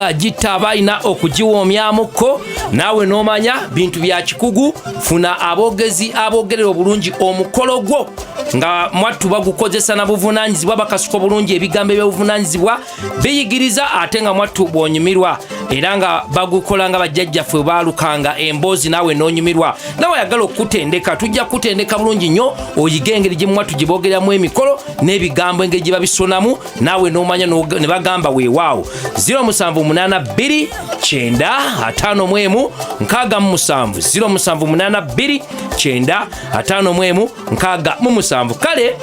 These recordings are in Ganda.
Agitta aba alina okugiwoomyamukko, naawe n'omanya bintu bya kikugu. Funa aboogezi aboogerera obulungi omukolo gwo, nga mwattu bagukozesa na buvunaanyizibwa, bakasuka obulungi ebigambo eby'obuvunaanyizibwa biyigiriza, ate nga mwattu bw'onyumirwa, era nga bagukola nga bajjajjaffe baalukanga emboozi, naawe n'onyumirwa. Nawe ayagala okukutendeka, tujja kukutendeka bulungi nnyo, oyige engeri gye mwattu gye boogeramu emikolo n'ebigambo engeri gye babisonamu, naawe n'omanya ne bagamba weewaawo. 0782 951 67, 0782 951 67. Kale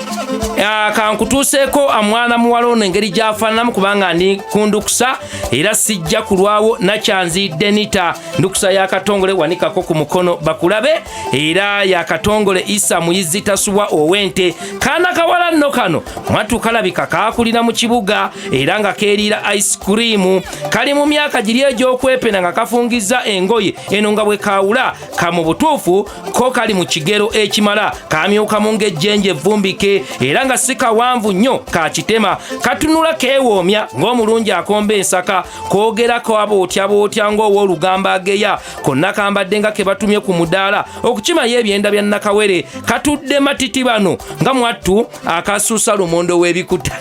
kankutuuseeko mwana muwala ono engeri gy'afaananamu, kubanga ndi ku ndukusa era sijja kulwawo. Nakyanzi Denita, ndukusa ya Katongole, wanikako ku mukono bakulabe. Era ya Katongole Isa Muyizi Tasubwa ow'ente. Kaana kawala nno kano mwattu kalabika kaakulira mu kibuga era nga keeriira ice cream. Kali mu myaka giri egy'okwepena nga kafungiza engoye eno nga bwe kaawula ka mu butuufu ko kali mu kigero ekimala, kamyukamu ng'ejjenje evvumbike, era nga si kawanvu nnyo, ka kitema, katunula keewoomya ng'omulungi akomba ensaka, koogerako abootyabootya ng'ow'olugambo ageya. Konna kambadde nga ke batumye ku mudaala okukimayo ebyenda bya nnakawere. Katudde matiti bano nga mwattu akasuusa lumondo w'ebikuta.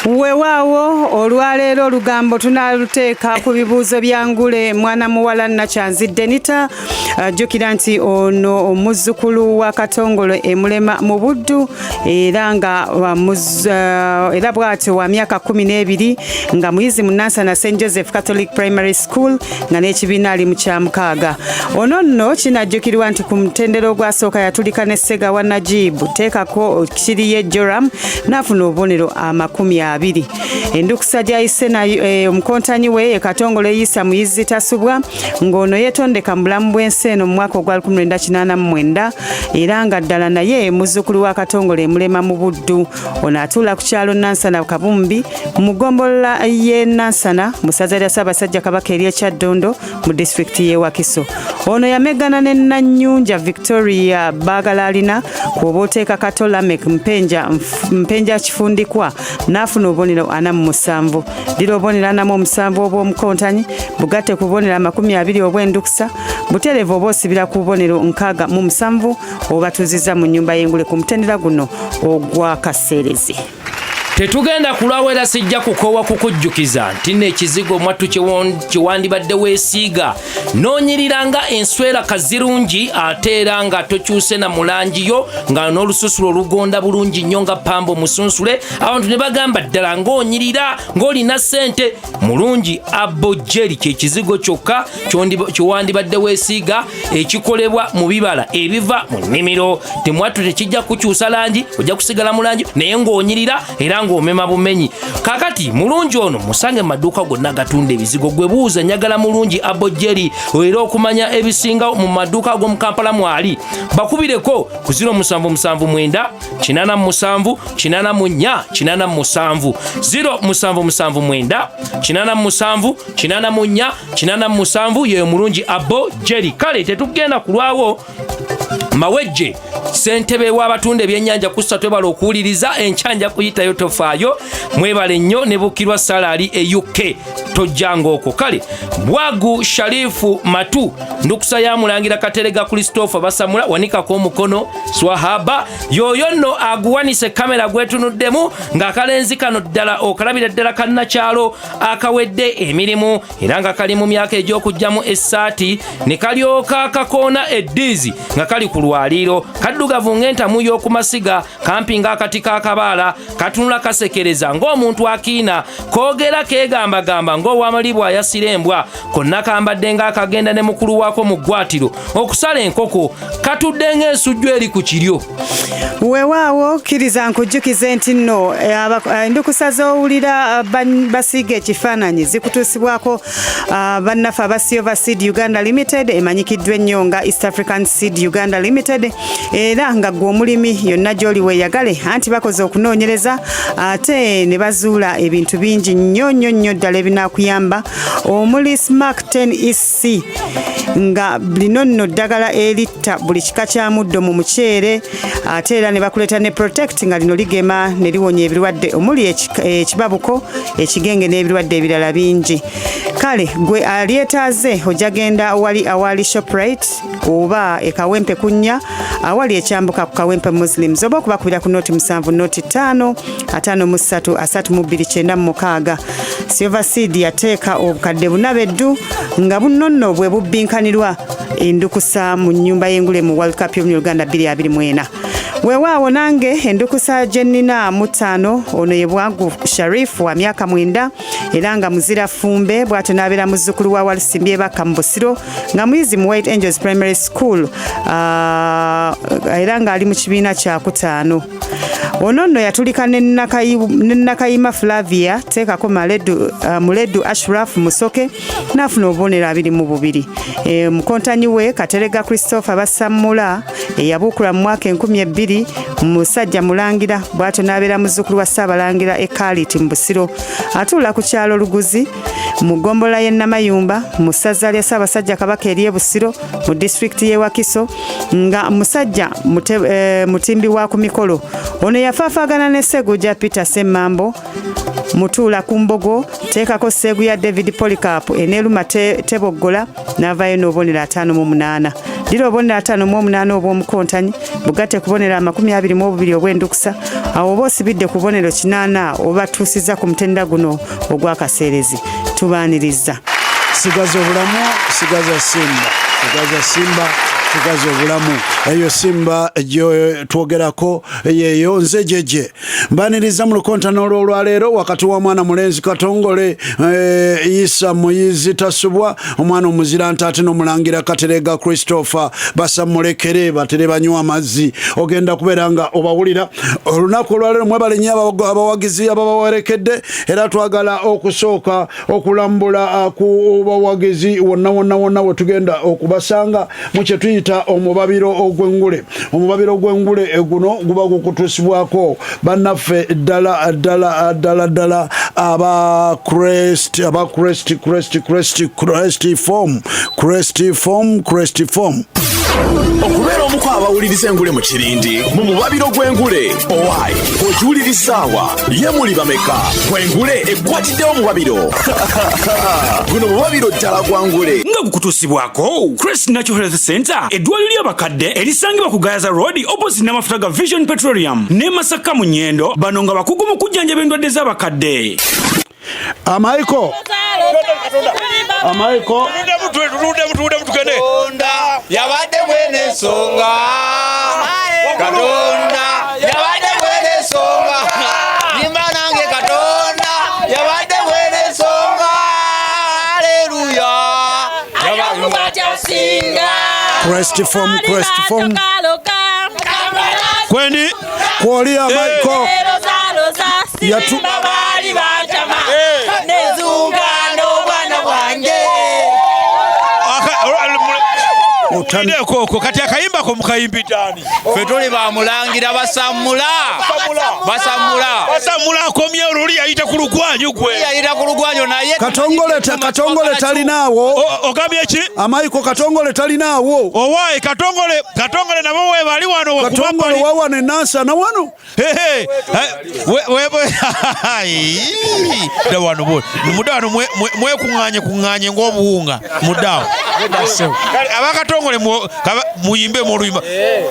Weewaawo, olwaleero olugambo tunaaluteeka ku bibuuzo bya ngule. Mwana muwala Nakyanzi Denita, jjukira nti ono omuzzukulu wa Katongole Emulema mu Buddu, era nga era bw'atyo wa myaka 12, nga muyizi mu Nansana St Joseph Catholic Primary School, nga n'ekibiina ali mu kyamukaaga. Ono nno kinajjukirwa nti ku mutendera ogwasooka yatulika ne Ssegawa Najibu teekako Kiriye Joram n'afuna obubonero 20. Endukusa gy'ayise nayo omukontanyi we ye Katongole Isa Muyizi Tasubwa, ng'ono yeetondeka mu bulamu bw'ensi eno mu mwaka ogwa 1989, era nga ddala naye muzzukulu wa Katongole Emulema mu Buddu. Ono atuula ku kyalo Nansana Kabumbi mu ggombolola y'e Nansana mu ssaza lya Ssaabasajja Kabaka ery'e Kyaddondo mu disitulikiti y'e Wakiso. Ono yameggana ne Nanyunja Victoria Baagalalina kw'oba oteeka Kato Lamek Mpenja, Mpenja Kifundikwa n'afuna obubonero 47. Ddira obubonero 47 obw'omukontanyi bugatte ku bubonero 20 obw'endukusa butereevu, oba osibira ku bubonero 67, obatuuzizza mu nnyumba y'engule ku mutendera guno ogwa kaseerezi. Tetugenda kulwawo, era sijja kukoowa kukujjukiza nti nno ekizigo mwattu kyewandibadde weesiiga noonyirira nga enswera kazirungi, ate era nga tokyuse na mulangi yo, nga n'olususu olugonda bulungi nnyo nga pamba omusunsule, abantu ne bagamba ddala ng'onyirira ng'olina ssente. Mulungi Abo Jelly kyekizigo kyokka kyewandibadde weesiiga, ekikolebwa mu bibala ebiva mu nnimiro. Temwattu tekijja kukyusa langi, ojja kusigala mu langi naye ng'onyirira era ng'omema bumenyi. Kakati mulungi ono musange mu maduuka gonna agatunda ebizigo. Gwe buuza njagala Mulungi Abo Jelly, era okumanya ebisinga mu maduuka ag'omu Kampala mwali, bakubireko ku 0779 87 84 87, 0779 87 84 87. Yeyo Mulungi Abo Jelly. Kale tetugenda kulwawo. Mawejje, ssentebe w'abatunda ebyennyanja kussa, twebala okuwuliriza. Enkyanja kuyitayo, tofaayo. Mwebale nnyo ne Bukirwa Salaali e UK, tojjanga okwo. Kale Bwagu Sharifu Matu, ndukusa ya Mulangira Katerega Christopher Basamula, wanikako omukono. Swahaba yoyo nno aguwanise kamera gwetunuddemu, ng'akalenzi kano ddala okalabira ddala kannakyalo akawedde emirimu, era nga kali mu myaka egy'okugyamu essaati ne kalyoka kakoona eddiizi nga kali ku lwaliiro. Kaddugavu ng'entamu y'oku masiga, kampi ng'akati k'akabaala, katunula kasekereza ng'omuntu akiina, koogera keegambagamba ng'owamalibwa ayasira embwa. Konna kambadde ng'akagenda ne mukulu waako mu ggwatiro okusala enkoko, katudde ng'ensujju eri ku kiryo. Weewaawo, kkiriza nkujjukize nti nno endukusa z'owulira basiiga ekifaananyi zikutuusibwako bannaffe aba Silver Seed Uganda Limited, emanyikiddwa ennyo nga East African Seed Uganda Limited. Era nga ggwe omulimi yonna gy'oli weeyagale, anti bakoze okunoonyereza ate ne bazuula ebintu bingi nnyo nnyo nnyo ddala ebinaakuyamba, omuli Smack 10 EC, nga lino nno ddagala eritta buli kika kya muddo mu muceere. Ate era ne bakuleeta ne Protect, nga lino ligema ne liwonya ebirwadde omuli ekibabuko, ekigenge n'ebirwadde ebirala bingi. Kale gwe alyetaaze ojja genda wali awali Shoprite oba e Kawempe kunnya awali ekyambuka ku Kawempe Muslims, oba okubakubira ku noti 7 noti 5 53 32 96. Silver Seed yateeka obukadde buna beddu nga buno nno bwe bubbinkanirwa endukusa mu nnyumba y'engule mu World Cup y'omu Uganda 2024. Weewaawo nange endukusa gye nnina mu ttaano. Ono ye Bwagu Sharif wa myaka 9 era nga muzira Ffumbe, bw'atyo n'abeera muzzukulu wa Walusimbi Ebaka mu Busiro, nga muyizi mu White Angels Primary School, era ng'ali mu kibiina kyakutaano. Ono nno yatulika ne Nakayima Flavia, teekako Muledu Ashraf Musoke, n'afuna obubonero 22. Mukontanyi we Katerega Christopher Basammula eyabuukula mu mwaka 2000, musajja mulangira, bw'atyo n'abeera muzzukulu wa Ssaabalangira e Kaaliti mu Busiro. Atuula ku kyalo Luguzi mu ggombolola y'e Namayumba mu ssaza lya Ssaabasajja Kabaka ery'e Busiro mu disitulikiti y'e Wakiso, nga musajja mutimbi wa ku mikolo. Ono yafaafaagana ne Sseguja Peter Semmambo mutuula ku mbogo, teekako Sseguya David Polycarp eneeruma teboggola, n'avaayo n'obubonero 58. Ddira obubonero 58 obw'omukontanyi bugatte ku bubonero 22 obw'endukusa, awo oba osibidde ku bubonero 80 obatuusiza ku mutendera guno ogw'akaseerezi. Tubaaniriza. Sigaza obulamu, sigaza Simba, sigaza Simba, sigaza obulamu. Eyo Simba gye twogerako yeyo. Nze Jeje, mbaniriza mu lukontano olw'olwaleero wakati wa mwana mulenzi Katongole Isa Muyizi Tasubwa, omwana omuzira ntaate, n'omulangira Katerega Christopher Basamulekere batere banywa amazzi. Ogenda kubeera nga obawulira olunaku olwaleero. Mwebale nnyo abawagizi ababawerekedde, era twagala okusooka okulambula ku bawagizi wonna wonna wonna we tugenda okubasanga mu kye tuyita omubabiro ogw'engule. Omubabiro gw'engule guno guba gukutuusibwako bannaffe ddala ddala ddala ddala aba Crest, aba Crest, Crest, Crest, Crest Foam, Crest Foam, Crest Foam. Okubeera omuko abawuliriza engule mu kirindi mu mubabiro gw'engule. Owai, ogiwulirizaawa ye muli bameka? Gwengule ekwatiddewo mubabiro guno, mubabiro ddala gwa ngule. Nga gukutuusibwako Crest Natural Health Center, eddwaliro ly'abakadde erisangibwa ku Gayaza Road opposite n'amafuta ga Vision Petroleum ne Masaka mu Nyendo. Bano nga bakugu mu kujjanjaba endwadde z'abakadde. Amaiko, amaiko. Tuludemu, tugende. Katonda yabadde mwene ensonga, Katonda yabadde mwene ensonga, nimba nange Katonda yabadde mwene ensonga, aleluya. Crest Foam, Crest Foam. Kwendi. Kwoli, amaiko. Baali bantama nezunga n'obwana bwange. Okwo kati akayimbako mukayimbidde ani? Ffe tuli bamulangira Basammula, Basammula. Basammula akomye oluli yayita ku lugwanyu gwe. Yayita ku lugwanyo naye. Katongole Katongole talinaawo. Ogambye ki? Amaiko, Katongole talinaawo. Owaaye Katongole, Katongole nabo webali wano. Katongole wawano enansana wano. Hehe, dda wano mudda wano mwekuŋŋaanye kuŋŋaanye ng'obuwunga muddaawo. Kale abakatongole muyimbe mu oluyimba,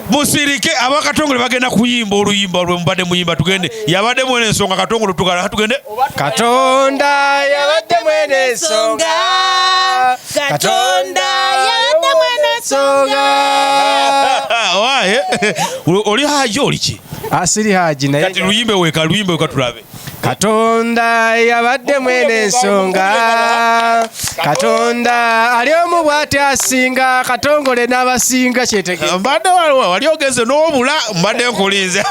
musirike. Abakatongole bagenda kuyimba oluyimba lwe mubadde muyimba. Tugende, yabadde mwene ensonga. Katongole tukala tugende. Katonda yabadde mwene ensonga, Katonda yabadde mwene ensonga. Waaye oli haji, oli ki? Asiri haji naye. Kati luyimbe weka, luyimbe weka tulabe. Katonda yabadde mwene ensonga, Katonda ali omu bw'ati asinga, Katongole n'abasinga kyetegeeza. Mbadde waliwo wali ogenze n'obula, mbadde nkulinze.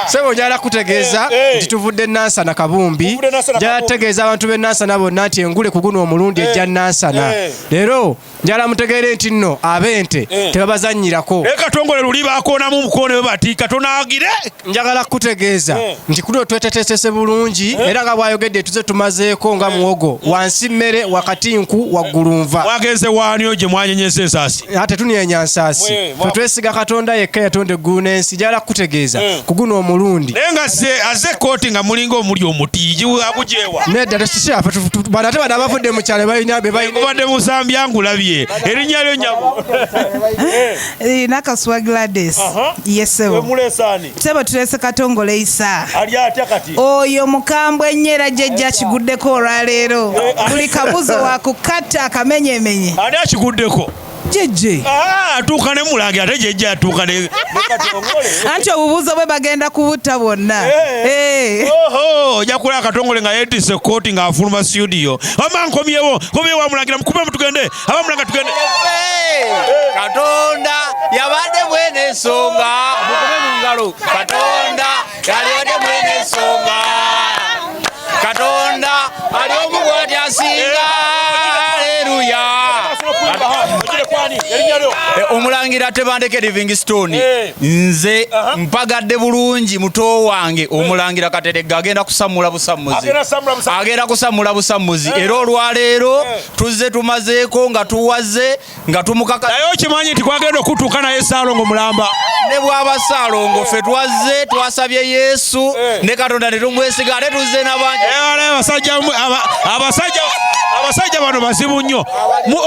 Sebo, njala kutegeeza nti tuvudde Nansana Kabumbi. Tuvudde Nansana Njala Kabumbi. kutegeeza abantu b'e Nansana bonna nti engule ku guno omulundi ejja Nansana. Leero njala mutegeere nti nno ab'ente tebabazannyirako. Naye Katongole luli bakoonamu omukono we bati katonaagire. Njagala kukutegeeza nti kuno tweteteesese bulungi, era nga bw'ayogedde tuze tumazeeko nga muwogo wansi mmere wakati. Wansi nku, waggulu nva. Mwagenze waani gye mwanyenyeza ensaasi? Ate tunyenya nsaasi. Fe twesiga Katonda yekka yatonda eggulu n'ensi. Njagala kukutegeeza ku guno omulundi. Naye nga aze ekooti nga mulinga omuli omuti agujewa. Nedda, tekikyafe. Bano ate bano abavudde mu kyalo balina be balina. Obadde musambya ngulabye. Erinnya lyo, nyabo? Nakaswa Gladys. Yesebo. Mulesaani? Sebo, tulese Katongole Isa. Ali atya kati? Oyo mukambwe ennyo era jjajja akiguddeko olwaleero. Buli kabuzo wakukata akamenyemenye. Ani akiguddeko? Jjejje. Ah, atuuka ne mulange ate jjejja atuuka ne Anti obubuuzo bwe bagenda kubutta bwonna. Eh. Oho, ojja kulaba Akatongole nga yeetisse kooti ng'afuluma studio. Ama nkomyewo, nkomyewo amulangira, mukube tugende, abamulangira tugende. Katonda yabadde mwene ensonga, mukube mu ngalo. Katonda yalibadde mwene ensonga, Katonda ali omu bw'ati asinga, aleluya. Omulangira Tebandeke Livingstone. Nze mpagadde bulungi muto wange omulangira Kateregga, agenda kusammula busammuzi. Agenda kusammula busammuzi. Agenda kusammula busammuzi, era olwaleero tuzze tumazeeko nga tuwaze nga tumukaka. Naye okimanyi nti kwagenda okutuuka naye Saalongo mulamba. Ne bwaba Saalongo, ffe twazze twasabye Yesu ne Katonda ne tumwesiga, ate tuzze n'abangi. Abasajja abasajja bano bazibu nnyo.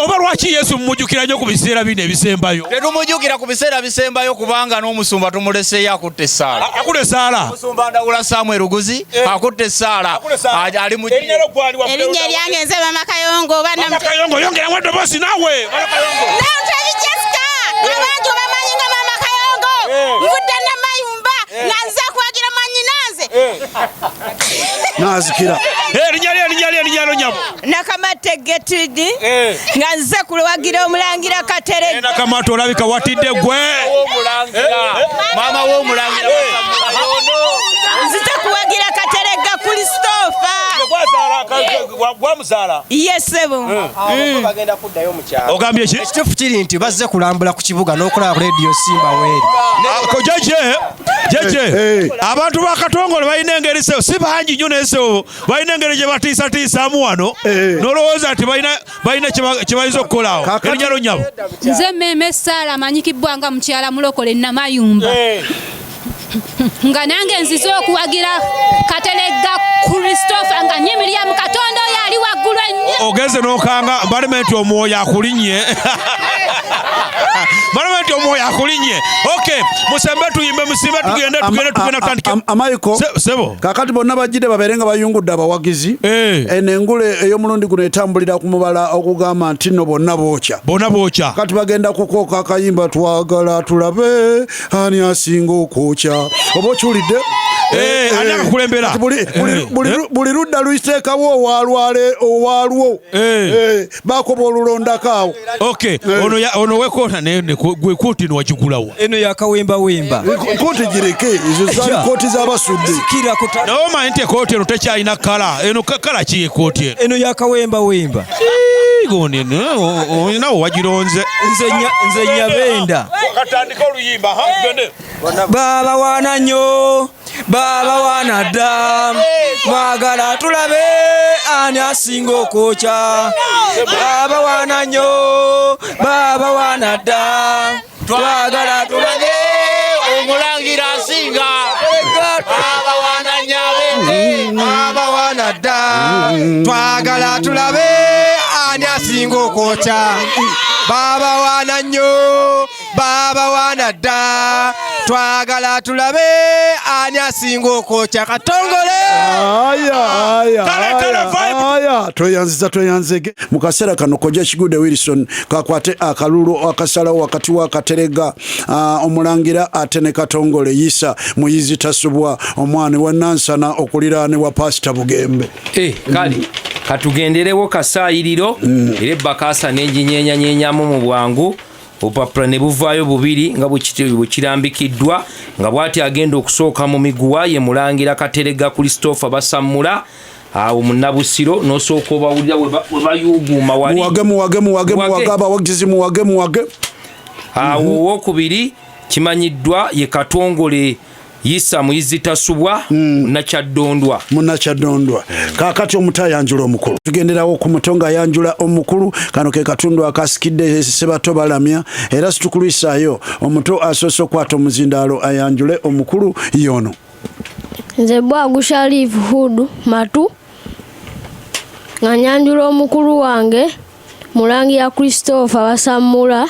Oba lwaki Yesu mumujjukira nnyo ku biseera bino ebisembayo? Tetumujjukira ku biseera bisembayo kubanga n'omusumba tumuleseeyo akutte essaala. Akutte essaala. Omusumba Ndawula Samuel Luguzi akutte essaala. Ali mu Erinnya eryange nze Mama Kayongo oba Kayongo, yongeramu eddoboozi naawe. Namutebi Jessica, abangi obamanyi nga Mama Kayongo. Nvudde Namayumba nga nze kuwagira mwannyinanze. Nazikira. Erinnya lyo, erinnya lyo, erinnya lyo, nyabo? Nakamate Getidi, nga nze kuwagira omulangira Kateregga. Nakamate, olabika watidde gwe. Maama w'omulangira. Nzize kuwagira Kateregga Christopher. Gwamuzaala? Ye ssebo. Bagenda kuddayo mu kyalo. Ogambye ki? Ekituufu kiri nti bazze kulambula ku kibuga n'okulaba ku Radio Simba weeri. Jeje, jeje, abantu ba Katongole balina engeri, sebo, si bangi nnyo naye sebo balina engeri gye batiisatiisaamu wano n'olowooza nti balina kye bayinza okukolaawo. Erinnya lyo, nyabo? Nze Meme Saala, amanyikibbwa nga mukyala mulokole Namayumba, nga nange nzize okuwagira Kateregga Christopher, nga nyimirira mu Katonda oyo ali waggulu ennyo. Ogenze n'okanga baleme nti omwoyo akulinnye, baleme nti omwoyo akulinnye. Ok, musembe tuyimbe, musimbe tugende, tugende, tugende, tutandike. Amayiko. Sebo. Kakati bonna bajjidde babeere nga bayungudde abawagizi. Eno engule ey'omulundi guno etambulira ku mubala okugamba nti nno bonna bookya. Bonna bookya. Kati bagenda kukooka akayimba "Twagala tulabe ani asinga okwokya". Oba okiwulidde? Ani akakulembera? Kati buli ludda luyiteekawo owalwale owalwo. Bakoba olulondako awo. Ok, ono wekoota naye gwe kooti eno wagigulawa? Eno yakawembawemba. Kooti gireke, ezo zaali kooti z'abasudde. Naye omanyi nti ekooti eno tekyalina kala eno, kala ki ekooti eno? Eno yakawembawemba. Gundi nawe wagironze. Nze nyabenda. Katandika oluyimba, ha, tugende. Baba wana nnyo, baba wana dda, mwagala tulabe ani asinga okwokya. Baba wana nnyo, baba wana dda, twagala tulabe omulangira asinga. Baba wana nyabende. Baba wana dda, twagala tulabe ani asinga okwokya. Baba wana nnyo, baba wana dda, twagala tulabe ani asinga okwokya. Katongole. Aya, aya, aya, aya, tweyanziza, tweyanzege. Mu kaseera kano Kojja Kigude Wilson kakwate akalulu akasalawo wakati wa Katerega, omulangira, ate ne Katongole Yisa Muyizi Tasubwa, omwana wa Nansana okuliraane wa Pasita Bugembe. Kale katugenderewo kasaayiriro era ebbakaasa n'enginyenyanyenyamu mu bwangu. Obupapula ne buvaayo bubiri nga bwekirambikiddwa, nga bw'ati agenda okusooka mu miguwa ye mulangira Katerega Christopher Basammula awo munnabusiro, n'osooka obawulira we bayuuguuma wali. Muwage, muwage, muwage. Muwage. Muwage abawagizi, muwage, muwage. Awo owokubiri kimanyiddwa ye Katongole. Isa Muyizi Tasubwa Munakyaddondwa. Munakyaddondwa. Kaakati omuto ayanjula omukulu. Tugenderawo ku muto ng'ayanjula omukulu. Kano ke katundu akasikidde Ssebato Balamya era situkulwisaayo omuto asoose okukwata omuzindaalo ayanjule omukulu y'ono. Nze Bwagu Sharif Hudu Matu nga nyanjula omukulu wange Mulangira Christopher Basammula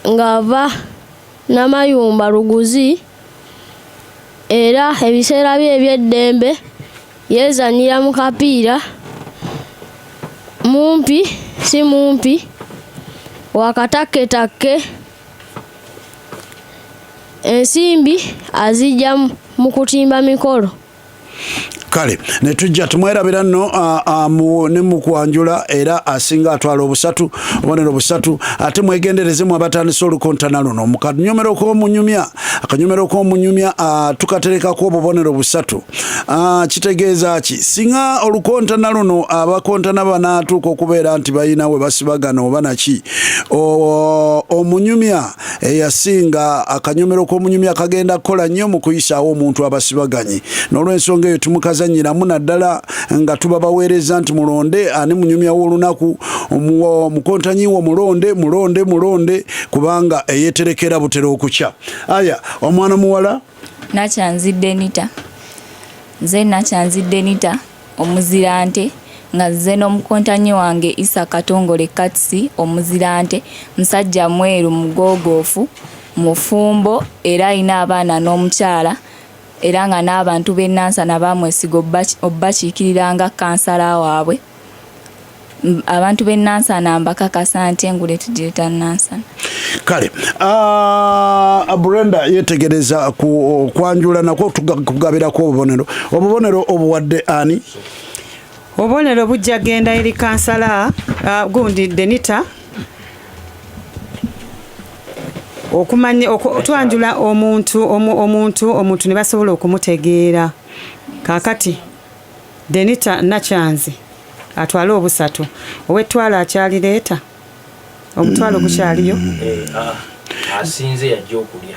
ng'ava Namayumba Luguzi era ebiseera bye eby'eddembe yeezannyira mu kapiira mumpi si mumpi wakatakketakke ensimbi aziggya mu kutimba mikolo. Kale ne tujja tumwerabira nno ne mu kwanjula era asinga atwala obusatu obubonero busatu. Ate mwegendereze mu abatandise olukontana luno mu kanyomero k'omunyumya, akanyomero k'omunyumya tukaterekako obubonero busatu. Kitegeeza ki? Singa olukontana luno abakontana banaatuuka okubeera nti balina we basibagana oba naki, omunyumya eyasinga akanyomero k'omunyumya kagenda kukola nnyo mu kuyisaawo omuntu abasibaganye. N'olw'ensonga eyo tumukazannyiramu naddala nga tuba baweereza nti mulonde ani munyumya w'olunaku, omukontanyi wo mulonde, mulonde, mulonde, kubanga eyeeterekera butera okukya. Aya, omwana muwala? Nakyanzi Denita. Nze Nakyanzi Denita omuzirante nga nze n'omukontanyi wange Isa Katongole Katsi omuzirante, musajja mweru mugoogoofu, mufumbo era alina abaana n'omukyala era nga n'abantu b'e Nansana baamwesiga obbakiikirira nga kkansala waabwe. Abantu b'e Nansana mbakakasa nti engule tugireeta Nansana. Kale, Brenda yeetegereza ku kwanjula nakwo kugabirako obubonero. Obubonero obuwadde ani? Obubonero bujja genda eri kansala gundi Denita. Okumanya twanjula omuntu ne basobola okumutegeera. Kaakati Denita Nakyanzi atwale obusatu, ow'ettwale akyalireeta omutwalo gukyaliyo. Asinze yajja okulya.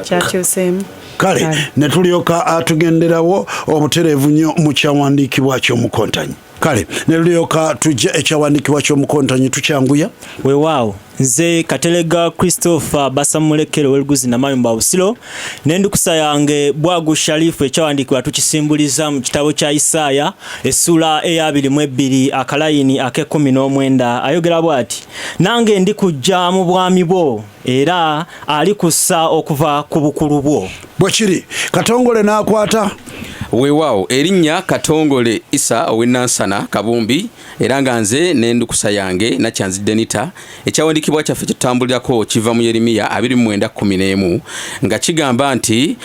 Kyakyuseemu. Kale ne tulyoka atugenderawo obutereevu nnyo mu kyawandiikibwa ky'omukontanyi. Kale ne tulyoka tujja ekyawandiikibwa ky'omukontanyi tukyanguya. Weewaawo nze Kateregga Christopher Basamulekere ow'Eluguzi Namayumba Busiro n'endukusa yange Bwagu Sharifu. Ekyawandiikibwa tukisimbuliza mu kitabo kya Isaaya essuula ey'abiri mu ebbiri akalayini ak'ekkumi n'omwenda. Ayogera bw'ati: nange ndikujja mu bwami bwo era alikussa okuva ku bukulu bwo. Bwe kiri. Katongole n'akwata. Weewaawo erinnya Katongole Isa ow'e Nansana Kabumbi era nga nze n'endukusa yange Nakyanzi Denita. Ekyawandiikibwa kyaffe kye tutambulirako kiva mu Yeremiya 29:11 nga kigamba nti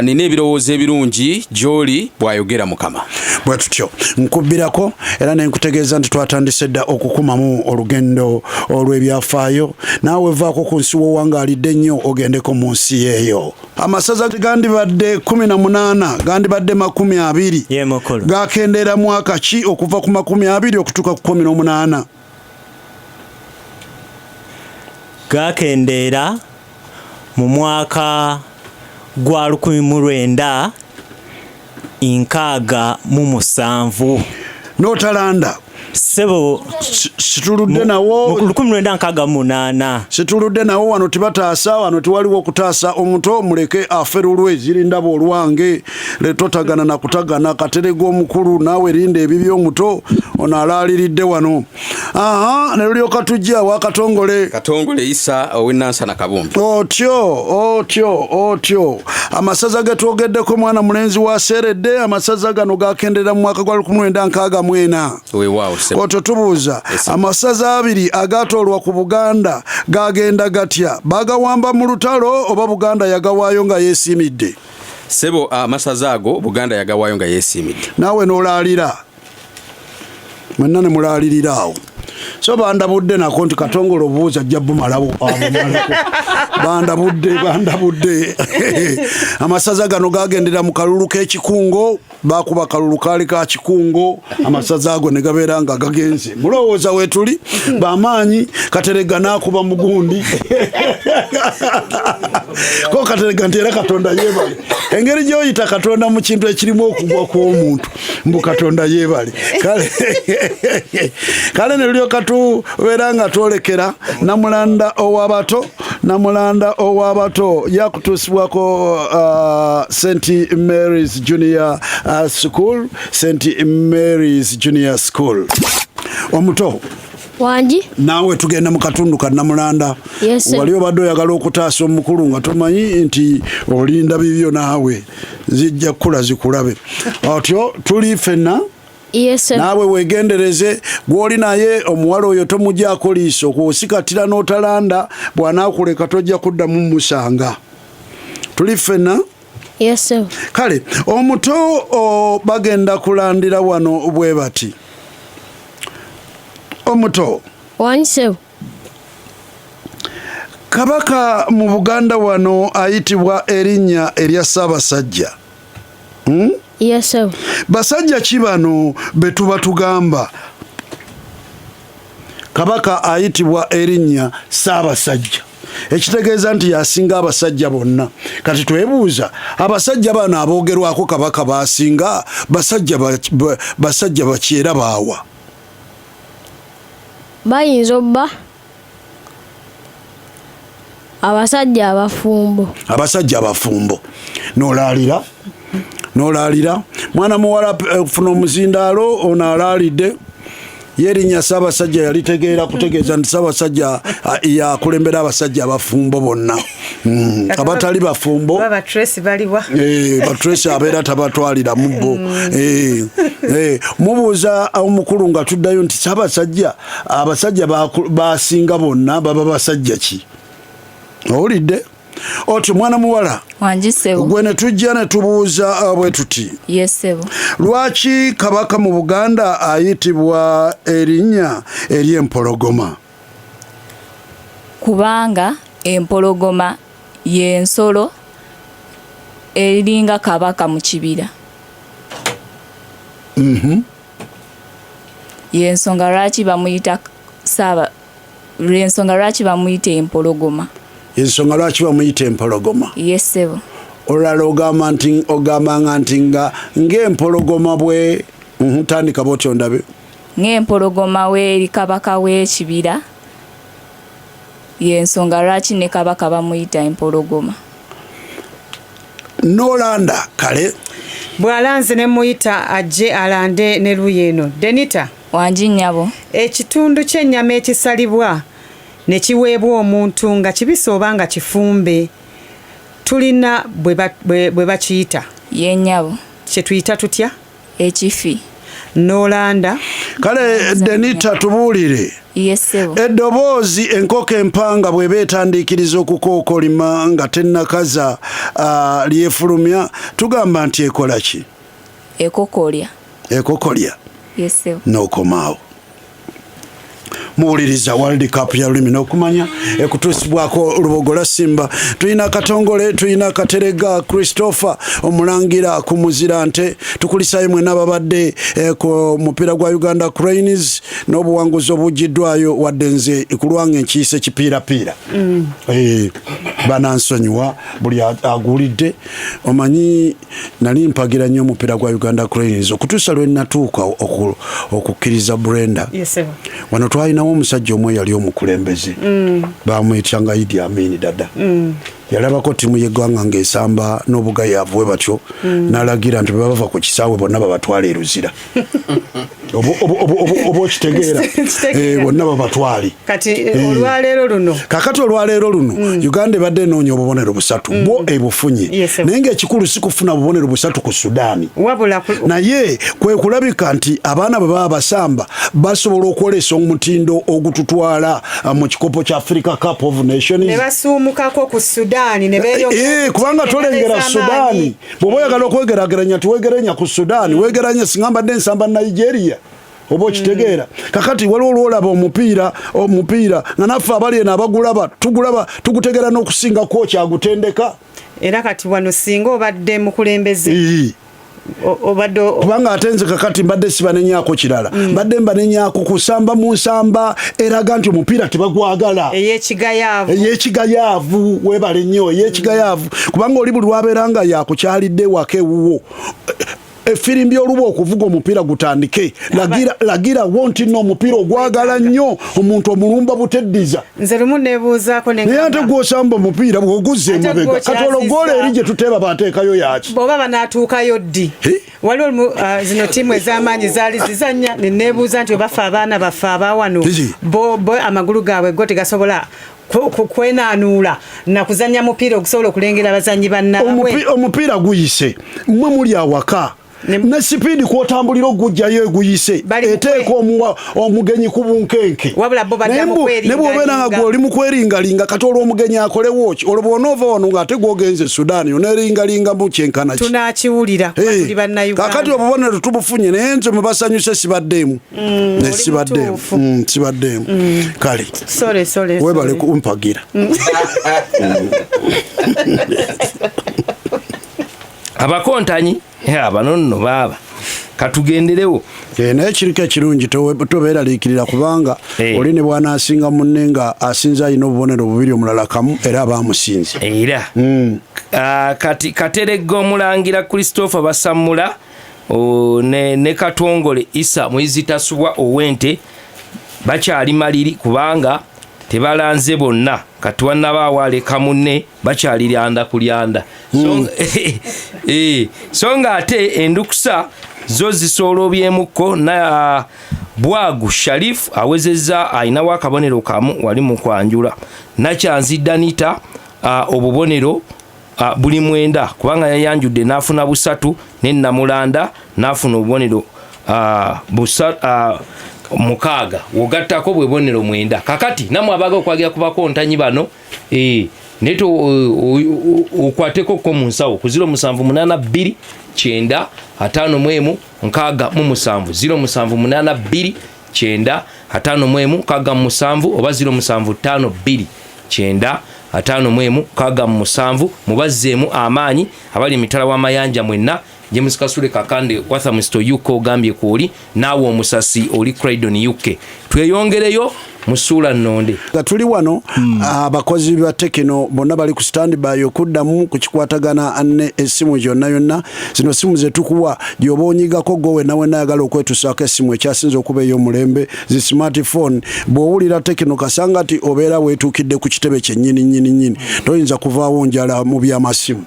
nina ebirowoozo ebirungi gy'oli bw'ayogera Mukama. Bwe tutyo nkubbirako era ne nkutegeeza nti twatandise dda okukumamu olugendo olw'ebyafaayo. Naawe vaako ku nsi w'owangaalidde ennyo ogendeko mu nsi eyo. Amasaza gandibadde 18, gandibadde 20. Gakendeera mwaka ki okuva ku 20 okutuuka ku 18? Gakendeera mu mwaka gwa 1967. N'otalanda. Ssebo, situludde nawo. 1968. Situludde nawo wano tibataasa, wano tiwaliwo okutaasa omuto, muleke afe lulwe zirindaba olwange. Letotagana na kutagana Katerega omukulu naawe linda ebibyo omuto ono alaaliridde wano. Aha, ne lulyoka tujja wa Katongole. Katongole Isa ow'e Nansana Kabumbi. Otyo, otyo, otyo. Amasaza ge twogeddeko mwana mulenzi waseeredde, amasaza gano gakendeera mu mwaka gwa 1964. Weewaawo ssebo. Otyo tubuuza, amasaza abiri agaatoolwa ku Buganda gagenda gatya? Bagawamba mu lutalo oba Buganda yagawaayo nga yeesiimidde? Ssebo, amasaza ago Buganda yagawaayo nga yeesiimidde. Naawe n'olaalira. Mwenna ne mulaalirira awo. So bandabudde nako nti Katongole obuuza ajja bumalawo abumalako. Bandabudde, bandabudde. Amasaza gano gagendera mu kalulu k'ekikungo, bakuba kalulu kaali ka kikungo, amasaza ago ne gabeera nga gagenze. Mulowooza weetuli bamaanyi. Kateregga n'akuba mugundi ko Kateregga nti era Katonda yeebale. Engeri gy'oyita Katonda mu kintu ekirimu okugwa kw'omuntu, mbu Katonda yeebale. Kale kale, ne lulyoka tubeera nga twolekera Namulanda ow'abato. Namulanda ow'abato yakutuusibwako St Mary's Junior School, St Mary's Junior School. Omuto. Wangi. Naawe tugenda mu katundu ka Namulanda. Yes, sir. Wali obadde oyagala okutaasa omukulu nga tomanyi nti olinda bibyo, naawe zijja kukula zikulabe. Otyo tuli ffenna. Yes, sir. Naawe wegendereze gw'oli naye. Omuwala oyo tomugyako liiso. Kwosikatira n'otalanda, bw'anaakuleka tojja kuddamu musanga. Tuli ffenna. Yes, sir. Kale omuto bagenda kulandira wano bwe bati. Omuto. Wangi, sir. Kabaka mu Buganda wano ayitibwa erinnya erya Ssaabasajja, Yes, sir. Basajja ki bano be tuba tugamba kabaka ayitibwa erinnya Ssaabasajja, ekitegeeza nti yasinga abasajja bonna? Kati twebuuza, abasajja bano aboogerwako kabaka basinga basajja basajja bakyera baawa? Bayinza obba abasajja abafumbo. Abasajja abafumbo. Nolaalira, nolaalira, mwana muwala. Funa omuzindaalo. Ono alaalidde yerinnya Ssaabasajja yalitegeera kutegeeza nti Ssaabasajja yakulembera abasajja abafumbo bonna. Abatali bafumbo Baba Tracy baliwa? Batracy abeera tabatwaliramu bo. Mubuuza omukulu nga tuddayo nti Ssaabasajja, abasajja basinga bonna baba basajja ki? Owulidde otyo, mwana muwala? Wangi, ssebo. Gwe ne tujja ne tubuuza bwe tuti. Yes, ssebo. Lwaki kabaka mu Buganda ayitibwa erinnya ery'empologoma? Kubanga empologoma y'ensolo eringa kabaka mu kibira. Yensonga lwaki bamuyita saaba, lwensonga lwaki bamuyita empologoma. Ensonga lwaki bamuyita empologoma. Yes, ssebo. Olulala ogamba nti, ogambanga nti nga ng'empologoma bwe tandika bwotyo ndabe. Ng'empologoma weeri kabaka w'ekibira, yensonga lwaki ne kabaka bamuyita empologoma. Nolanda kale. Bw'alanze ne muyita ajje alande ne luyi eno. Denita. Wangi, nnyabo. Ekitundu ky'ennyama ekisalibwa ne kiweebwa omuntu nga kibisi oba nga kifumbe, tulina bwe bakiyita. Ye, nnyabo. Kye tuyita tutya? Ekifi. Nolanda. Kale Denita, tubuulire. Yes, ssebo. Eddoboozi enkoko empanga bw'eba etandiikiriza okukookolima nga tennakaza lyefulumya, tugamba nti ekola ki? Ekokolya. Ekokolya. Yes, ssebo. N'okomaawo. Muwuliriza World Cup ya lulimi n'okumanya ekutuusibwako Lubogola Simba. Tulina Katongole, tulina Katerega Christopher, omulangira ku muzira nte. Tukulisayo mwena babadde ku mupiira gwa Uganda Cranes n'obuwanguzi obugiddwayo, wadde nze kulwanga enkiise kipiirapiira. Banansonyiwa buli agulidde. Omanyi nali mpagira nnyo omupiira gwa Uganda Cranes okutuusa lwe natuuka okukkiriza Brenda. Yes, sir. Wano twalinawo omusajja omu eyali omukulembeze, bamwyitanga Idi Amin Dada. Yalabako ttiimu y'eggwanga ng'esamba n'obugayaavu bwe batyo, n'alagira nti bwe bava ku kisaawe bonna babatwale e Luzira. Oba okitegeera? Kitegeera. Bonna babatwale. Kati olwaleero luno? Kakati olwaleero luno, Uganda ebadde enoonya obubonero busatu, bwo ebufunye. Yes, sir. Naye ngaekikulu si kufuna bubonero busatu ku Sudaani, wabula naye kwe kulabika nti abaana bwe baba basamba basobola okwolesa omutindo ogututwala mu kikopo kya Africa Cup of Nations. Ne basuumukako ku Sudaani ne beeyongera Kubanga tolengera ez'amaanyi. Sudaani, bw'oba oyagala okwegerageranya, tiwegerenya ku Sudaani, wegeranye singa mbadde nsamba Nigeria. Oba okitegeera? Kakati waliwo olwolaba omupiira, omupiira nga naffe abali eno abagulaba tugulaba tugutegeera n'okusinga kooki agutendeka. Era kati wano singa obadde mukulembeze obadde Kubanga ate nze kakati mbadde sibanenyako kirala, mbadde mbanenyako kusamba mu nsamba eraga nti omupiira tebagwagala. Ey'ekigayaavu. Ey'ekigayaavu, weebale nnyo, ey'ekigayaavu, kubanga oli buli lwabeera nga yakukyalidde ewaka ewuwo, efirimbi oluba okuvuga omupiira gutandike, lagira, lagira wo nti nno omupiira ogwagala nnyo, omuntu omulumba buteddiza. Nze lumu nebuuzaako ne Naye ate gwosamba omupiira bwoguzza Ate emabega, gw'okyazizza. kati olwo goola eri gye tuteeba bateekayo yaki? Bw'oba banaatuukayo ddi? Waliwo olumu zino ttiimu ez'amaanyi zaali zizannya, ne neebuuza nti obafe abaana baffe abawano bo amagulu gaabwe go tegasobola kwenaanuula na kuzannya mupiira ogusobola okulengera abazannyi bannaabwe. Omupiira guyise, mmwe muli awaka ne sipiidi kwotambulira ogujjayo eguyise, eteeka omugenyi ku bunkenke. Wabula bo badda Naye mu ne bw'obeera nga kweringalinga. gwe oli mu kweringalinga, kati olwo omugenyi akolewo ki? Olwo bw'onoova wano ng'ate gwogenze e Sudaani oneeringalinga mu kyenkana ki? Tunaakiwulira kuba tuli Bannayuganda. Kakati obubonero tubufunye, naye nze mubasanyuse sibaddeemu. Ne Oli sibaddeemu. mutuufu. Sibaddeemu. Kale. Sorry, sorry, Webale sorry. kumpagira. Abakontanyi bano nno baaba katugenderewo. Naye kiriko ekirungi, tobeeraliikirira kubanga oli ne bw'anaasinga munne nga asinze alina obubonero bubiri, omulala kamu, era aba amusinze. Era kati Kateregga omulangira Christopher Basammula ne Katongole Isa Muyizitasubwa ow'ente bakyali maliri kubanga tebalanze bonna, kati wannabaawo aleka munne, bakyali lyanda ku lyanda. So nga ate endukusa zo zisoolobyemukko na Bwagu Sharif awezezza alinawo akabonero kamu wali mu kwanjula. Nakyanzi Danita, obubonero buli 9 kubanga yayanjudde n'afuna 3, ne Namulanda n'afuna obubonero 6, wogattako bwe bubonero 9. Kakati nammwe abaagala okwagira ku bakontanyi bano, naye okwateko ko mu nsawo ku 0782 90 51 67, 0782 90 51 67 oba 0752 90 51 67. Mubazzeemu amaanyi abali emitala w'amayanja mwenna. James Kasule Kakande Wathamsto UK ogambye kwoli naawe omusasi oli Croydon UK. Tweyongereyo mu ssuula nnonde. Nga tuli wano, abakozi ba Tecno bonna bali ku standby okuddamu ku kikwatagana ne essimu yonna yonna. Zino simu zetukuwa gy'oba onyigako gwe wenna wenna ayagala okwetusaako essimu ekyasinze okuba ey'omulembe, zi smartphone. Bw'owulira Tecno kasanga nti obeera weetuukidde ku kitebe kyennyini nnyini nnyini, toyinza kuvaawo njala mu by'amasimu.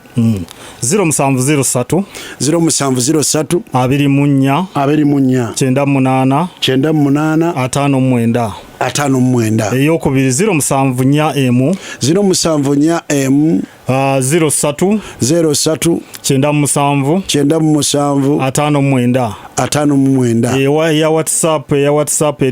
0703 0703 24 24 98 98 59. 59. Eyokubiri 0741 0741 03 03 97 97 59. 59. Eya WhatsApp eri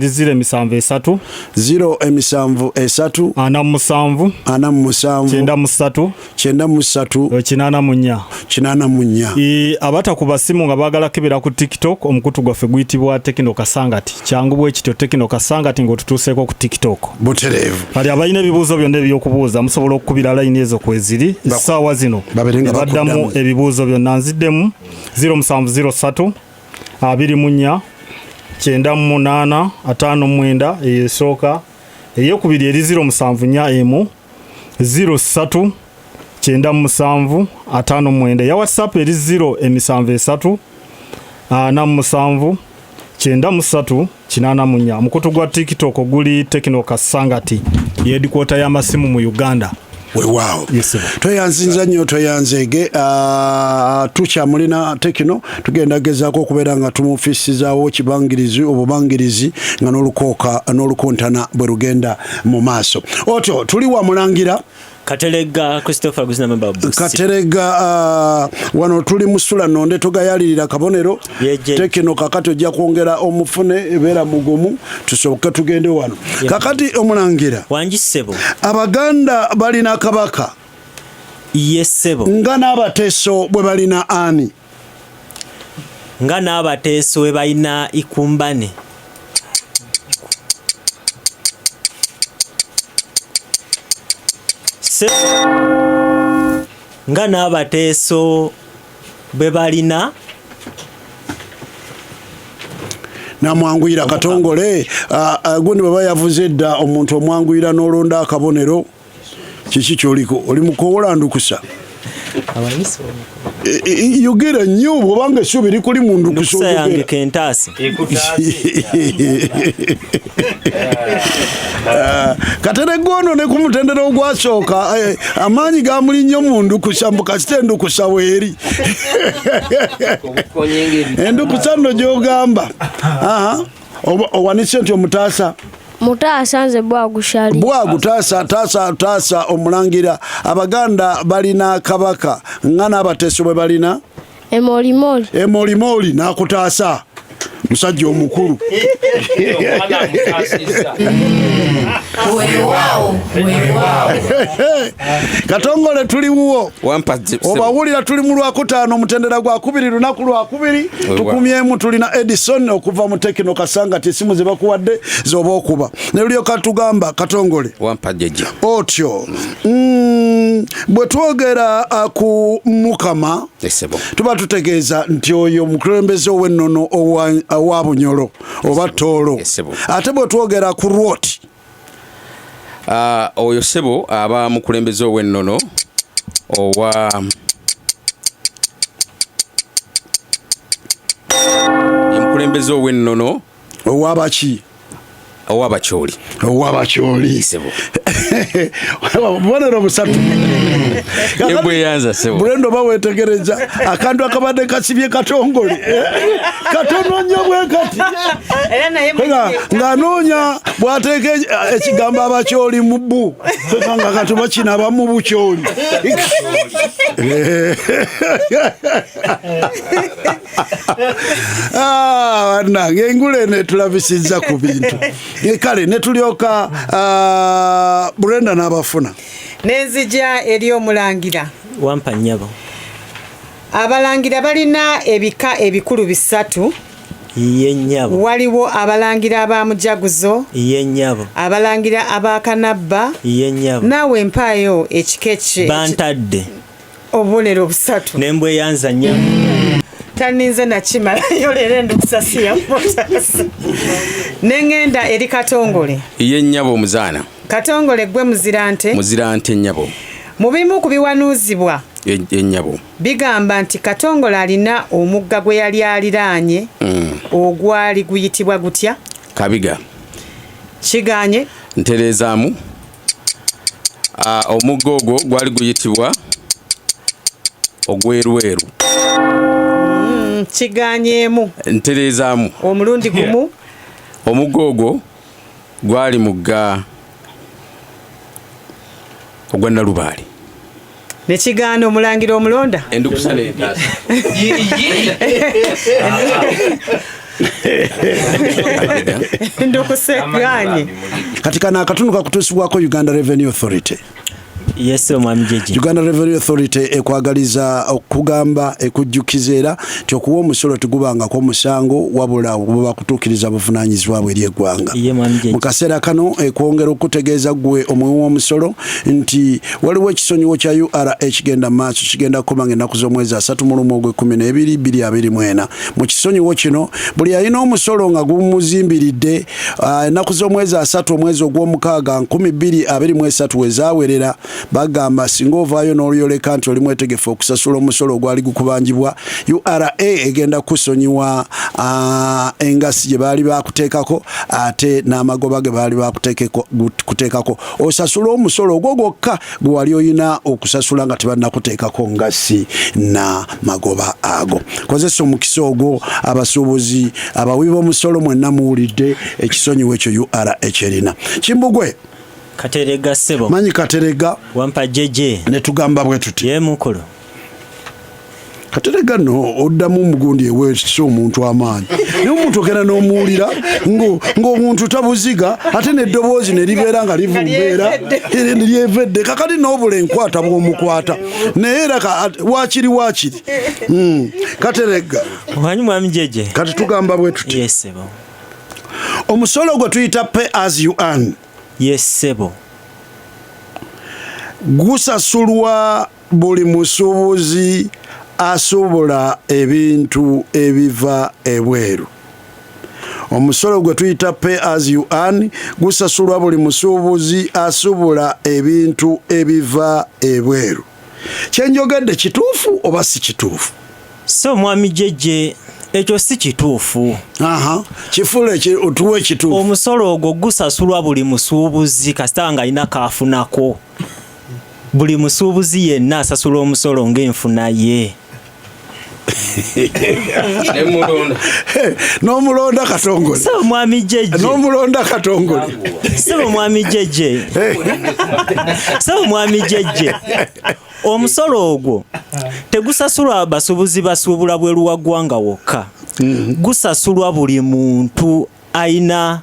073 073 47 47 93 93 84. 84. Abatakuba simu nga baagala kebera ku TikTok, omukutu gwaffe guyitibwa Tecno Kasangati. Kyangu bwe kityo, Tecno Kasangati ng'otutuuseeko ku TikTok. Butereevu. Kati abalina ebibuuzo byonna ebyokubuuza musobola okukubira layini ezo kweziri essaawa zino Babeere nga ne baddamu bakuddamu. ebibuuzo byonna. Nziddemu 0703 24 98 59 eyo esooka. Eyokubiri eri 0741 03 97 59. Eya WhatsApp eri 073 47 93 84. Omukutu gwa TikTok guli Tecno Kasangati, yedikwota y'amasimu mu Uganda. Weewaawo, tweyanzinza nnyo, tweyanzeege. Tukyamulina Tecno, tugenda gezaako okubeera nga tumufisizaawo kibangirizi obubangirizi nga n'olukooka n'olukontana bwe lugenda mu maaso. Otyo tuli wa mulangira Kateregga Christopher Guzinamemba. Kateregga, wano tuli mu sula nonde, togayalirira kabonero. Tecno kakati ojja kwongera omufune, ebeera mugumu tusoboke tugende wano. Kakati omulangira. Wangi ssebo. Abaganda balina kabaka? Ye ssebo. Nga n'abateeso bwe balina ani? Nga n'abateeso bwe balina ikumbane. Nga n'abateeso bwe balina. Namwanguyira Katongole. Gundi bweba yavuze edda, omuntu omwanguyira n'olonda akabonero. Kiki kyoliko? Oli mukowola ndukusa? Yogera nnyo, bwobanga essuubi likuli mu ndukusa. Ndukusa yange Oyogera. Kentaasi. Kateregga ono ne ku mutendera ogwasooka, amaanyi gamuli nnyo mu ndukusa, mbu kasita endukusa weeri. Endukusa nno gyogamba. Aha. Owanise nti omutaasa. Mutaasa nze Bwagu Shali. Bwagu, taasa, taasa, taasa omulangira. Abaganda balina kabaka nga n'abateeso bwe balina. Emolimoli. Emolimoli n'akutaasa, musajja omukulu. Weewaawo, weewaawo. Katongole, tuli wuwo. Wampa. Obawulira, tuli mu Lwakutaano, omutendera gwa kubiri, lunaku lwakubiri. Weewaawo. Tukumyemu, tulina Edison okuva mu Tekino Kasanga ti esimu ze bakuwadde zoba okuba ne lulyoka tugamba. Katongole. Wampa, jjajja. Otyo. Bwe twogera ku Mukama, Esebo. tuba tutegeeza nti oyo omukulembeze ow'ennono owa Bunyolo oba Toolo. Esebo. Ate bwe twogera ku Rwot? Oyo sebo aba mukulembeze ow'ennono owa ye mukulembeze ow'ennono owabaki? Ow'abakyoli. Ow'abakyoli. Sebo. Bubonero busatu. Ebweyanza, sebo. Bulendo oba wetegereza akantu akabadde kasibye Katongole, katono nnyo bwe kati. Era naye Ng'anoonya bw'ateeka ekigambo abakyoli mu bbu, Feka nga kati bakinaba mu bukyoli. Ah, bannange, engule eno etulabisizza ku bintu. Kale ne tulyoka, Brenda n'abafuna. Nenzija eri omulangira. Wampa, nnyabo. Abalangira balina ebika ebikulu bisatu. Ye, nnyabo. Waliwo abalangira abamujaguzo, Ye, nnyabo. abalangira abakanabba. Ye, nnyabo. Naawe mpaayo ekika Bantadde. Obubonero busatu. Nembweyanza, nnyabo. Taninze nakimalayo leero, endukusa si yamutaasa. Neŋŋenda eri Katongole. Ye, nnyabo, omuzaana. Katongole, gwe muzirante. Muzirante, nnyabo. Mu bimu ku biwanuuzibwa Ye, nnyabo. bigamba nti Katongole alina omugga gwe yali aliraanye ogwali guyitibwa gutya? Kabiga. Kiganye. Ntereezaamu. Omugga ogwo gwali guyitibwa Ogwerweru. Kiganyeemu. Ntereezaamu. Omulundi gumu. Omugga ogwo gwali mugga ogwa Nalubaale. Nekigaana. Omulangira omulonda. Endukusa n'entaasa. Ndukuseganye. Kati kano akatundu kakutuusibwako Uganda Revenue Authority. Yes, omwami Jeje. Uganda Revenue Authority ekwagaliza okugamba, ekujjukiza era nti okuwa omusolo tegubangako omusango, wabula buba kutuukiriza buvunaanyizibwa bwe eri eggwanga. Ye, mwami Jeje. Mu kaseera kano ekwongera okutegeeza ggwe omuwi w'omusolo nti waliwo ekisonyiwo kya URA ekigenda mu maaso, kigenda kukoma nga ennaku z'omwezi 31 ogw'e12 2024. Mu kisonyiwo kino, buli alina omusolo nga gumuzimbiridde, ennaku z'omwezi 30 omwezi ogw'omukaaga 2023 wezaawerera, bagamba singa ovaayo n'olyoleka nti oli mwetegefu okusasula omusolo ogwali gukubanjibwa, URA egenda kusonyiwa engasi gye baali bakuteekako ate n'amagoba ge baali bakuteekako, osasule omusolo ogwo gwokka gwe wali olina okusasula nga tebannakuteekako ngasi na magoba ago. Kozesa omukisa ogwo. Abasuubuzi, abawi b'omusolo, mwenna muwulidde ekisonyiwo ekyo URA ekyerina. Kimbugwe. Katerega, ssebo. Manyi Katerega. Wampa, Jeje. Ne tugamba bwe tuti. Ye, mukulu. Katerega nno oddamu omugundi eweesa omuntu amaanyi, naye omuntu ogenda n'omuwulira ng'omuntu tabuziga, ate n'eddoboozi ne libeera nga livumbeera lyevedde. Kakati n'obula enkwata bw'omukwata, naye era waakiri waakiri. Katerega. Wanyi, mwami Jeje. Kati tugamba bwe tuti. Ye, ssebo. Omusolo gwe tuyita pay as you earn. Ye, ssebo. Gusasulwa buli musuubuzi asuubula ebintu ebiva ebweru. Omusolo gwe tuyita pay as you earn gusasulwa buli musuubuzi asuubula ebintu ebiva ebweru. Kyenjogedde kituufu oba si kituufu? So mwami Jejje, ekyo si kituufu. Kifuule otuwe ekituufu. Omusolo ogwo gusasulwa buli musuubuzi kasita nga alina kaafunako. Buli musuubuzi yenna asasula omusolo ng'enfuna ye. N'omulonda Katongole. Sebo mwami Jejje. N'omulonda Katongole. Sebo mwami Jejje. Sebo mwami Jejje. Omusolo ogwo tegusasulwa basuubuzi basuubula bweru wa ggwanga wokka. Gusasulwa buli muntu alina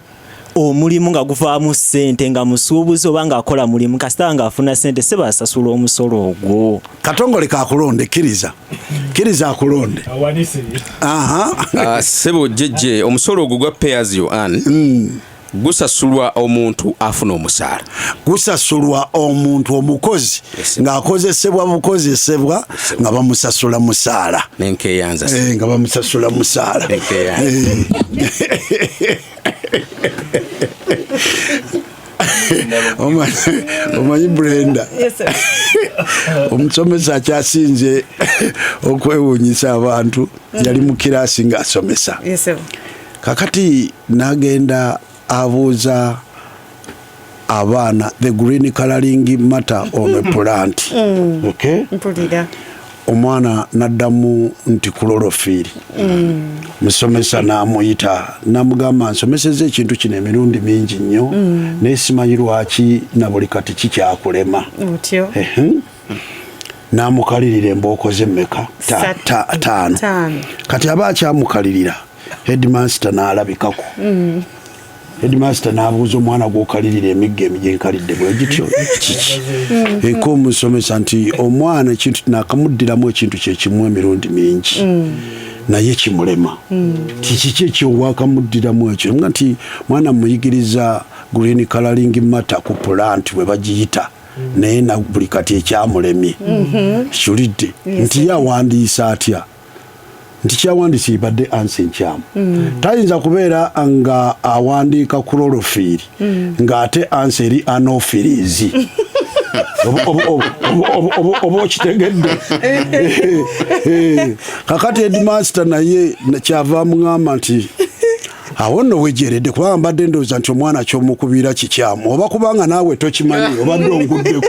omulimu nga guvaamu ssente, nga musuubuzi oba ng'akola mulimu, kasita ng'afuna ssente se basasula omusolo ogwo. Katongole kakulonde, kkiriza. Kkiriza akulonde. Ssebo Jejje, omusolo ogwo gwa pay as you earn gusasulwa omuntu afuna omusaala. Gusasulwa omuntu omukozi ng'akozesebwa bukozesebwa nga bamusasula musaala. Nenkeyanza. Nga bamusasula musaala. Nenkeyanza. Omanyi Brenda, omusomesa akyasinze okwewuunyisa abantu, yali mu kiraasi ng'asomesa. Kakati n'agenda abuuza abaana the green coloring matter on a plant. Okay? Mpulira. Omwana n'addamu nti chlorophyll. Musomesa n'amuyita n'amugamba, nsomesezza ekintu kino emirundi mingi nnyo, naye simanyi lwaki na buli kati kikyakulema. Otyo. N'amukalirira embooko ze mmeka? Taano. 5. Kati aba akyamukalirira, headmaster n'alabikako. Headmaster n'abuuza omwana gw'okalirira emiggo emigyenkalidde bwe gityo kiki? Eko omusomesa nti omwana ekintu nakamuddiramu ekintu kye kimu emirundi mingi, naye kimulema. Kiki ki ekyowakamuddiramu ekyo? Nga nti mwana muyigiriza green coloring matter ku plant bwe bagiyita, naye na buli kati ekyamulemye. Kiwulidde nti ye awandiisa atya? Nti kyawandiisa ebadde ansi enkyamu. Tayinza kubeera nga awandiika chlorophyll ng'ate ansi eri anopheles. Oba okitegedde. Kakati headmaster naye kyava amugamba nti awo nno wejeredde, kubanga mbadde ndowooza nti omwana ky'omukubira kikyamu, oba kubanga naawe tokimanyi obadde onguddeko.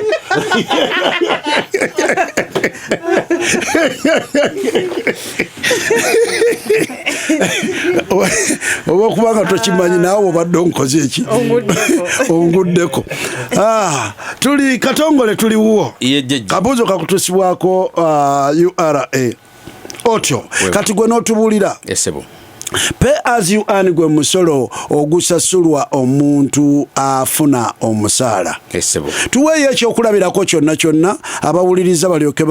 Oba kubanga tokimanyi naawe obadde onkoze eki? Onguddeko. Tuli Katongole, tuli wuwo. Kabuuzo kakutuusibwako URA. Otyo. Kati gwe n'otubuulira. Pay as you earn gwe musolo ogusasulwa omuntu afuna omusaala. Tuweeyo ekyokulabirako kyonna kyonna abawuliriza balyoke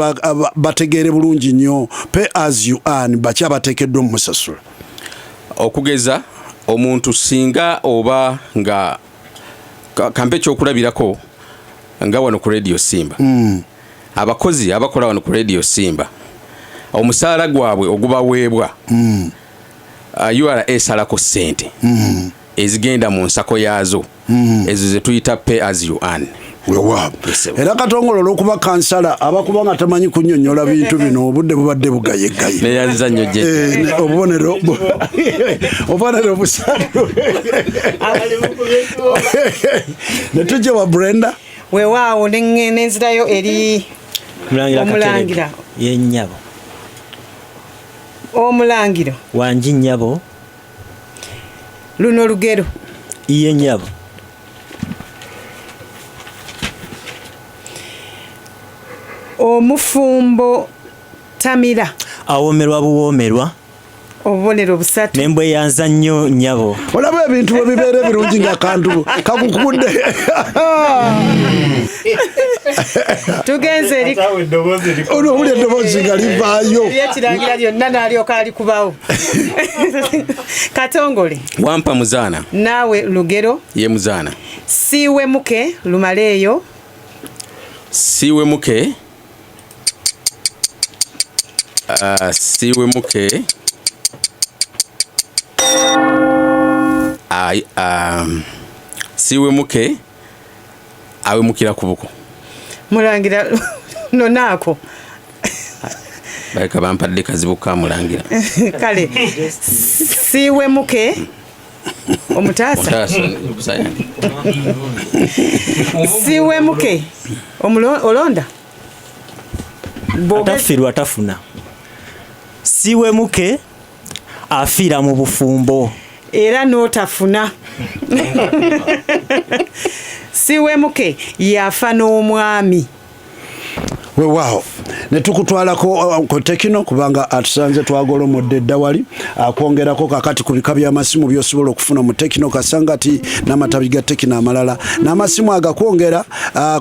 bategeere bulungi nnyo pay as you earn baki abateekeddwa omumusasula. Okugeza omuntu singa oba nga kampe ekyokulabirako nga wano ku Radio Simba. Abakozi abakola wano ku Radio Simba omusaala gwabwe ogubaweebwa, URA esalako ssente ezigenda mu nsako yaazo, ezo ze tuyita pay as you earn. Weewaawo. Era Katongole olw'okuba kansala abakuba nga tamanyi kunnyonnyola bintu bino, obudde bubadde bugayegaye. Neyanziza nnyo Jjajja. Obubonero busatu. Ne tujja wa Brenda. Weewaawo, nenzirayo eri Mulangira Katerega. Omulangira. Ye nnyabo. Omulangira. Wangi nnyabo. Luno lugero. Ye nnyabo. Omufumbo Tamira. Awoomerwa buwoomerwa. Obubonero busatu. Nembwe yanza nnyo nnyabo. Olaba ebintu bwe bibeera ebirungi nga kantu kakukudde. Tugenze eri. Ono owulira eddoboozi nga livaayo. Ekirangira lyonna n'alyoka alikubawo. Katongole. Wampa muzaana. Naawe lugero. Ye muzaana. Siiwemuke lumaleeyo. Siwemuke, siwemuke, siwemuke awemukira ku buko. Mulangira nonaako. Baleka bampadde kazibu ka mulangira. Kale siwemuke omutaasa. Siwemuke olonda atafiirwa tafuna. Siwemuke afiira mu bufumbo era n'otafuna. Siwemuke yafa n'omwami. Weewaawo ne tukutwalako ku Tekino kubanga atusanze twagolomodde edda wali akwongerako kakati ku bika by'amasimu by'osobola okufuna mu Tekino Kasangati n'amatabi ga Tekino amalala n'amasimu agakwongera.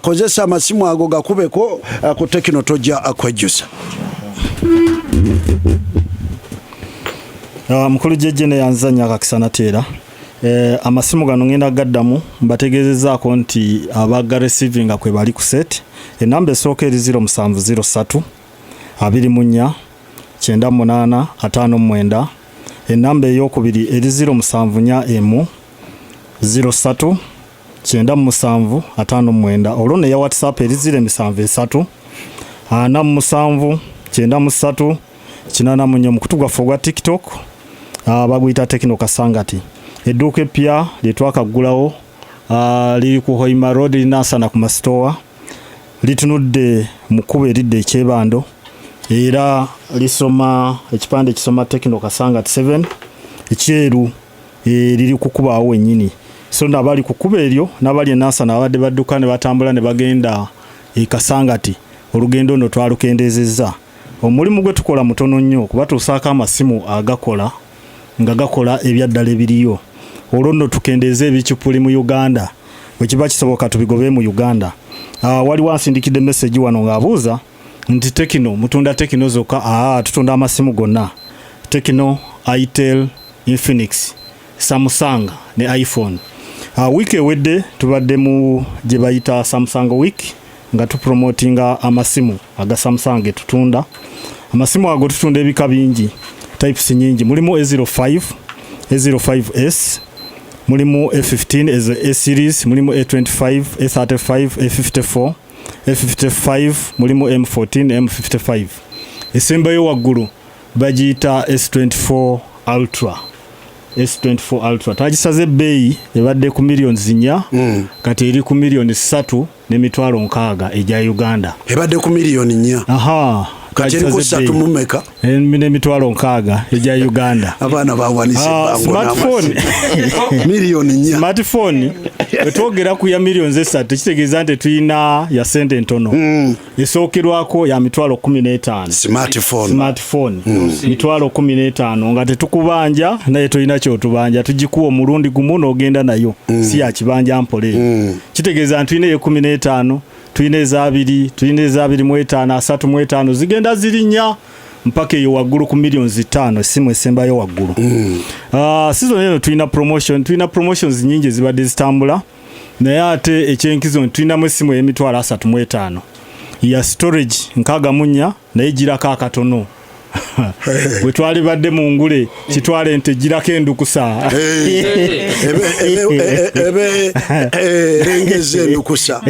Kozesa amasimu ago gakubeko ku Tekino tojja kwejjusa. Mukulu jjejje neyanzanya akakisa nateera. Amasimu gano ngenda gaddamu mbategeezezaako nti abaga receivinga kwe bali ku set. Enamba esooka eri 0703 24 98 59. Enamba eyokubiri eri 0741 03 97 59. Olwo neya WhatsApp eri 073 47 93 84. Omukutu gwaffe ogwa TikTok baguyita Tekino Kasangati. Edduuka eppya lye twakaggulawo liri ku Hoima Road linaasana ku masitowa, litunudde mu kkubo eridda ekyebando era lisoma ekipande ekisoma Tekino Kasangati 7 ekyeru, liri ku kkubo awo wennyini. So n'abali ku kkubo eryo n'abali e Nansana abadde badduka ne batambula ne bagenda e Kasangati, olugendo nno twalukendeezezza. Omulimu gwe tukola mutono nnyo kubatuusaako amasimu agakola nga gakola ebyaddala ebiriyo, olwo nno tukendeeze ebicupuli mu Uganda, bwe kiba kisoboka tubigobe mu Uganda. Waliwo ansindikidde message wano ng'abuuza nti Tekino mutunda Tekino zokka? Tutunda amasimu gonna, Tekino, Itel, Infinix, Samsung ne iPhone. Wiiki ewedde tubadde mu gye bayita Samsung Week nga tupromotinga amasimu aga Samsung tutunda. Amasimu ago tutunda ebika bingi, types nyingi, mulimu A05, A05s, mulimu A15 as A series, mulimu A25, A35, A54, A55, mulimu M14, M55. Esembayo waggulu bagiyita S24 Ultra. S24 Ultra twagisaze ebbeeyi, ebadde ku miliyoni 4, kati eri ku miliyoni 3,600,000 egya Uganda. Ebadde ku miliyoni 4. Aha. Kati eri ku ssatu mu mmeka? N'emitwalo 60 egya Uganda. Abaana bawanise ebbango. Smartphone. Miliyoni 4. Smartphone bwe twogera ku ya miliyoni 3 tekitegeeza nti tulina ya sente ntono. Esookerwako ya mitwalo 15. Smartphone. Smartphone mitwalo 15 nga tetukubanja, naye tolina kyotubanja, tugikuwa omulundi gumu n'ogenda nayo, si ya kibanja mpola eyo. Kitegeeza nti tulina ey'e 15, tulina ezabiri, tulina ezabiri mu etaano, 35, zigenda zirinnya mpaka eyo waggulu ku miliyoni 5, essimu esembayo waggulu. Season eno tulina promotion, tulina promotions nyingi ezibadde zitambula, naye ate ekyenkizo nti tulinamu essimu ey'emitwalo 35 ya storage 64, naye girako akatono bwe twalibadde mu ngule kitwale ente girako endukusa. Ebe erengeza endukusa.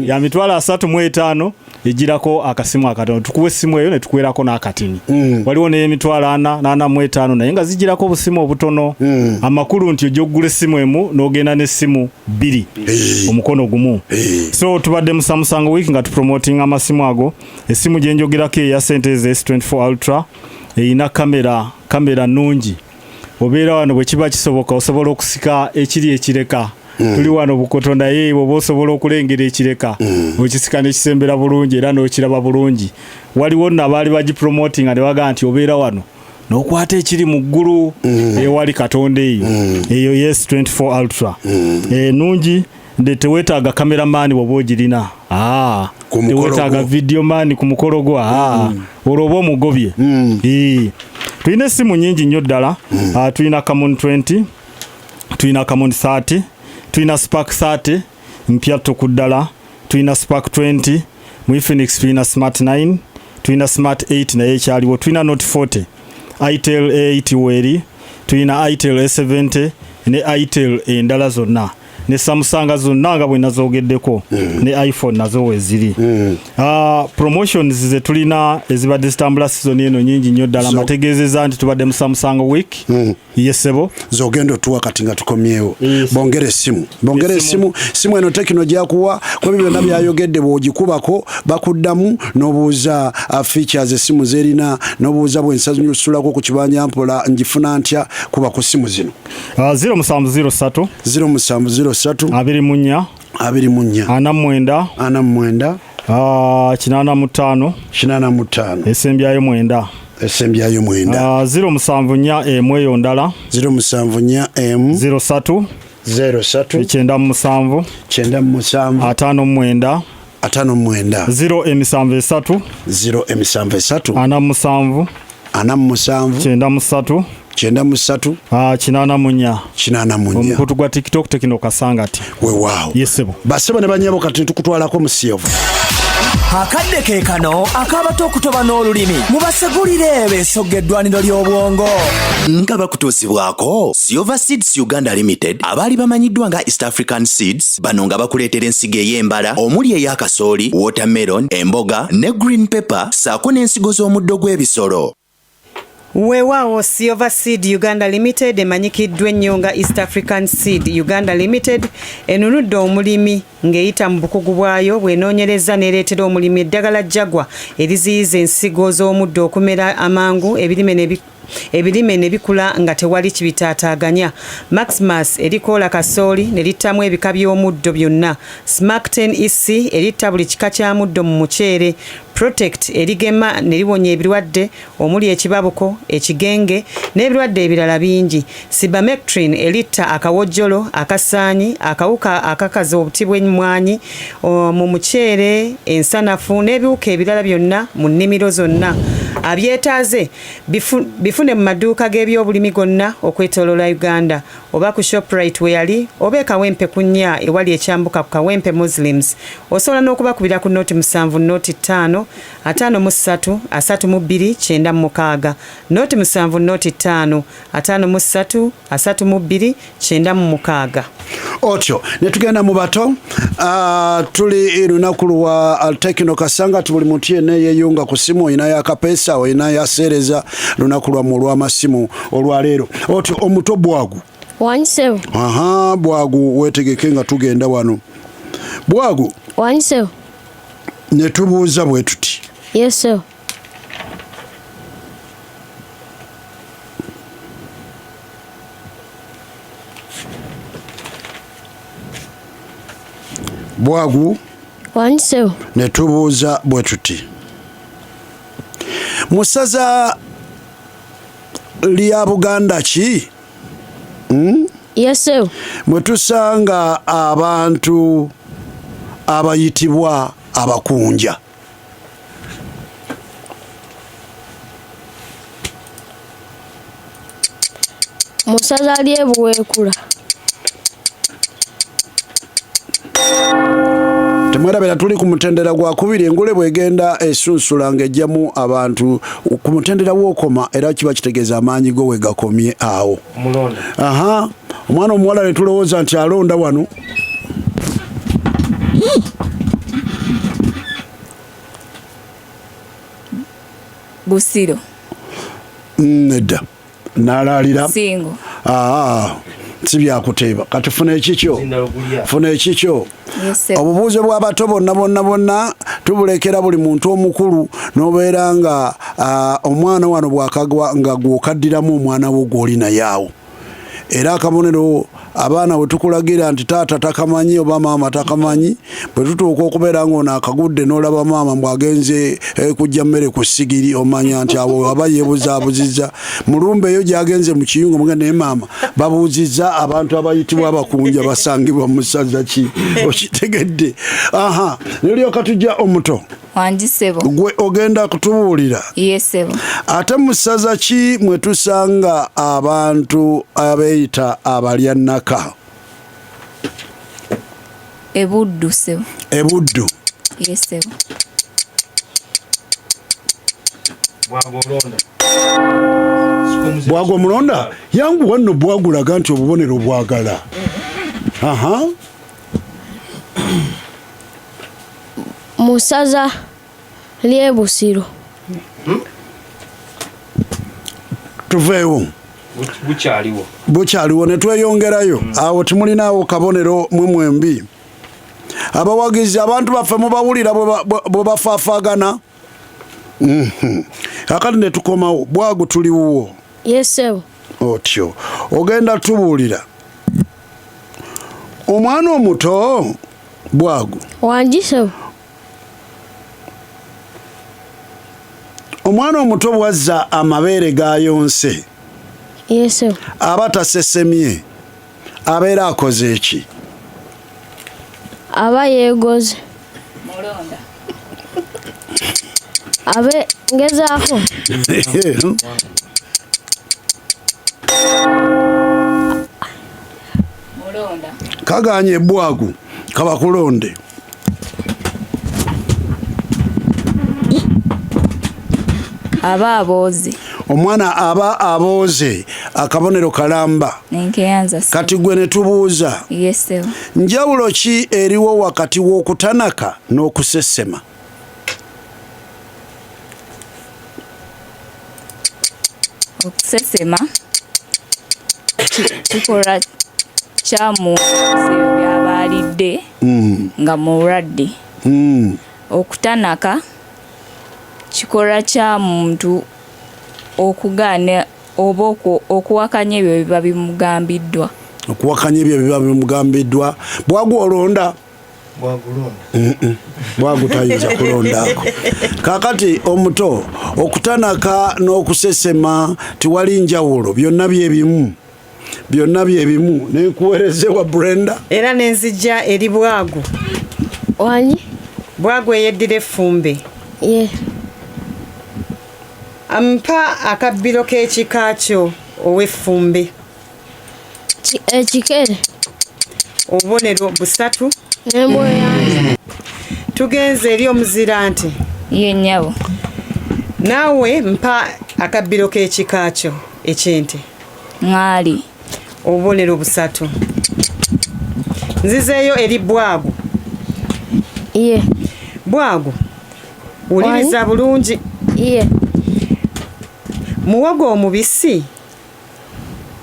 Ya mitwalo 35 egirako akasimu akatono, tukuwa essimu eyo ne tukuwerako n'akatini. Waliwo n'emitwalo 4 n'45, naye nga zigirako obusimu obutono. Amakulu nti ojja okugula essimu emu n'ogenda n'essimu bbiri omukono gumu. So tubadde mu Samsung Week nga tupromotinga amasimu ago. Essimu gye njogerako eya sente eza S24 Ultra erina kamera, kamera nnungi. Obeera wano bwe kiba kisoboka osobola okusika ekiri ekireka. Tuli wano Bukoto, naye bw'oba osobola okulengera ekireka, okisika nekisembera bulungi era n'okiraba bulungi. Waliwo nno abaali bagipromotinga ne bagamba nti obeera wano n'okwata ekiri mu ggulu ewali Katonda. Eyo eyo S24 Ultra nungi nde teweetaaga cameraman bw'oba ogirina. Ku mukolo Teweetaaga gwo. video man ku mukolo gwo. Olwo oba omugobye. Tulina essimu nyingi nnyo ddala. Tulina Camon 20, tulina Camon 30, tulina Spark 30 mpya ttuku ddala. Tulina Spark 20, mu Infinix tulina Smart 9, tulina Smart 8 naye ekyaliwo, tulina Note 40, Itel A8 weeri, tulina Itel A70 ne Itel endala zonna ne Samsung zonna nga bwe nazoogeddeko ne iPhone nazo weziri. Promotions ze tulina ezibadde zitambula season eno nyingi nnyo ddala. Mbategeezezza nti tubadde mu Samsung week. Yes ssebo. Zogenda otuwa kati nga tukomyewo. Bongere essimu, bongere essimu. Simu eno Tekino gyakuwa ku ebyo byonna byayogedde, bw'ogikubako bakuddamu n'obuuza features essimu zerina, n'obuuza bwensasulako ku kibanja mpola ngifuna ntya. Kuba ku ssimu zino: 0703, 0703, 24, 24, 49, 49, 85, 85, esembyayo 9. Esembyayo 9. 074 emu eyo ndala. 074 emu. 03, 03, 97, 97, 59, 59, 0 7 3, 0 7 3, 47, 47, 93, 93, 84. 84. Omukutu gwa TikTok Tekino Kasangati. Weewaawo. Yes ssebo. Basebo ne banyabo, kati tukutwalako mu Siyovu. Akadde ke kano akabato okutoba n'olulimi mubasegulire beesogga eddwaniro ly'obwongo. Nga bakutuusibwako Silver Seeds Uganda Limited, abaali bamanyiddwa nga East African Seeds. Bano nga bakuleetera ensigo ey'embala omuli ey'akasooli, watermelon, emboga ne green pepper, ssaako n'ensigo z'omuddo gw'ebisolo. Weewaawo, Silver Seed Uganda Limited emanyikiddwa ennyo nga East African Seed Uganda Limited enunudde omulimi ng'eyita mu bukugu bwayo bw'enoonyereza n'ereetera omulimi eddagala Jagwa eriziyiza ensigo z'omuddo okumera amangu, ebirime ne bikula nga tewali kibitaataaganya. Maximus erikoola kasooli ne littamu ebika by'omuddo byonna. Smack 10 EC eritta buli kika kya muddo mu muceere. Protect erigema ne liwonya ebirwadde omuli ekibabuko, ekigenge n'ebirwadde ebirala bingi. Cypermethrin eritta akawojjolo, akasaanyi, akawuka akakaza obuti bw'emmwanyi mu muceere, ensanafu n'ebiwuka ebirala byonna mu nnimiro zonna. Abyetaaze bifune mu maduuka g'ebyobulimi gonna okwetooloola Uganda, oba ku Shoprite we yali, oba e Kawempe ku nnya ewali ekyambuka ku Kawempe Muslims. Osobola n'okubakubira ku 07 05 53 32 96, 07 05 53 32 96. Otyo ne tugenda mu bato. Tuli lunaku lwa Tekino Kasanga ti buli muntu yenna eyeyunga ku simu olinayo akapeesa, olinayo aseereza. Lunaku lwammwe olw'amasimu olwaleero. Otyo omuto Bwagu. Wangi ssebo. Aha, Bwagu, wetegeke nga tugenda wano. Bwagu. Wangi ssebo. Ne tubuuza bwe tuti. Yes ssebo. Bwagu. Wangi ssebo. Ne tubuuza bwe tuti: mu ssaza lya Buganda ki, Yes ssebo. mwe tusanga abantu abayitibwa abakunja? Mu ssaza ly'e Buweekula. Temwerabira tuli ku mutendera gwa kubiri. Engule bwegenda esunsula ng'ejjamu abantu ku mutendera wookoma, era kiba kitegeeza amaanyi go we gakomye awo. Aha, omwana omuwala ne tulowooza nti alonda wano. Busiro. Nedda, nalaalira. Singo. Aa, si byakuteeba. Kati funa ekikyo, funa ekikyo. Yes, sir. Obubuuzo bw'abato bonna bonna bonna tubulekera buli muntu omukulu n'obeera nga omwana wano bwakagwa nga gwokaddiramu omwana wo gw'oli naye awo. Era akabonero abaana bwe tukulagira nti taata takamanyi oba maama takamanyi, bwe tutuuka okubeera ng'ono akagudde n'olaba maama mbw'agenze kujja mmere ku ssigiri, omanya nti awo aba yeebuzaabuzizza mulumba eyo gy'agenze mu kiyungu. Mugenda naye maama babuuzizza abantu abayitibwa abakunja basangibwa mu ssaza ki? Okitegedde? Aha, nolyoka tujja omuto. Wangi ssebo. Gwe ogenda kutubuulira. Yes ssebo. Ate mu ssaza ki mwe tusanga abantu abeeyita abalyannaka? Ebuddu ssebo. Ebuddu. Ye ssebo. Bwago omulonda yangu wanno bwagulaga nti obubonero bwagala. Aha. Mu ssaza ly'e Busiro. Tuveewo. Bukyaliwo. Bukyaliwo ne tweyongerayo. Awo temulinaawo kabonero mwe mwembi. Abawagizi abantu baffe mubawulira bwe bafaafaagana. Kakati ne tukomawo bwagu tuli wuwo. Yes ssebo. Otyo ogenda tubuulira omwana omuto bwagu. Wangi ssebo. Omwana omuto bw'azza amabeere g'ayonse. Yes ssebo. Aba tasesemye abeera akoze eki? Aba yeegoze. Mulonda. Abe ngezaako. Mulonda. Kaganye ebbwagu kabakulonde. Aba abooze. Omwana aba abooze akabonero kalamba. Nenkeyanza. Kati gwe ne tubuuza. Yes ssebo. Njawulo ki eriwo wakati w'okutanaka n'okusesema? Okusesema kikolwa kya muntu by'aba alidde nga mulwadde. Okutanaka kikolwa kya muntu okugaana oba okuwakanya ebyo biba bimugambiddwa. Okuwakanya ebyo biba bimugambiddwa. Bwagu olonda? Bwagu tayinza kulondako. Kakati omuto okutanaka n'okusesema tiwali njawulo, byonna bye bimu. Byonna bye bimu. Nenkuweereze wa Brenda. Era nenzijja eri Bwagu. Wangi? Bwagu eyeddira effumbe. Ye. Mpa akabbiro k'ekika kyo ow'effumbe. Ekikere. Obubonero busatu. N'embwa yange. Tugenze eri omuzira nti. Ye nnyabo. Naawe mpa akabbiro k'ekika kyo eky'ente. Ŋŋaali. Obubonero busatu. Nzizeeyo eri Bwagu. Ye. Bwagu. Wuliriza bulungi. Ye. Muwogo omubisi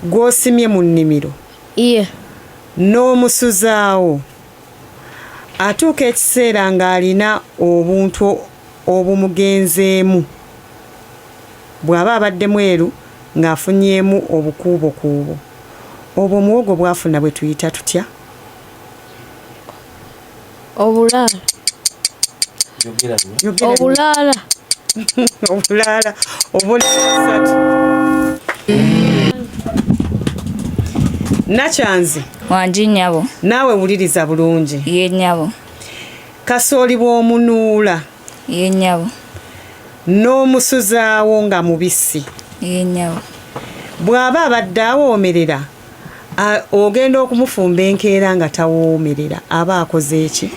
gw'osimye mu nnimiro. Ye. N'omusuzaawo. Atuuka ekiseera ng'alina obuntu obumugenzeemu. Bw'aba abadde mweru ng'afunyeemu obukuubokuubo. Obwo omuwogo bw'afuna bwe tuyita tutya? Obulaala. Obulaala. Obulaala. Obulaala. Nakyanzi. Wangi nnyabo. Naawe wuliriza bulungi. Ye nnyabo. Kasooli bw'omunuula. Ye nnyabo. N'omusuzaawo nga mubisi. Ye nnyabo. Bw'aba abadde awoomerera, ogenda okumufumba enkeera nga tawoomerera, aba akoze ki?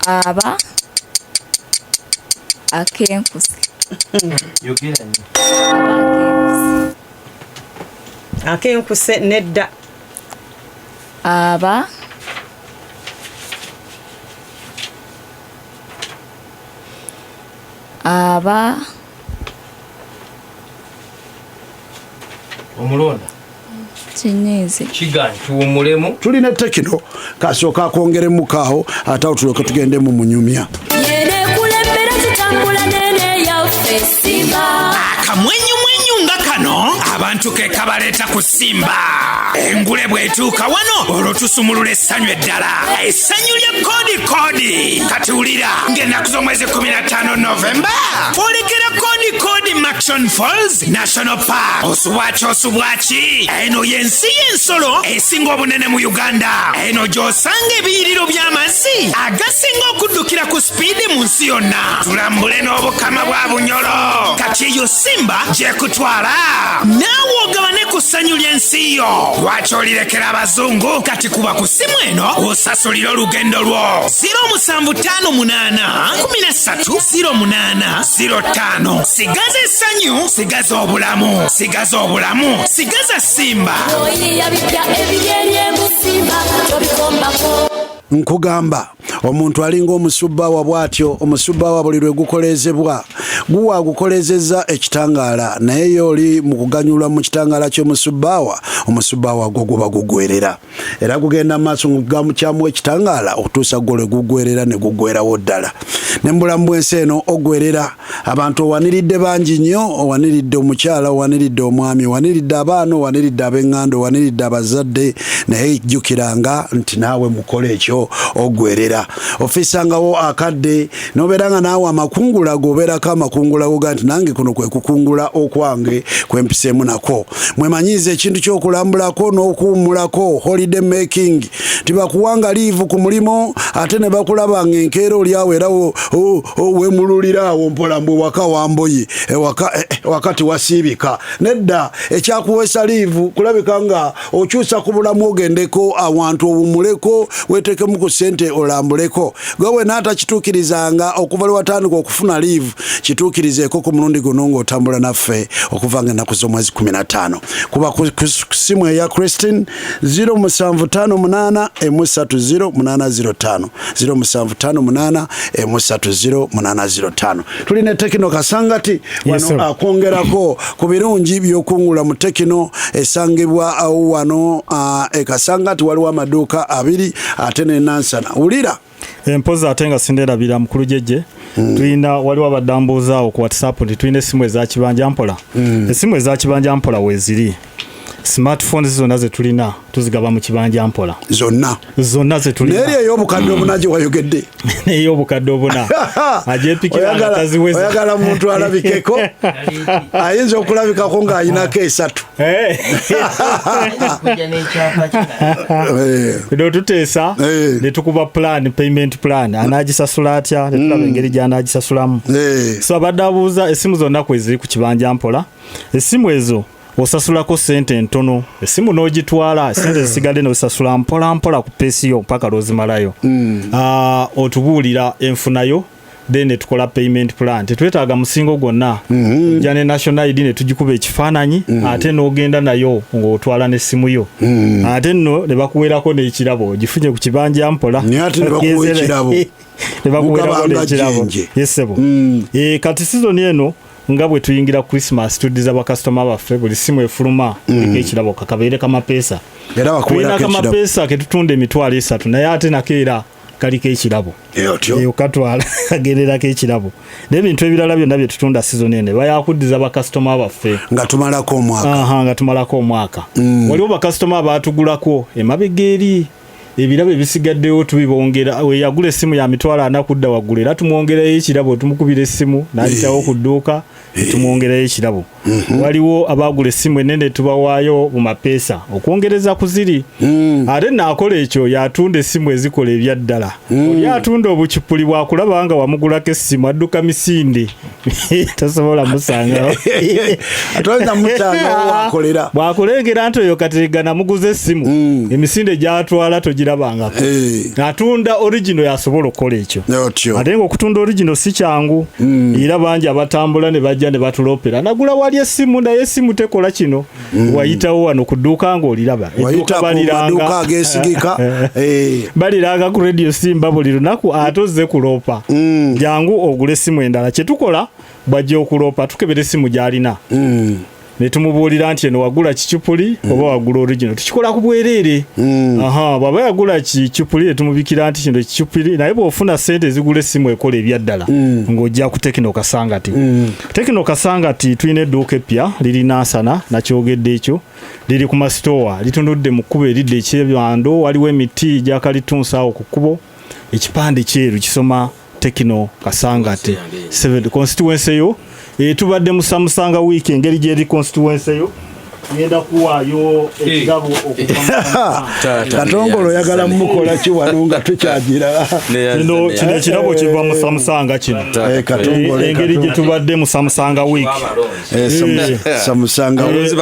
Aba akenkuse. Yogera nnyo. Akenkuse nedda. Aba aba omulonda kinyiize kiganyi tuwummulemu. Tulina tekino kasooka akwongeremu kaawo ate awo tulyoke tugende mu munyumya. Yenekulembera tutambula nene yaffe Simba. Akamwenyumwenyu nga kano abantu ke kabaleeta ku Simba. Engule bw'etuuka wano olwo tusumulula essanyu eddala. Essanyu lya koodi koodi. Kati wulira ng'ennaku z'omwezi 15 Novemba twolekera koodi koodi Murchison Falls National Park. Osubwaki osubwaki? Eno y'ensi y'ensolo esinga obunene mu Uganda. Eno gy'osanga ebiyiriro by'amazzi agasinga okuddukira ku sipiidi mu nsi yonna. Tulambule n'obukama bwa Bunyoro. Kati eyo Simba gy'ekutwala. Naawe ogabane ku ssanyu ly'ensi nsi yo. Lwaki olirekera abazungu? Kati kuba ku ssimu eno osasulire olugendo lwo 0758 13 08 05. Sigaza essanyu, sigaza obulamu, sigaza obulamu, sigaza Simba. Oyiya bipya ebiryerye mu Simba tobikombako. Nkugamba omuntu alinga omusubbaawa bw'atyo, omusubbaawa buli lwe gukoleezebwa guwa agukoleezezza ekitangaala, naye ye oli mu kuganyulwa mu kitangaala ky'omusubbaawa, omusubbaawa gwo guba gugwerera era gugenda mu maaso kyamu ekitangaala okutuusa gwo lwe gugwerera ne gugwerawo ddala. Ne mu bulamu bw'ensi eno ogwerera abantu, owaniridde bangi nnyo, owaniridde omukyala, owaniridde omwami, owaniridde abaana, owaniridde ab'eŋŋanda, owaniridde abazadde, naye jjukiranga nti naawe mukola ekyo ogwerera. Ofiisangawo akadde n'obeera nga naawe amakungula gobeerako amakungula goga nti nange kuno kwe kukungula okwange kwempiseemu nako. Mwemanyiiza ekintu ky'okulambulako n'okuwummulako, holiday making. Tibakuwanga liivu ku mulimu ate ne bakulaba nga enkeera oli awo era wemululira awo mpola mbu waka wamboyi, ewaka tiwasiibika. Nedda, ekyakuweesa liivu kulabika nga okyusa ku bulamu, ogendeko awantu owummuleko, weetekemu ku ssente olambuleko. Gwe wena atakituukirizanga okuva lwe watandika okufuna liivu, kituukirizeeko ku mulundi guno ng'otambula naffe okuva nga ennaku z'omwezi 15. Kuba ku simu eya Christine 0758 130 805, 0758 130 805. Tulina Tekino Kasangati wano akwongerako ku birungi by'okungula mu Tekino esangibwa awo wano e Kasangati. Waliwo amaduuka abiri ate ne Nansana. Wulira. Empozi ate nga sinderabira mukulu jejje, tulina waliwo abadambuuza awo ku WhatsApp nti tulina essimu eza kibanja mpola. Essimu eza kibanja mpola weeziri, smartphones zonna zetulina tuzigaba mu kibanja mpola. Zonna? Zonna zetulina. Naye ey'obukadde obuna gye wayogedde? Ey'obukadde obuna agyepikira nga taziweza. Oyagala muntu alabikeko, ayinza okulabikako ng'ayinako esatu. Bino tuteesa ne tukuba plan, payment plan, anaagisasula atya, ne tulaba engeri gy'anaagisasulamu. So abadde abuuza essimu zonna kweziri ku kibanja mpola, essimu ezo osasulako sente ntono, essimu n'ogitwala, sente zisigadde n'ozisasula mpola mpola ku pace yo mpaka lw'ozimalayo. Otubuulira enfunayo, then ne tukola payment plan. Tetwetaaga musingo gwonna, ojja ne national ID ne tugikuba ekifaananyi, ate n'ogenda nayo ng'otwala n'essimu yo, ate nno ne bakuweerako n'ekirabo ogifunye ku kibanja mpola. Naye ate ne bakuwa ekirabo. Ne bakuweerako Mugabanga n'ekirabo. jjenje. Yes, ssebo. Kati season eno nga bwe tuyingira Christmas, tuddiza bakasitoma baffe buli simu efuluma kuliko ekirabo, kakabeere kamapeesa. Era Tulina bakuweerako ekirabo. kamapeesa ketutunda 30,000, naye ate nako era kaliko ekirabo. Okatwala kagenderako ekirabo n'ebintu ebirala byonna bye tutunda season eno bayakuddiza bakasitoma baffe. Nga tumalako omwaka. Aha, nga tumalako omwaka. Waliwo bakasitoma abaatugulako emabega eri, ebirabo ebisigaddewo tubibongera. Weyagula essimu ya 40,000 kudda waggulu, era tumwongerayo ekirabo, tumukubira essimu n'ayitawo ku dduuka, tumwongerayo ekirabo. Waliwo abaagula essimu ennene, tubawaayo mu mapeesa okwongereza ku ziri. Ate naakola ekyo yatunda essimu ezikola ebyaddala. Oli atunda obucupuli, bwakulaba nga wamugulako essimu adduka misinde, tasobola musangawo. Atoyinza musangawo wakolera. Bwakulengera nti oyo Kateregga namuguza essimu, emisinde gyatwala togirabangako. Atunda original yasobola okukola ekyo, ate nga okutunda original si kyangu. Era bangi abatambula ne bajja ne batulopera, nagula wali essimu naye essimu tekola kino. Wayitawo wano ku dduuka ng'oliraba. Wayita Edduuka ku baliranga. maduuka ageesigika. Baliranga ku Radio Simba buli lunaku, ate ozze kuloopa. Jangu ogule essimu endala. Kyetukola, bwajja okuloopa tukebera essimu gy'alina ne tumubuulira nti eno wagula kicupuli oba wagula original. Tukikola ku bwereere. Aha, bw'aba yagula kicupuli ne tumubikira nti kino kicupuli, naye bw'ofuna sente ezigula essimu ekola ebyaddala ng'ojja ku Tekino Kasangati. Tekino Kasangati tulina edduuka eppya liri Nansana, nakyogedde ekyo, liri ku masitowa, litunudde mu kkubo eridda ekyebando, waliwo emiti gya kalitunsi awo ku kkubo, ekipande kyeru kisoma Tekino Kasangati 7 constituency yo. Tubadde musamusanga wiiki engeri gyeri constituency yo. Ngenda kuwaayo ekirabo okuva Katongole oyagala mukola ki wano nga tukyagira? Kino kino ekirabo kiva mu Samusanga kino. Katongole, Engeri gye Katongole. tubadde mu Samusanga week. Samusanga week.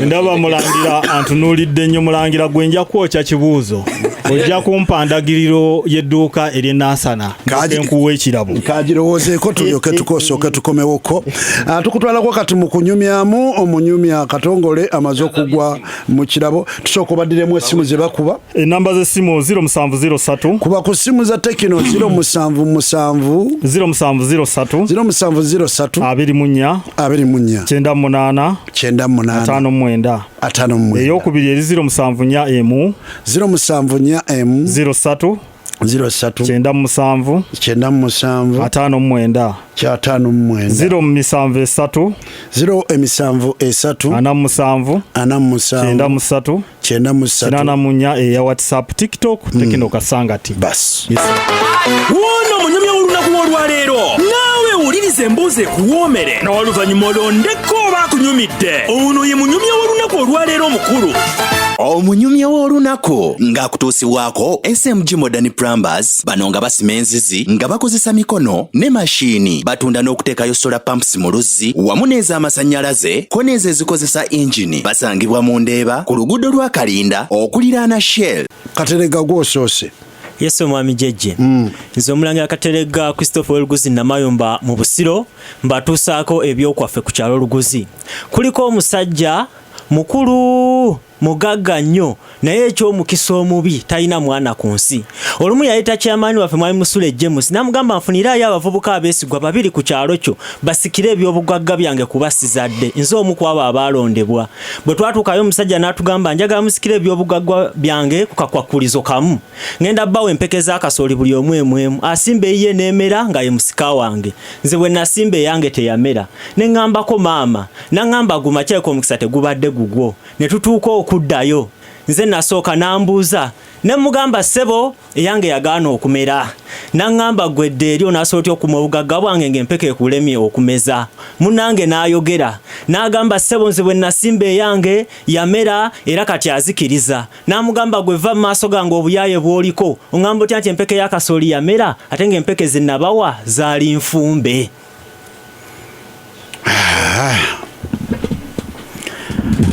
Ndaba mulangira antunuulidde nnyo. Mulangira gwe nja kwokya kibuuzo, ojja kumpa ndagiriro y'edduuka ery'e Nansana nkuwa ekirabo. Kagirowoozeeko, tulyoke tukosooke tukomewoko. Tukutwalako kati mu kunyumyamu. Omunyumya Katongole amaze okugwa mu kirabo, tusooka obaddiremu essimu ze bakuba. Enamba z'essimu 0703. Kuba ku ssimu za Tecno 077 0703 0703 24 24 98 98 59. 59. Eyokubiri eri 074 074 03 03 97 97 59. 59. 073 073 47 47 93 93 84, eya WhatsApp, TikTok, Tecno Kasangati. Bas. Wuuno omunyumya w'olunaku lw'olwaleero. Naawe wuliriza emboozi ekuwoomere, n'oluvannyuma olondeko oba akunyumidde. Ono ye munyumya w'olunaku olwaleero omukulu. Omunyumya w'olunaku ng'akutuusibwako SMG Modern Plumbers. Bano nga basima enzizi nga bakozesa mikono ne mashiini. Batunda n'okuteekayo solar pumps mu luzzi wamu n'ez'amasannyalaze ko n'ezo ezikozesa engini. Basangibwa mu Ndeeba ku luguudo lwa Kalinda okuliraana Shell. Katerega, gwosoose. Yesu, omwami jejje. Nze omulangira Katerega Christopher Oluguzi Namayumba mu Busiro, mbatuusaako ebyokwaffe ku kyalo Luguzi. Kuliko omusajja mukulu mugagga nnyo, naye ekyomukisa omubi talina mwana ku nsi. Olumu yayita kyamaani waffe Mwami Musule James, n'amugamba, "Nfunirayo abavubuka abeesigwa babiri ku kyalo kyo basikire ebyobugagga byange kuba sizadde." Nze omu ku abo abaalondebwa. Bwe twatuukayo, omusajja n'atugamba, "Njagala musikire ebyobugagga byange ku kakwakulizo kamu. Ngenda bbawo empeke z'akasooli, buli omu emu emu, asimba eyiye n'emera nga ye musika wange." Nze bwe nasimba eyange teyamera, ne ŋŋambako maama, naŋŋamba, "Guma, kyereka omukisa tegubadde gugwo." Ne tutuuka okuddayo, nze nasooka, n'ambuuza, ne mugamba, "Ssebo, eyange yagaana okumera." Naŋŋamba, "Gwedde eri onaasobola otya okuma obugagga bwange ng'empeke ekulemye okumeza?" Munnange n'ayogera n'agamba, "Ssebo, nze bwe nasimba eyange yamera, era kati azikiriza." N'amugamba, "Gwe va mu maaso gange, obuyaaye bw'oliko. Oŋŋamba otya nti empeke y'akasooli yamera ate ng'empeke ze nabawa zaali nfumbe?"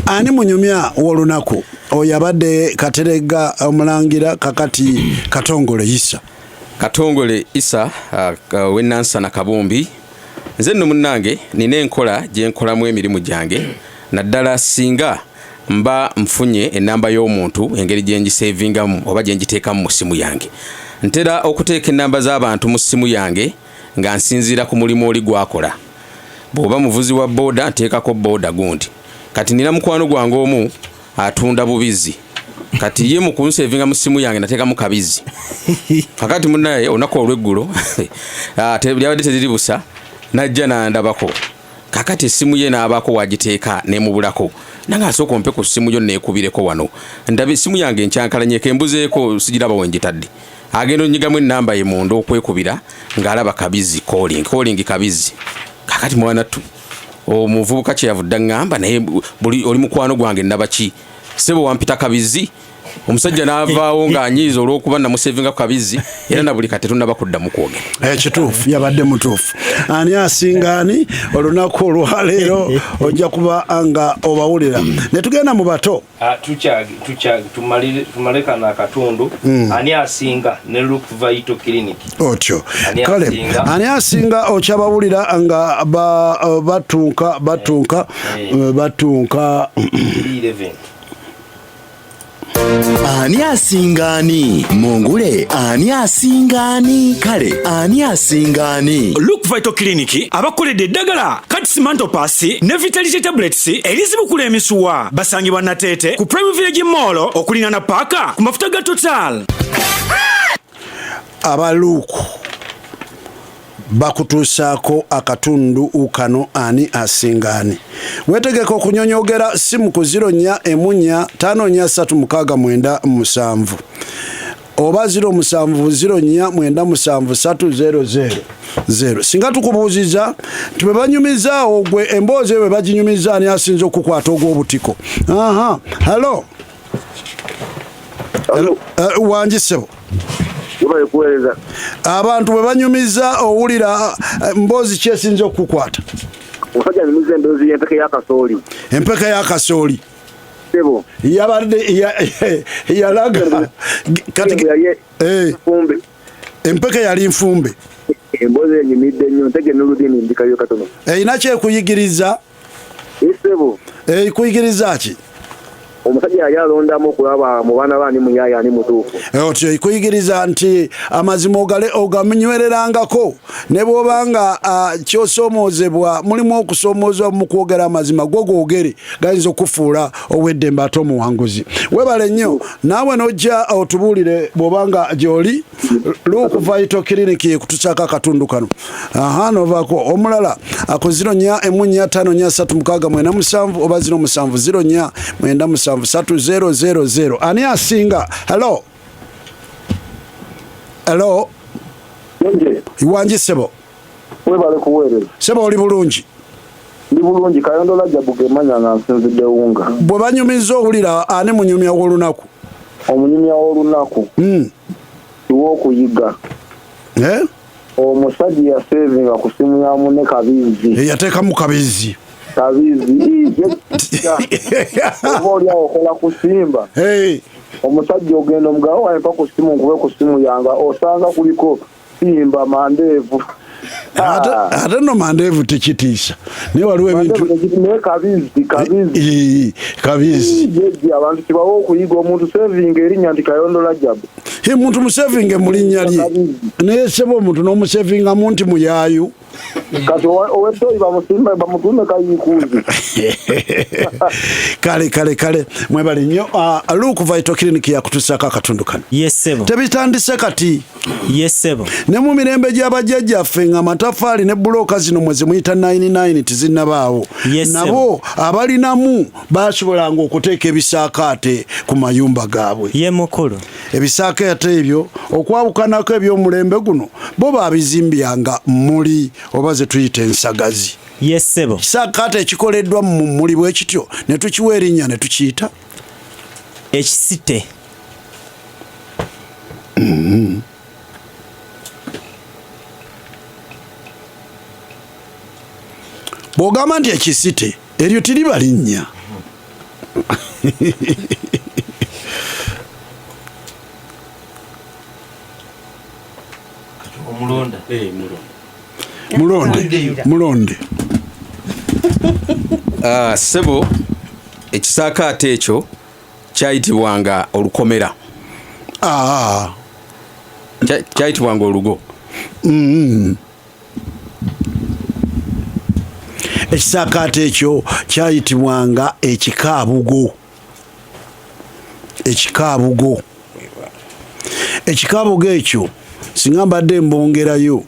Ani munyumya w'olunaku? Oyo abadde Katerega omulangira, kakati Katongole Isa. Katongole Isa w'enansana Kabumbi. Nze nno munnange nina enkola gye nkolamu emirimu gyange, naddala singa mba nfunye enamba y'omuntu, engeri gye ngisevingamu oba gye ngiteekamu mu ssimu yange. Ntera okuteeka enamba z'abantu mu ssimu yange nga nsinziira ku mulimu oli gwakola. Bw'oba muvuzi wa booda, nteekako booda gundi. Kati nina mukwano gwange omu atunda bubizi. Kati ye mu kunsevinga mu ssimu yange nateekamu kabizi. Kakati munaye olunaku olweggulo lyabadde teriri busa, najja nandabako. Kakati essimu ye n'abaako wagiteeka nemubulako. Nange asooka ompe ku ssimu yo neekubireko wano, ndaba essimu yange enkyankalanyeko, embuzeeko, sigiraba wengitadde. Agenda onyigamu enamba ye munda okwekubira, ng'alaba kabizi calling, calling kabizi. Kakati mwana tu omuvubuka kyeyavudde aŋŋamba, "Naye buli oli mukwano gwange nabaki, sebo wampita kabizi?" Omusajja n'avaawo ng'anyiiza olw'okuba namusevinga ku kabizi, era na buli kati tunaba kuddamu kwogera. Ekituufu yabadde mutuufu. Ani asinga ani olunaku olwaleero? Ojja kuba nga obawulira ne tugenda mu bato. Tumale kano akatundu. Ani asinga ne Look Vital Clinic? Otyo. Ani Kale. asinga? Ani asinga okyabawulira nga batunka batunka batunka. 11. Ani asinga ani mungule? Ani asinga ani? Kale ani asinga ani? Look Vital Clinic abakoledde eddagala Kats Mantopas ne Vitality Tablets erizibukula emisuwa. Basangibwa Nateete ku Prime Village Mall okuliraana paaka ku mafuta ga Total. Abaluuku bakutuusaako akatundu kano, ani asinga ani. Wetegeka okunyonyogera simu ku 04 14 5 4 3 6 97. oba 0704 97 000. Singa tukubuuziza nti bwe banyumizaawo gwe emboozi eyo bwe baginyumiza ani asinza okukwata ogw'obutiko? Aha, hallo. Wangi ssebo. Abantu bwe banyumiza owulira mboozi ki esinza okukukwata? Omusajja anyumiza emboozi y'empeke y'akasooli. Empeke y'akasooli. Ssebo. Yabadde yalaga kati empeke yali nfumbe. Emboozi enyumidde nnyo, ntege n'olulimi ndikayo katono. Erina kyekuyigiriza? Ssebo. Ekuyigiriza ki? Omusajja yali alondamu okulaba mu baana baani muyaaya ani mutuufu. Otyo ekuyigiriza nti amazima oganywererangako ne bw'oba nga kyosoomoozebwa, mulimu okusoomoozebwa mu kwogera amazima, gwo googere gayinza okufuula ow'eddembe ate omuwanguzi. Weebale nnyo naawe n'ojja otubuulire bw'oba nga gy'oli. Luke Vital Clinic yekutusaako akatundu kano. Aha, novaako omulala ako 04 4 5 4 3 6 9 7 oba 07 04 9 7 3 0 0 0. Ani asinga? Hello. Hello. Wangi ssebo. Webale kuweereza. Ssebo oli bulungi? Ndi bulungi, Kayondola Jabuga emanya nga nsinzidde wunga. Bwe banyumiza owulira ani munyumya w'olunaku? Omunyumya w'olunaku. Iw'okuyiga. Omusajja yasevinga ku simu ya munne Kabizi. Yateekamu Kabizi. Kabizi. Oba oli awo okola ku Simba. Omusajja ogenda omugabo wampa ku simu nkube ku simu yange osanga kuliko Simba Mandeevu. Ate nno Mandeevu tekitiisa. Naye waliwo ebintu naye Kabizi. Kabizi. Jejje abantu kibawo okuyiga omuntu sevinga erinnya nti Kayondola Jabu. Muntu musevinge mu linnya lye. Naye ssebo omuntu n'omusevingamu nti muyaayu. Kati ow'ettoyi bamusimba bamutume Kayiikuuzi. Kale kale kale mwebale nnyo. Luke Vital Clinic yakutusaako akatundu kano. Yes ssebo. Tebitandise kati. Yes ssebo. Ne mu mirembe gy'abajjajjaffe nga amataffaali ne bbulooka zino mwe zimuyita 99 tezinnabaawo. Yes ssebo. Nabo abalinamu baasobolanga okuteeka ebisaakaate ku mayumba gaabwe. Ye mukulu. Ebisaakaate ebyo okwawukanako eby'omulembe guno bo baabizimbyanga mmuli oba ze tuyita ensagazi. Yes ssebo. Ekisaakaate ekikoleddwa mu mmuli bwe kityo ne tukiwa erinnya ne tukiyita ekisite. Bw'ogamba nti ekisite eryo tiriba linnya. Omulonda. Mulonde. Mulonde. Ssebo ekisaakaate ekyo kyayitibwanga olukomera. Kyayitibwanga olugo. Ekisaakaate ekyo kyayitibwanga ekikaabugo. Ekikaabugo. Ekikaabugo ekyo singa mbadde mbongerayo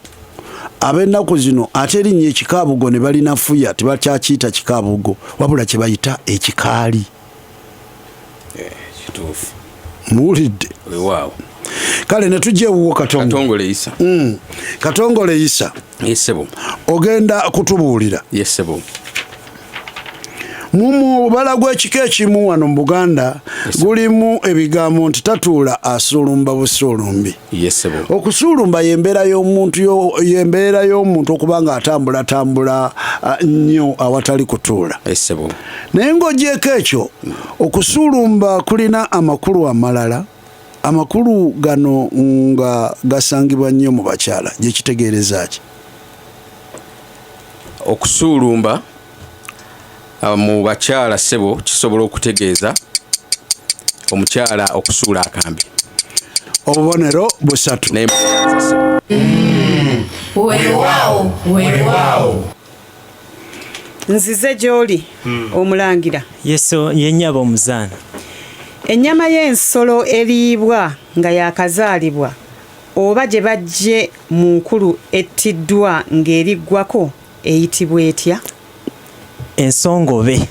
ab'ennaku zino ate erinnya ekikaabugo ne balinafuya tebakyakiyita kikaabugo wabula kye bayita ekikaali. Kituufu. Muwulidde? Weewaawo. Kale ne tujja ewuwo Katongole. Katongole Isa. Katongole Isa. Yes ssebo. Ogenda kutubuulira. Yes ssebo. Mu mubala gw'ekika ekimu wano mu Buganda gulimu ebigambo nti tatuula asuulumba busuulumbi. Yes ssebo. Okusuulumba y'embeera y'omuntu y'embeera y'omuntu okuba ng'atambulatambula nnyo awatali kutuula. Yes ssebo. Naye ng'ogyeko ekyo, okusuulumba kulina amakulu amalala. Amakulu gano nga gasangibwa nnyo mu bakyala. Gye kitegeereza ki? Okusuulumba mu bakyala ssebo kisobola okutegeeza omukyala okusuula akambe. Obubonero busatu. Weewaawo, weewaawo. Nzize gy'oli omulangira. Yeso yennyaba omuzaana. Ennyama y'ensolo eriibwa nga yaakazaalibwa oba gye baggye mu nkulu ettiddwa ng'eriggwako eyitibwa etya? Ensongobe.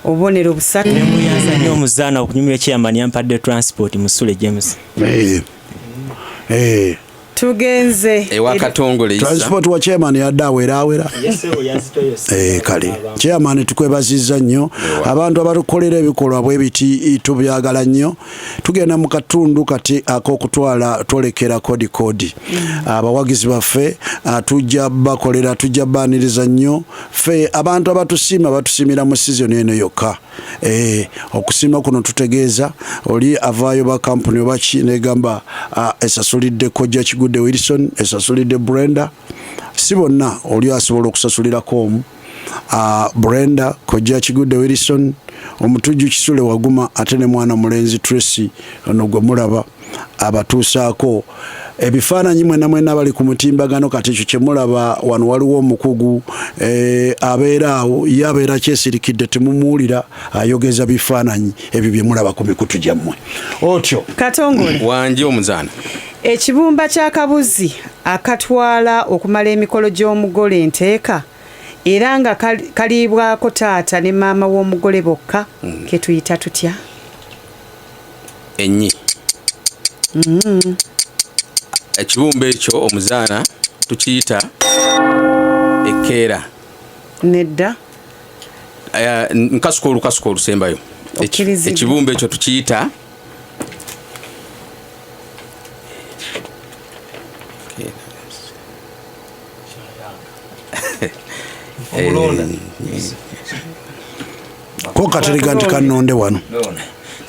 Obubonero busatu. Nemuyanza nnyo omuzaana okunyumira chairman yampadde transport Musule James. Tugenze ewa Katongole Isa. Transport wa chairman yadde aweraawera. Kale chairman tukwebazizza nnyo. Abantu abatukolera ebikolwa bwe biti tubyagala nnyo. Tugenda mu katundu kati ak'okutwala twolekera kodi kodi. Abawagizi baffe tujja bakolera, tujja baaniriza nnyo. Ffe abantu abatusiima batusiimira mu season eno yokka. Okusiima kuno tutegeeza oli avaayo ba kampuni oba ki negamba esasulidde Kojja Kigudde Wilson, esasulidde Brenda. Si bonna oli asobola okusasulirako omu. Brenda, Kojja Kigudde Wilson, omutujju Kisule Waguma, ate ne mwana mulenzi Tracy ono gwe mulaba abatuusaako ebifaananyi mwena mwena bali ku mutimbagano. Kati ekyo kye mulaba wano waliwo omukugu abeera awo, ye abeera kyesirikidde temumuwulira ayogeza bifaananyi ebyo bye mulaba ku mikutu gyammwe. Otyo Katongole wanje omuzaana. Ekibumba ky'akabuzi akatwala okumala emikolo gy'omugole enteeka era nga kaliibwako taata ne maama w'omugole bokka, ke tuyita tutya? Ennyi. Ekibumba ekyo omuzaana tukiyita ekkeera. Nedda. Nkasuka olukasuka olusembayo. Okkirizibwa. Ekibumba ekyo tukiyita Ko Katerega nti kannonde wano.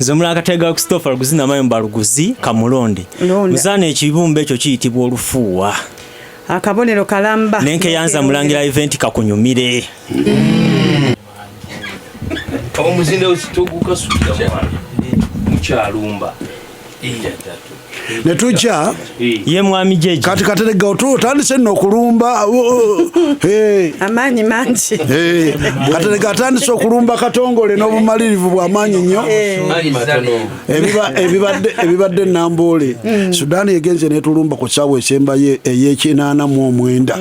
Nze omulala Katerega Christopher Luguzi Namayumba Luguzi Kamulonde. Londa. Muzaana ekibumba ekyo kiyitibwa olufuuwa. Akabonero kalamba. Nenkeyanza mulangira event kakunyumire. Omuzinda togukasukira mwana mukyalumba. Ne tujja ye mwami Jeje. Kati Katerega otandise nno okulumba. Amaanyi mangi. Katerega atandise okulumba Katongole n'obumalirivu bw'amaanyi nnyo. Ebibadde Namboole. Sudan egenze n'etulumba ku ssaawa esembayo ey'ekinaana mu omwenda.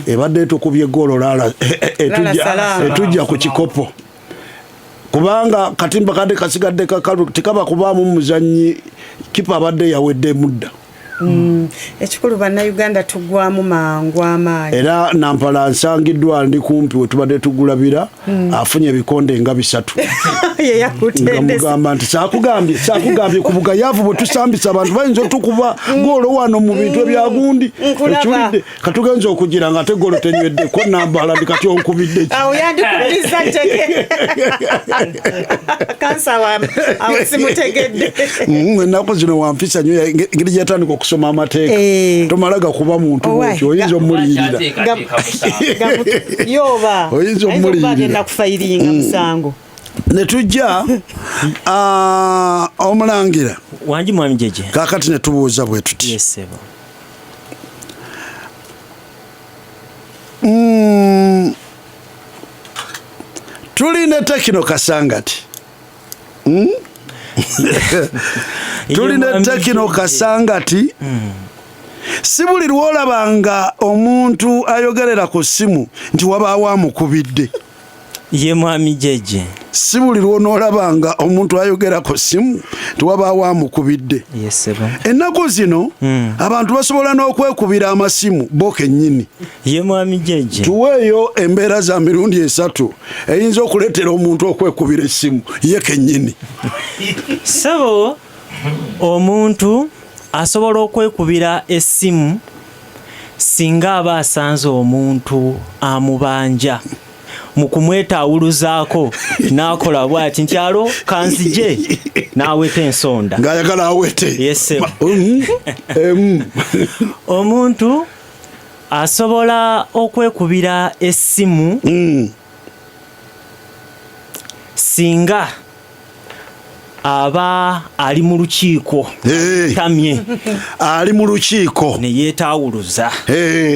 Ebadde etukubye ggoolo Lala, etujja ku kikopo. Kubanga katimba kadde kasigadde kakalu tekaba kubaamu muzannyi kipa abadde yawedde mudda. Ekikulu bannayuganda tuggwamu mangu amaanyi. Era Nampala nsangiddwa ndi kumpi we tubadde tugulabira, afunye ebikonde nga bisatu. Ye yakutendese. Nga mugamba nti saakugambye ku bugayaavu bwe tusambisa abantu bayinza otukuba ggoolo wano mu bintu ebya gundi. Nkulaba. Ekiwulidde, katugenze okugira nga ate ggoolo tenyweddeko Nampala ndi kati onkubidde ki? Awo yandikubiriza ntege. Kansa awo simutegedde. Ennaku zino wampisa nnyo, engeri gye yatandika okusoma amateeka. Tomala gakuba muntu bw'otyo, oyinza omuliyirira. Yoba. Oyinza omuliyirira. Agenda kufayiringa musango. Ne tujja, omulangira. Wangi mwami Jeje. Kaakati ne tubuuza bwe tuti. Yes, sebo. Tuli ne Tekino Kasangati. Tuli ne Tekino Kasangati. Si buli lw'olabanga omuntu ayogerera ku ssimu nti wabaawo amukubidde. Ye mwami Jeje. Si buli lw'onoolabanga omuntu ayogera ku ssimu nti wabaawo amukubidde. Yes, sebo. Ennaku zino abantu basobola n'okwekubira amasimu bo kennyini. Ye mwami Jeje. Tuweeyo embeera za mirundi esatu eyinza okuleetera omuntu okwekubira essimu ye kennyini. Sebo, omuntu asobola okwekubira essimu singa aba asanze omuntu amubanja mu kumwetaawuluzaako n'akola bw'ati nti alo kanzije n'aweta ensonda. Ng'ayagala awete. Yes, sir. Omuntu asobola okwekubira essimu singa Aba ali mu lukiiko tamye ali mu lukiiko ne yeetawuluza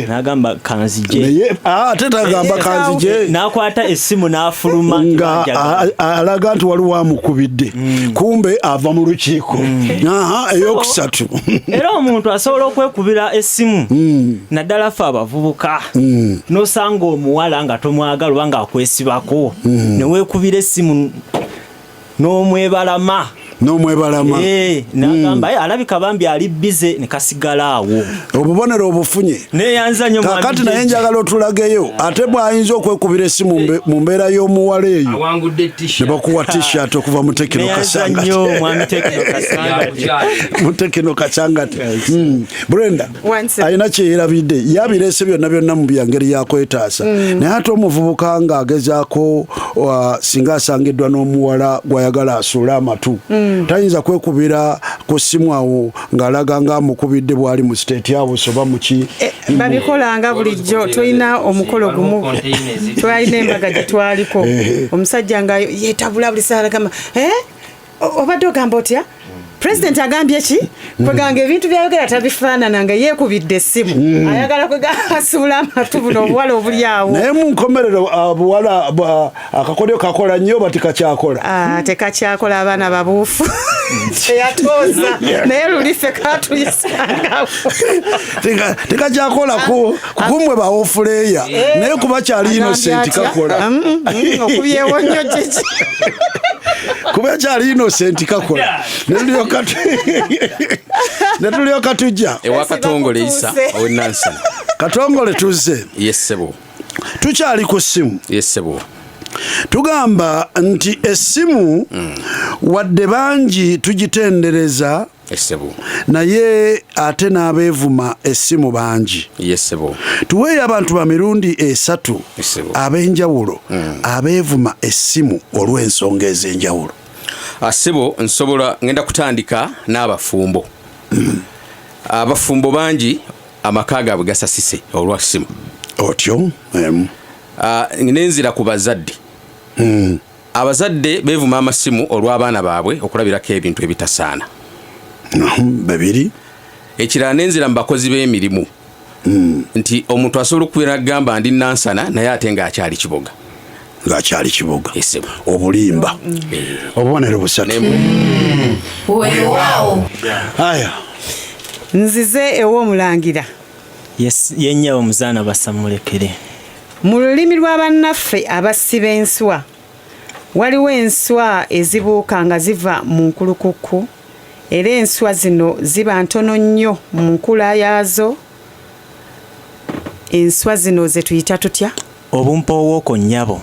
n'agamba kanzije ate tagamba kanzije n'akwata essimu n'afuluma nga alaga nti waliwo amukubidde kumbe ava mu lukiiko. Aha, eyokusatu. Era omuntu asobola okwekubira essimu naddala ffe abavubuka n'osanga omuwala nga tomwagala oba ng'akwesibako ne weekubira essimu n'omwebalama n'omwebalama n'agamba alabika bambi ali bize ne kasigala awo. Obubonero obufunye neyanza nnyo mwami kakati naye njagala otulageyo ate bw'ayinza okwekubira essimu mu mbeera y'omuwala eyo ne bakuwa t-shirt okuva mu Tekino Kasangati. Mu Tekino Kasangati. Brenda alina kye yeerabidde, yabireese byonna byonna mu byangeri yakwetaasa naye ate omuvubuka ng'agezaako singa asangiddwa n'omuwala gw'ayagala asuule amatu tayinza kwekubira ku ssimu awo ng'alaga ng'amukubidde bw'ali mu state house oba muki. Babikolanga bulijjo. Tulina omukolo gumu, twalina embaga gye twaliko, omusajja nga yeetabula buli saala gamba obadde ogamba otya pulezidenti agambye ki kweganga ebintu byayogera tabifaanana nga yeekubidde essimu ayagala kwegasuula amatu buno obuwala obuli awo. Naye mu nkomerero obuwala akakodyo kakola nnyo oba tekakyakola? Tekakyakola, abaana babuufu teyatooza naye luli ffe katuyisangawo. Tekakyakola kukumwe bawofuleeya naye kuba kyali innocent kakola. Okubyewo nnyo kiki kuba kyali innocent kakola. Netulyoka tujja ewa Katongole Isa owenansana. Katongole tuzze. Yes sebo. Tukyali ku ssimu. Yes sebo. Tugamba nti essimu wadde bangi tugitendereza naye ate n'abeevuma essimu bangi. Yes sebo. Tuweeyo abantu ba mirundi esatu ab'enjawulo abeevuma essimu olw'ensonga ez'enjawulo. Sebo nsobola ngenda kutandika n'abafumbo. Abafumbo bangi amaka gaabwe gasasise olwa ssimu. Otyo? Nenzira ku bazadde. Abazadde beevuma amasimu olw'abaana baabwe okulabirako ebintu ebitasaana. Babiri. Ekirala nenzira mu bakozi b'emirimu nti omuntu asobola okubeera n'agamba ndi Nansana naye ate ng'akyali Kiboga. Ng'akyali Kiboga. Obulimba. Obubonero busatu. Weewaawo. Aya. Nzize ew'omulangira. Yennyabo muzaana basamulekere. Mu lulimi lw'abannaffe abassi b'enswa waliwo enswa ezibuuka nga ziva mu nkulukukku era enswa zino ziba ntono nnyo mu nkula yaazo. Enswa zino ze tuyita tutya? Obumpoowooko nnyabo.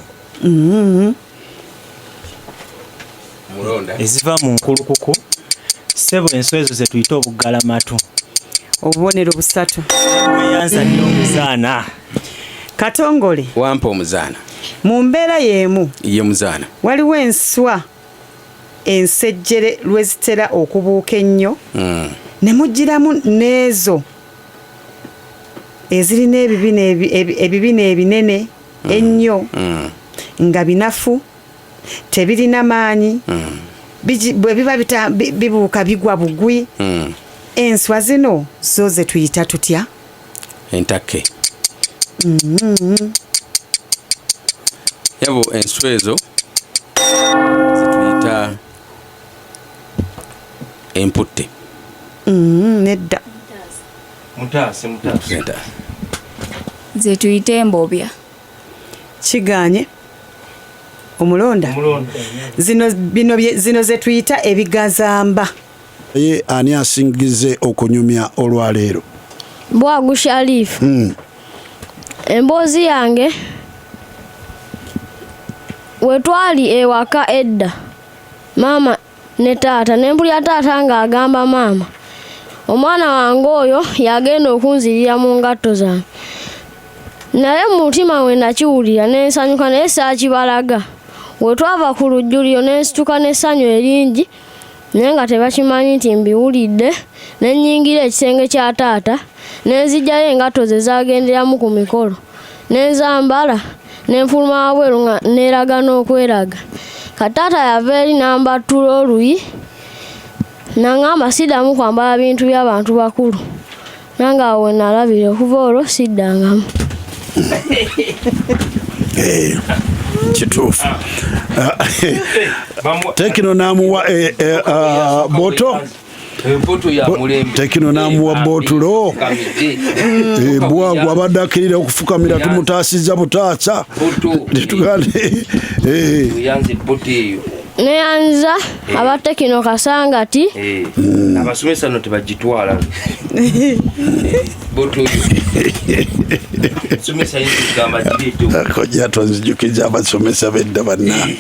Eziva mu nkulukuku ssebo enswa ezo ze tuyita obugalamatu. Obubonero busatu. Mweyanza nnyo omuzaana. Katongole. Wampa omuzaana. Mu mbeera y'emu. Ye muzaana. Waliwo enswa ensejjere lwe zitera okubuuka ennyo ne mugiramu n'ezo ezirina ebibina ebinene ennyo nga binafu tebirina maanyi bwe biba bibuuka bigwa bugwi. Enswa zino zo ze tuyita tutya? Entakke. Yabo enswa ezo zetuyita emputte. Nedda. Mutaase. Zetuyita embobya. Kiganye. Omulonda. Zino zetuyita ebigazamba. Ye ani asingize okunyumya olwaleero? Bwagu Sharifu. Emboozi yange wetwali ewaka edda maama ne taata ne mpulira taata ng'agamba maama omwana wange oyo yagenda okunzirira mu ngatto zange naye mu mutima we nakiwulira ne nsanyuka naye saakibalaga. Wetwava ku lujjuliro ne nsituka n'essanyu eringi naye nga tebakimanyi nti mbiwulidde ne nnyingira ekisenge kya taata ne nzigyayo engatto ze zaagenderamu ku mikolo ne nzambala ne nfuluma wabweru nga neeraga n'okweraga. Kataata yava eri n'ambattula oluyi nangamba siddamu kwambala bintu by'abantu bakulu. Nange awo we nalabira okuva olwo siddangamu. Kituufu. Tekino n'amuwa boto. Tekino n'amuwa botulo. Bwagwa abadde akkirira okufukamira tumutaasizza butaasa. Neyanza aba Tekino Kasangati. Abasomesa no tebagitwala. Kojja tonzijukiza abasomesa b'edda bannange.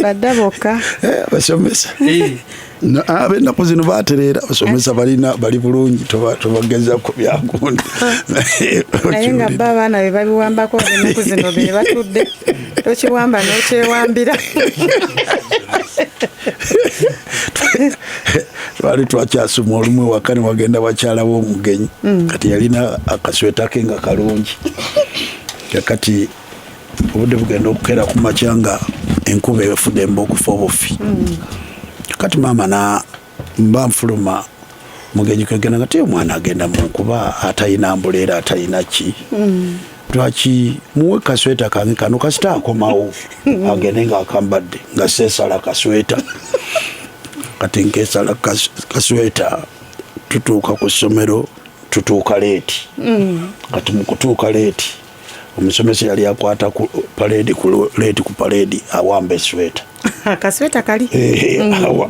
Badda bokka. Abasomesa. Ab'ennaku zino batereera, abasomesa balina bali bulungi, tobageza ku byagundi. Naye nga bo abaana be babiwambako ennaku zino be batudde, tokiwamba n'okyewambira. Twali twakyasoma olumu ewaka ne wagenda bakyala b'omugenyi. Kati yalina akasweta ke nga kalungi. Kakati obudde bugenda okukeera ku makya nga enkuba efudde emba okufa obufi. Kati maama na mba nfuluma mugenyi kwegenda nga te omwana agenda mu nkuba atalina mbuleera atalina ki. Lwaki muwe kasweta kange kano kasita akomawo agende ng'akambadde nga seesala kasweta. Kati nkeesala kasweta tutuuka ku ssomero tutuuka leeti. Kati mu kutuuka leeti omusomesa yali akwata ku paleedi ku leeti ku paleedi awamba esweta. Akasweta kali?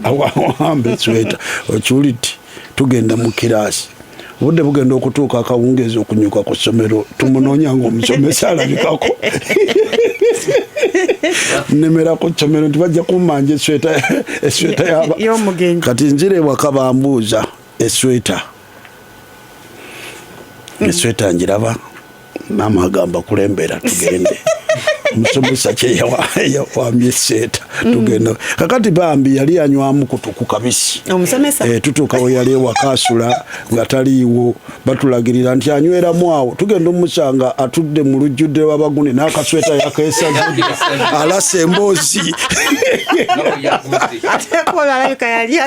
Awamba esweta. Okiwulidde tugenda mu kiraasi. Obudde bugenda okutuuka akawungeezi okunyuka ku ssomero tumunoonya ng'omusomesa alabikako. Nnemera ku ssomero nti bajja kummanja esweta y'omugenyi. Kati nzira ewaka bambuuza esweta. Esweta ngiraba. Maama agamba kulembera tugende. Omusomesa kye yawambye esweta tugenda. Kakati bambi yali anywamu kutuku kabisi. Omusomesa? Tutuuka we yali ewaka asula nga taliiwo, batulagirira nti anyweramu awo. Tugenda omusanga atudde mu lujjudde lw'abaguni n'akasweta yakeesaze alasa emboozi. Ate ko alabika yali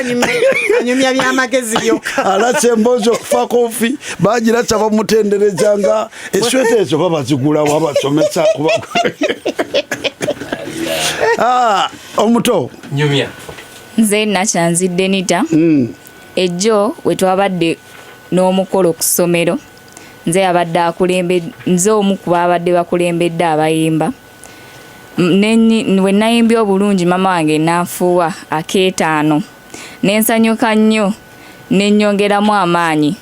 anyumya byamagezi byokka. Alasa emboozi okufa kofi, bagirasa bamutendereza nga esweta ezo babazigulawo abasomesa kuba. Omuto. Nyumya. Nze Nakyanzi Denita. Ejjo we twabadde n'omukolo ku ssomero, nze abadde akulembe, nze omu ku baabadde bakulembedde abayimba. We nayimbye obulungi maama wange n'anfuuwa akeetaano. Ne nsanyuka nnyo, ne nnyongeramu amaanyi.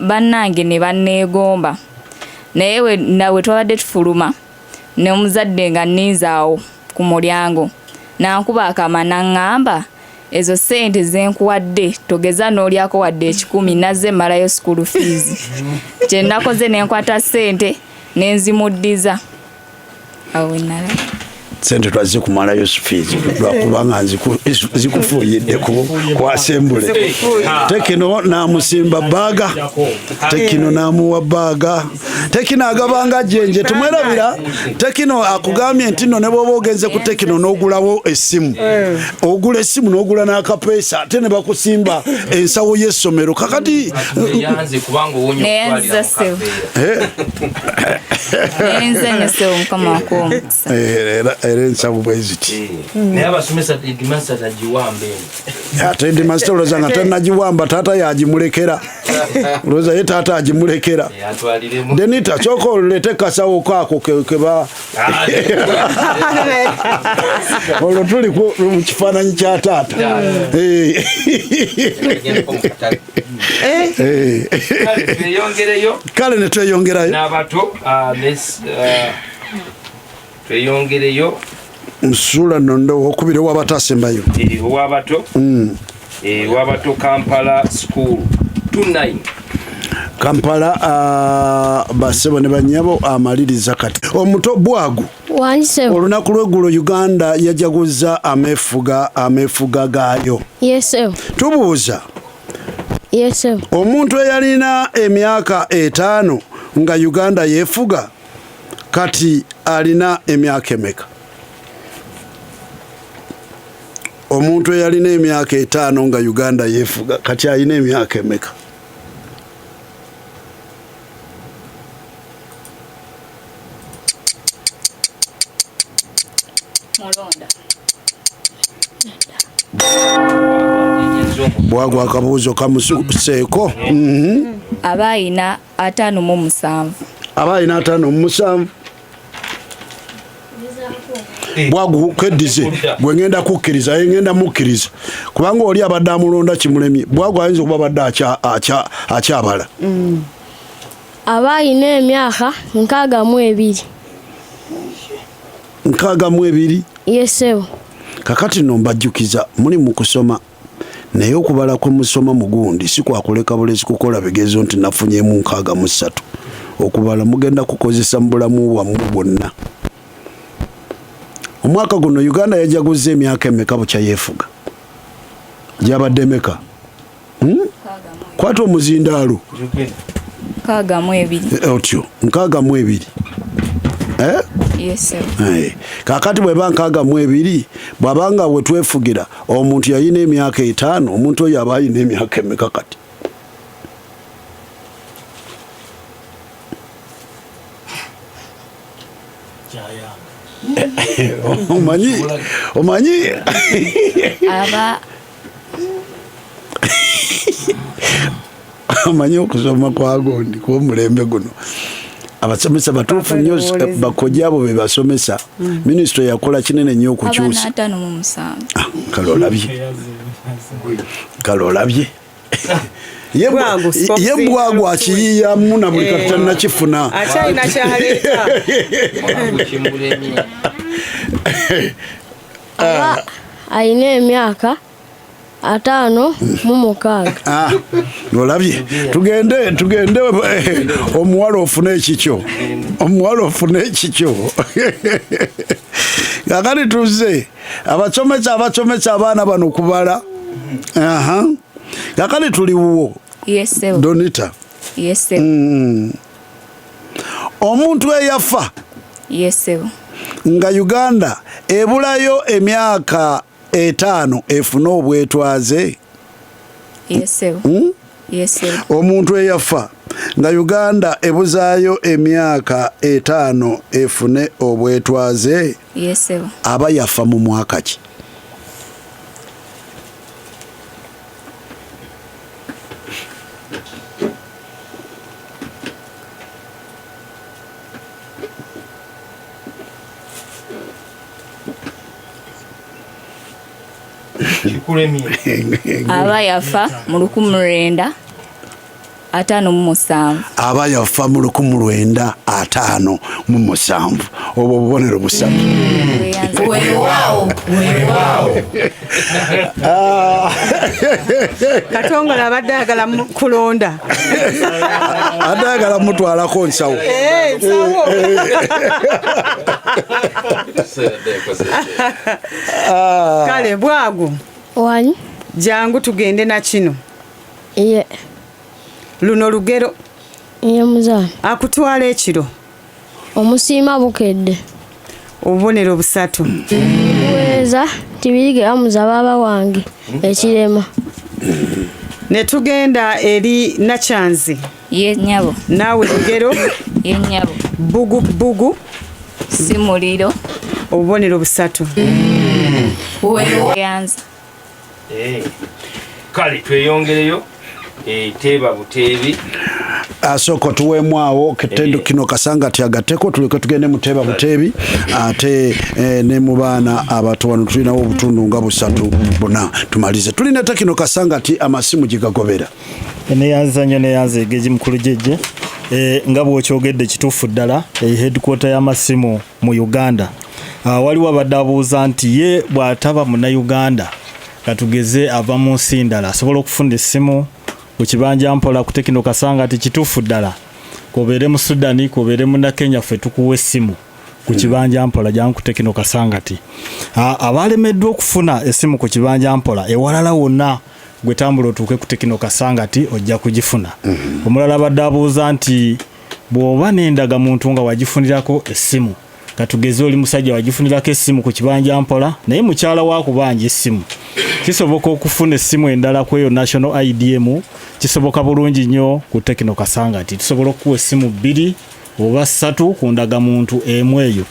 Bannange ne banneegomba. Naye we twabadde tufuluma, n'omuzadde nga nninze awo ku mulyango, n'ankuba akama n'aŋŋamba, ezo ssente ze nkuwadde togeza n'olyako wadde 1,000, nazze mmalayo school fees. Kye nakoze ne nkwata ssente ne nzimuddiza. Awo we nalaba. Ssente twazze kumalayo fees lwakubanga zikufuuyidde ku assembly. Tekino n'amusimba bbaaga, Tekino n'amuwa bbaaga, Tekino agabanga jjenje. Tumwerabira Tekino akugambye nti nno ne bw'oba ogenze ku Tekino n'ogulawo essimu, ogula essimu n'ogula n'akapeesa ate ne bakusimba ensawo y'essomero. Kakati Neyanze kubanga owonye Neyanze okutwalira mu ssebo. kaveera. Neyanze nnyo ssebo, Mukama akuwe omukisa. Era ensawo bwe ziti. Naye abasomesa headmaster tagiwamba eno. Ate headmaster olowooza nga tannagiwamba, taata yagimulekera. Olowooza ye taata agimulekera. Atwaliremu. Denita, sooka oleete kasawo kaako ke ba- Olwo tuli mu kifaananyi kya taata. Tweyongereyo. Kale ne tweyongerayo. N'abato, tweyongereyo. Nsula nnondo owokubiri ow'abato asembayo. Ow'abato. Ow'abato Kampala School 29. Kampala, basebo ne bannyabo amaliriza kati. Omuto Bwagu. Wangi ssebo. Olunaku lw'eggulo Uganda yajaguzza ameefuga gaayo. Yes ssebo. Tubuuza. Yes ssebo. Omuntu eyalina emyaka 5 nga Uganda yeefuga Kati alina emyaka emeka? Omuntu eyalina emyaka 5 nga Uganda yeefuga kati alina emyaka emeka? Mulonda. Bwagwa akabuuzo kamususeeko. Aba ayina 57. Aba ayina 57. Bwagu keddize gwe ngenda kukkiriza, ye ngenda mukkiriza kubanga oli abadde amulonda kimulemye. Bwagu ayinza okuba abadde akyabala. Aba ayina emyaka 62. 62? Yes, sebo. Kakati nno mbajjukiza muli mu kusoma, naye okubala kwe musoma mugundi si kwakuleka bulezi kukola bigezo nti nafunyemu 63. Okubala mugenda kukozesa mu bulamu bwammwe bwonna. Omwaka guno Uganda yajaguzza emyaka emeka bukya yeefuga? Gyabadde emeka? Kwata omuzindaalo. 62. Otyo 62. Yes, sir. Kaakati bweba 62, bw'abanga we twefugira omuntu yalina emyaka 5, omuntu oyo aba alina emyaka emeka kati? Omanyi aba omanyi okusoma kwa gundi kw'omulembe guno abasomesa batuufu nnyo, bakojja abo be basomesa. Minisitule yakola kinene nnyo okukyusa. 57. Kale olabye ye Bwagu akiyiyamu na buli kati tannakifuna. Akyalina kyaleeta. Aba ayina emyaka 56. Olabye, tugende omuwala ofune ekikyo, omuwala ofune ekikyo. Kakati tuzze abasomesa abaana bano kubala. Kakati tuli wuwo. Yes, sir. Donita. Yes, sir. Omuntu eyafa. Yes, sir. Nga Uganda ebulayo emyaka 5 efune obwetwaze. Yes, sir. Yes, sir. Omuntu eyafa nga Uganda ebuzaayo emyaka 5 efune obwetwaze. Yes, sir. Aba yafa mu mwaka ki? Aba yafa mu 1957. Aba yafa mu 1957. Obwo bubonero busatu. Weewaawo, weewaawo. Katongole abadde ayagala kulonda. Adde ayagala mutwalako nsawo. Nsawo. Kale Bwagu. Wani? Jangu tugende na kino. Ye. Luno lugero. Ye muzaana. Akutwala ekiro. Omusiima bukedde. Obubonero busatu. Buweereza Tibirige amuza baaba wange ekirema. Ne tugenda eri Nakyanzi. Ye nnyabo. Naawe lugero. Ye nnyabo. Bbugu bbugu. Si muliro. Obubonero busatu. Yanza. Kale tweyongereyo teeba buteebi. Asooka tuweemu awo kitendo kino kasanga tyagatteko tuleke tugende mu teeba buteebi ate ne mu baana abato wano tulinawo obutundu nga 3 4 tumalize. Tulina tekino kasanga ti amasimu gye gagobera. Neyanza nnyo neyanza egeji mukulu jjejje. Nga bw'okyogedde kituufu ddala, headquarter y'amasimu mu Uganda. Waliwo abadde abuuza nti ye bw'ataba munnayuganda katugeze ava mu nsi ndala asobola okufuna essimu ku kibanja mpola ku Tekino Kasanga ati kituufu ddala kobeere mu Sudan kobeere mu Kenya ffe tukuwa essimu ku kibanja mpola jangu ku Tekino Kasanga ati abalemeddwa okufuna essimu ku kibanja mpola ewalala wonna gwe tambula otuuke ku Tekino Kasanga ati ojja kugifuna. Omulala abadde abuuza nti Bw'oba n'endagamuntu nga wagifunirako essimu, katugeze oli musajja wagifunirako essimu ku kibanja mpola, naye mukyala wa kubanja essimu, kisoboka okufuna essimu endala ku eyo National ID emu, kisoboka bulungi nnyo ku Tecno Kasangati. Tusobola okukuwa essimu bbiri oba ssatu ku ndagamuntu emu eyo.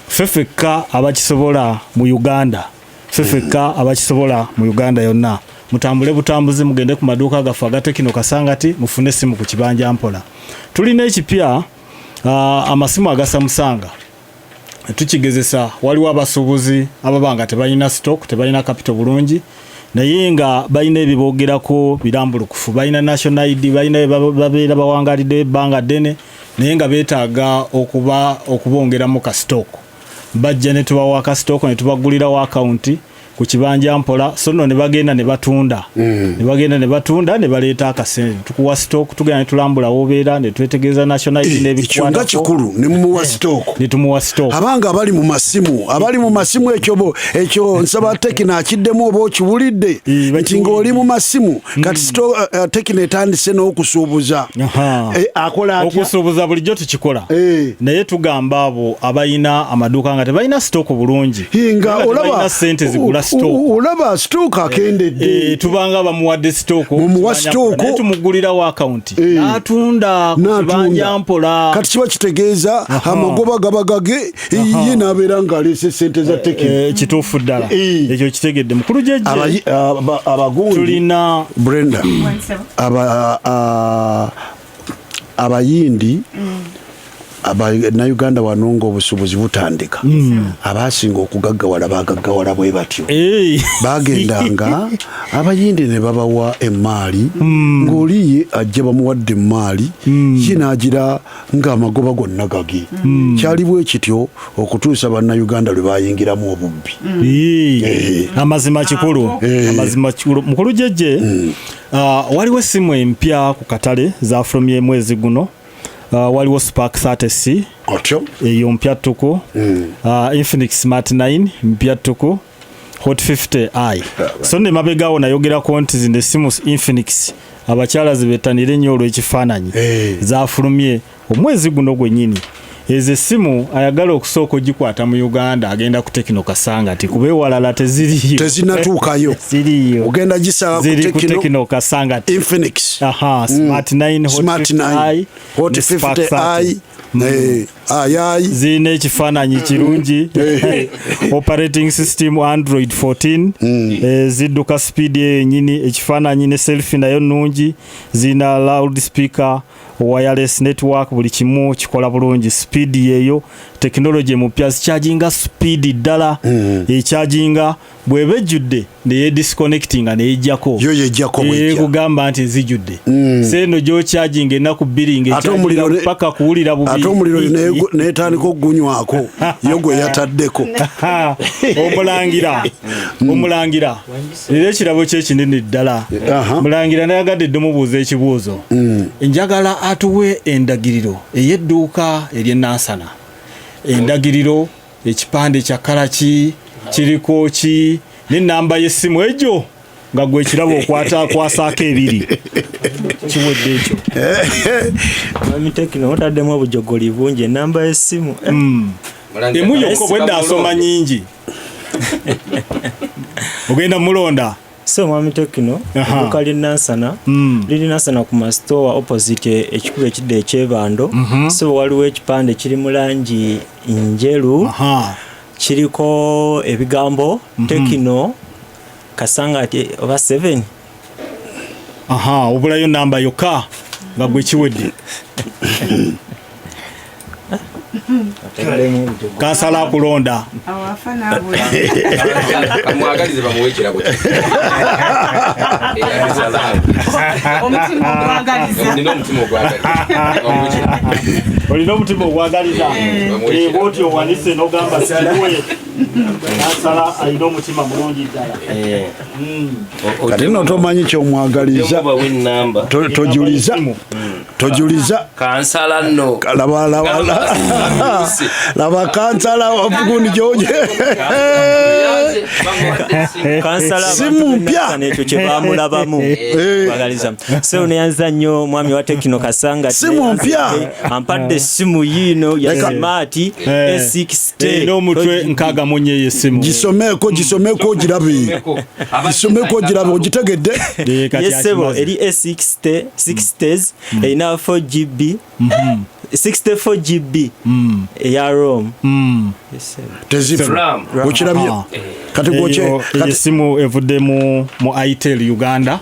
Ffe ffekka abakisobola mu Uganda. Ffe ffekka abakisobola mu Uganda yonna. Mutambule butambuzi mugende ku maduuka gaffe aga Tecno Kasangati mufune essimu ku kibanja mpola. Tulina ekipya amasimu agasamusanga tukigezesa. Waliwo abasuubuzi ababa nga tebalina stock, tebalina capital bulungi, naye nga balina ebiboogerako birambulukufu, balina national ID, balina babeera bawangalidde ebbanga ddene, naye nga beetaaga okubongeramu ka stock. Bajja ne tubawa ka stock ne tubagulirawo akawunti ku kibanja mpola, so nno ne bagenda ne batunda, ne bagenda ne batunda ne baleeta akasente. Tukuwa stock, tugenda ne tulambula wobeera ne twetegereza national ID Ekyo nga n'ebikwatako. kikulu, ne mumuwa stock. Ne tumuwa stock. Abanga abali mu masimu, ekyo bo ekyo nsaba Tecno akiddemu oba okiwulidde nti ng'oli mu masimu kati Tecno etandise n'okusuubuza. Akola atya? Okusuubuza bulijjo tukikola, naye tugamba abo abalina amaduuka nga tebalina stock bulungi, nga nga olaba tebalina sente zigula stock. Olaba stock akendedde. Tubanga bamuwadde stock, Mumuwa stock. naye tumugulirawo akawunti n'atunda ku kibanja mpola. Kati kiba kitegeeza amagoba gaba gage, ye n'abeera ng'aleese sente za Tecno. Kituufu ddala, ekyo kitegedde mukulu Jejje. Abagundi tulina Brenda, abayindi Abannayuganda wano ng'obusuubuzi butandika, abasinga okugaggawala bagaggawala bwe batyo. Bagendanga abayindi ne babawa emaali, ng'oli ye ajja bamuwadde emaali ye n'agira ng'amagoba gonna gage. Kyali bwe kityo okutuusa Bannayuganda lwe bayingiramu obubbi. Amazima kikulu, amazima kikulu mukulu Jejje. Waliwo essimu empya ku katale zafulumye mwezi guno. Waliwo Spark 30C. Otyo. Eyo mpya ttuku. Infinix Smart 9 mpya ttuku, Hot 50i. So ne mabegawo nayogerako nti zino essimu Infinix abakyala zibettanire nnyo olw'ekifaananyi, zafulumye omwezi guno gwennyini. Ezo essimu ayagala okusooka ogikwata mu Uganda agenda ku Tecno Kasangati, kuba ewalala teziriyo. Tezinatuukayo. Ziriyo. Ogenda gisaba ku Ziri ku Tecno. Tecno Kasangati. Infinix. Aha, Smart 9, Hot Smart 50i, 9, Hot ne Spark 50i. 30. Ayayi. Zirina ekifaananyi kirungi, operating system Android 14, zidduka speed yenyini, ekifaananyi ne selfie nayo nnungi, zirina loud speaker, wireless network, buli kimu kikola bulungi. Speed yeeyo, technology mupya, zikyajinga speed ddala, ekyajinga bw'eba ejjudde neyedisconnectinga neyejjako. Yo yejjako bwejja. Kugamba nti zijjudde. Seeno gyokyajinga ennaku 2 Ate omuliro ng'ekyajinga paka kuwulira bubi. Ate omuliro netandika okugunywako yo gwe yataddeko. Omulangira, omulangira, leero ekirabo kye kinene ddala. Mulangira, nayagadde dde mubuuza ekibuuzo. Njagala atuwe endagiriro ey'edduuka ery'enansana, endagiriro, ekipande kya kalaki kiriko ki, n'ennamba y'essimu egyo, nga gwe ekirabo okwata kwasaako ebiri kiwedde ekyo. Mwami Tecno, otaddemu obujogoli bungi. Enamba y'essimu. Emu yokka, obwedda asoma nyingi, ogenda mulonda. So mwami Tecno, edduuka ly'e Nansana liri Nansana ku masitowa, opposite ekikubo ekidda ekyebando. So waliwo ekipande kiri mu langi njeru, kiriko ebigambo Tecno Kasangati oba 7. Aha, obulayo namba yokka nga gwe kiwedde. Kansala akulonda. Awafa n'abula. Kamwagalize bamuwe ekirabo kye. Omutima ogwagaliza. Nina omutima ogwagaliza. Bamuwe ekirabo. Olina omutima ogwagaliza. Bamuwe ekirabo. Bwotyo owanise n'ogamba sikiwe. Kansala alina omutima mulungi ddala. Kati nno tomanyi kyomwagaliza. Tojuliza, tojuliza. Kansala nno. Laba, laba, laba kansala gundi gyoje. Kansala Simu mpya. Ekyo kye bamulabamu bagaliza so neyanza nnyo mwami wa Tekino Kasanga. Simu mpya. Ampadde essimu yiino ya smart A60. Erina omutwe 64 ey'essimu. Gisomeeko, gisomeeko ogirabe, gisomeeko ogirabe, ogitegedde? Yes sebo, eri A60 60s, erina 4 GB, 64 GB eya ROM. Yes, sebo. Tezifu. Okirabye? Kati gwokye Eyo essimu evudde mu Itel Uganda.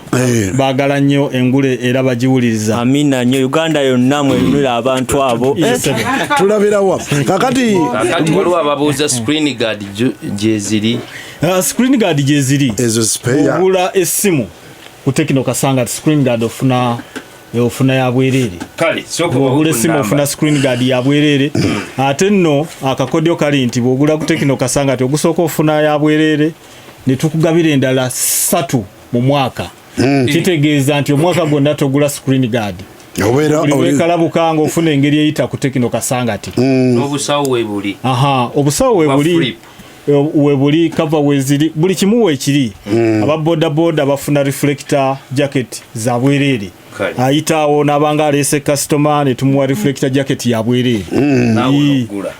Baagala nnyo engule era bagiwuliriza. Amina nnyo. Uganda yonna mwenunula abantu abo. Yes, sebo. Tulabirawa kakati? Kakati waliwo ababuuza screen guard gyeziri. Screen guard gyeziri. Ezo spare. Ogula essimu ku Tekino Kasanga, screen guard ofuna ya bwereere. Kale sooka Bw'ogula essimu ofuna screen guard ya bwereere. Ate nno akakodyo kali nti bw'ogula ku Tekino Kasanga ti ogusooka ofuna ya bwereere, ne tukugabira endala 3 mu mwaka. Kitegeeza nti omwaka gwonna togula screen guard. Obeera Buli lwekalabuka nga ofuna engeri eyita ku Tekino Kasanga ti. N'obusawo weebuli. Aha, obusawo Bwa weebuli. flip. Webuli cover weziri, buli kimu weekiri. Aba boda boda bafuna reflector jacket za bwereere. Kale. Ayitaawo n'abanga aleese customer ne tumuwa reflector jacket ya bwereere. Naawe onogula.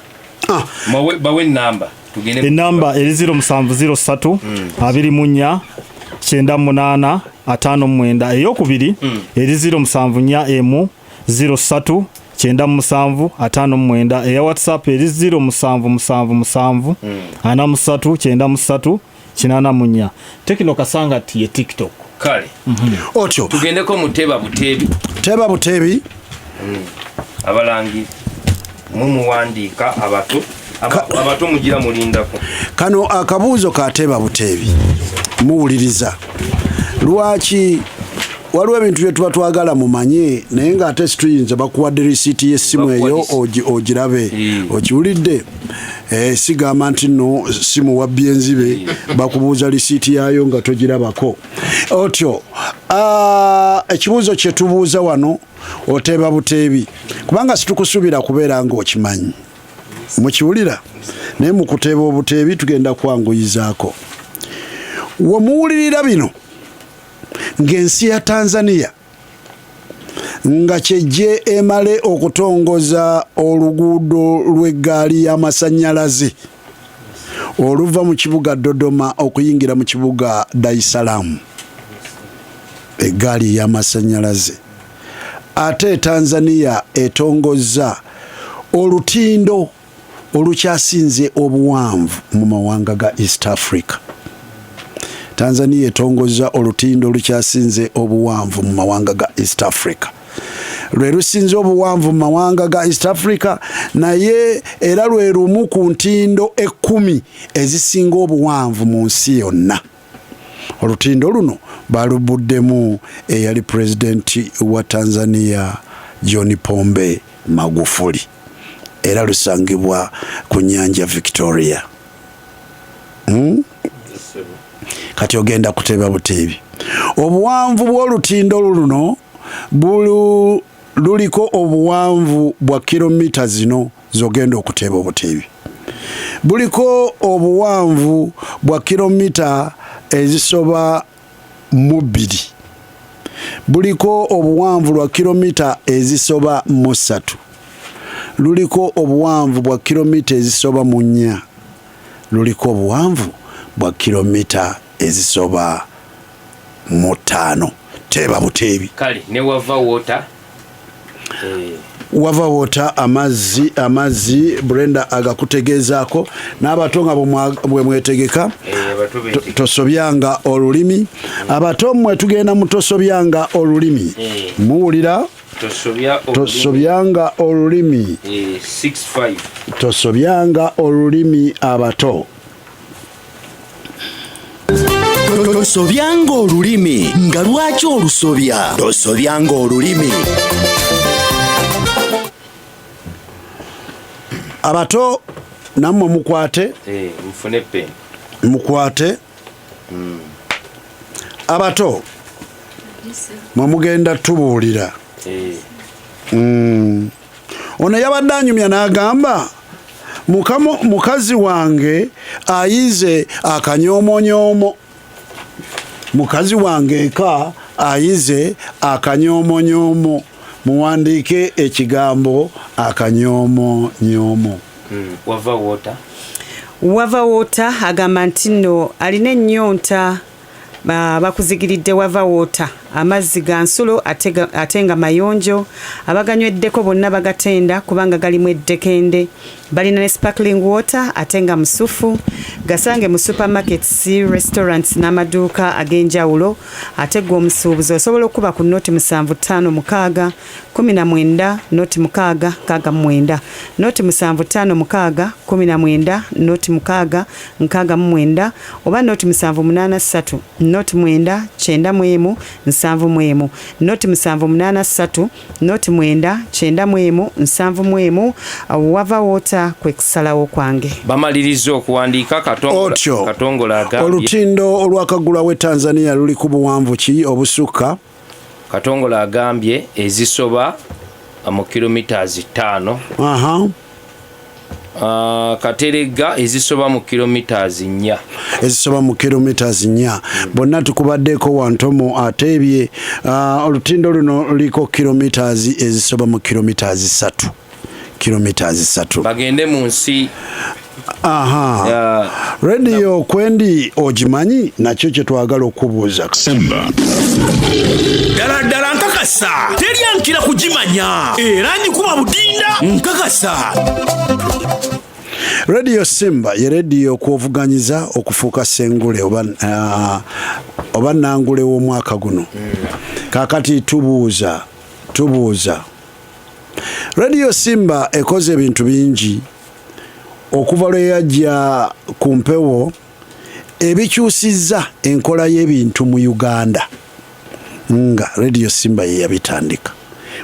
Bawe enamba tugende. Enamba eri 0703 24 98 59. Eyokubiri eri 0741 03 97 59. Eya WhatsApp eri 0777 43 93 84. Tekino Kasanga ti ye TikTok. Kale. Otyo. Tugendeko mu Teba Butebi. Teba Butebi. Abalangi mumuwandiika abato. Abato mugira mulindako. Kano akabuuzo ka Teba Butebi. Muwuliriza. Lwaki waliwo ebintu bye tuba twagala mumanye naye ng'ate situyinza bakuwadde risiiti y'essimu eyo ogirabe. Okiwulidde? Sigamba nti nno simu wabbye enzibe, bakubuuza risiiti yaayo nga togirabako. Otyo, ekibuuzo kye tubuuza wano oteeba buteebi kubanga situkusuubira kubeera ng'okimanyi. Mukiwulira? Naye mu kuteeba obuteebi tugenda kwanguyizaako. Wemuwulirira bino ng'ensi ya Tanzania nga kyejje emale okutongoza oluguudo lw'eggaali y'amasannyalaze oluva mu kibuga Dodoma okuyingira mu kibuga Dar es Salaam, eggaali y'amasannyalaze. Ate Tanzania etongozza olutindo olukyasinze obuwanvu mu mawanga ga East Africa. Tanzania etongozza olutindo olukyasinze obuwanvu mu mawanga ga East Africa. Lwe lusinze obuwanvu mu mawanga ga East Africa, naye era lwe lumu ku ntindo 10 ezisinga obuwanvu mu nsi yonna. Olutindo luno balubuddemu eyali pulezidenti wa Tanzania John Pombe Magufuli, era lusangibwa ku nnyanja Victoria. Kati ogenda kuteeba buteebi. Obuwanvu bw'olutindo luno luliko obuwanvu bwa kilomita zino z'ogenda okuteeba obuteebi. Buliko obuwanvu bwa kilomita ezisoba mu 2. Buliko obuwanvu lwa kilomita ezisoba mu 3. Luliko obuwanvu bwa kilomita ezisoba mu 4. Luliko obuwanvu bwa kilomita ezisoba mu 5. Teeba buteebi. Kale ne wava water. Wava water amazzi Brenda agakutegeezaako n'abato nga bwe mwetegeka. Tosobyanga olulimi. Abato mmwe tugenda mu tosobyanga olulimi. Muwulira? Tosobyanga olulimi. 6-5. Tosobyanga olulimi abato. Tosobyanga olulimi. Nga lwaki olusobya? Tosobyanga olulimi. Abato nammwe mukwate. Mufune pen. Mukwate. Abato mwe mugenda tubuulira. Ono yabadde anyumya n'agamba Mukazi wange ayize akanyoomonyoomo. Mukazi wange eka ayize akanyoomonyoomo. Muwandiike ekigambo akanyoomonyoomo. Wava Water. Wava Water agamba nti nno alina ennyonta, bakuzigiridde Wava Water, amazzi ga nsulo ate nga mayonjo. Abaganyweddeko bonna bagatenda kubanga galimu eddekende. Balina ne sparkling water ate nga musufu. Gasange mu supermarkets, restaurants n'amaduuka ag'enjawulo. Ate gwe omusuubuzi osobola okuba ku 0756 19 06 69, 0756 19 06 69 oba 0783 09 91 71, 0783 09 91 71. Wava Water kwe kusalawo kwange. Bamaliriza okuwandiika. Otyo. Katongole agambye Olutindo olwakagulwawo e Tanzania luli ku buwanvu ki obusukka? Katongole agambye ezisoba mu kilometers 5. Kateregga ezisoba mu kilometers 4. Ezisoba mu kilometers 4. Bonna tukubaddeko wantomo ateebye. Olutindo luno luliko kilometers ezisoba mu kilometers 3, kilometers 3. Bagende mu nsi. Aha, rediyo kwendi ogimanyi, nakyo kyetwagala okubuuza. Simba ddala ddala nkakasa teryankira kugimanya era ngikuba budinda nkakasa. Rediyo Simba ye rediyo kwovuganyiza okufuuka sengule oba nangule w'omwaka guno. Kakati tubuuza, Rediyo Simba ekoze ebintu bingi okuva lwe yajja ku mpewo ebikyusizza enkola y'ebintu mu Uganda, nga Rediyo Simba ye yabitandika.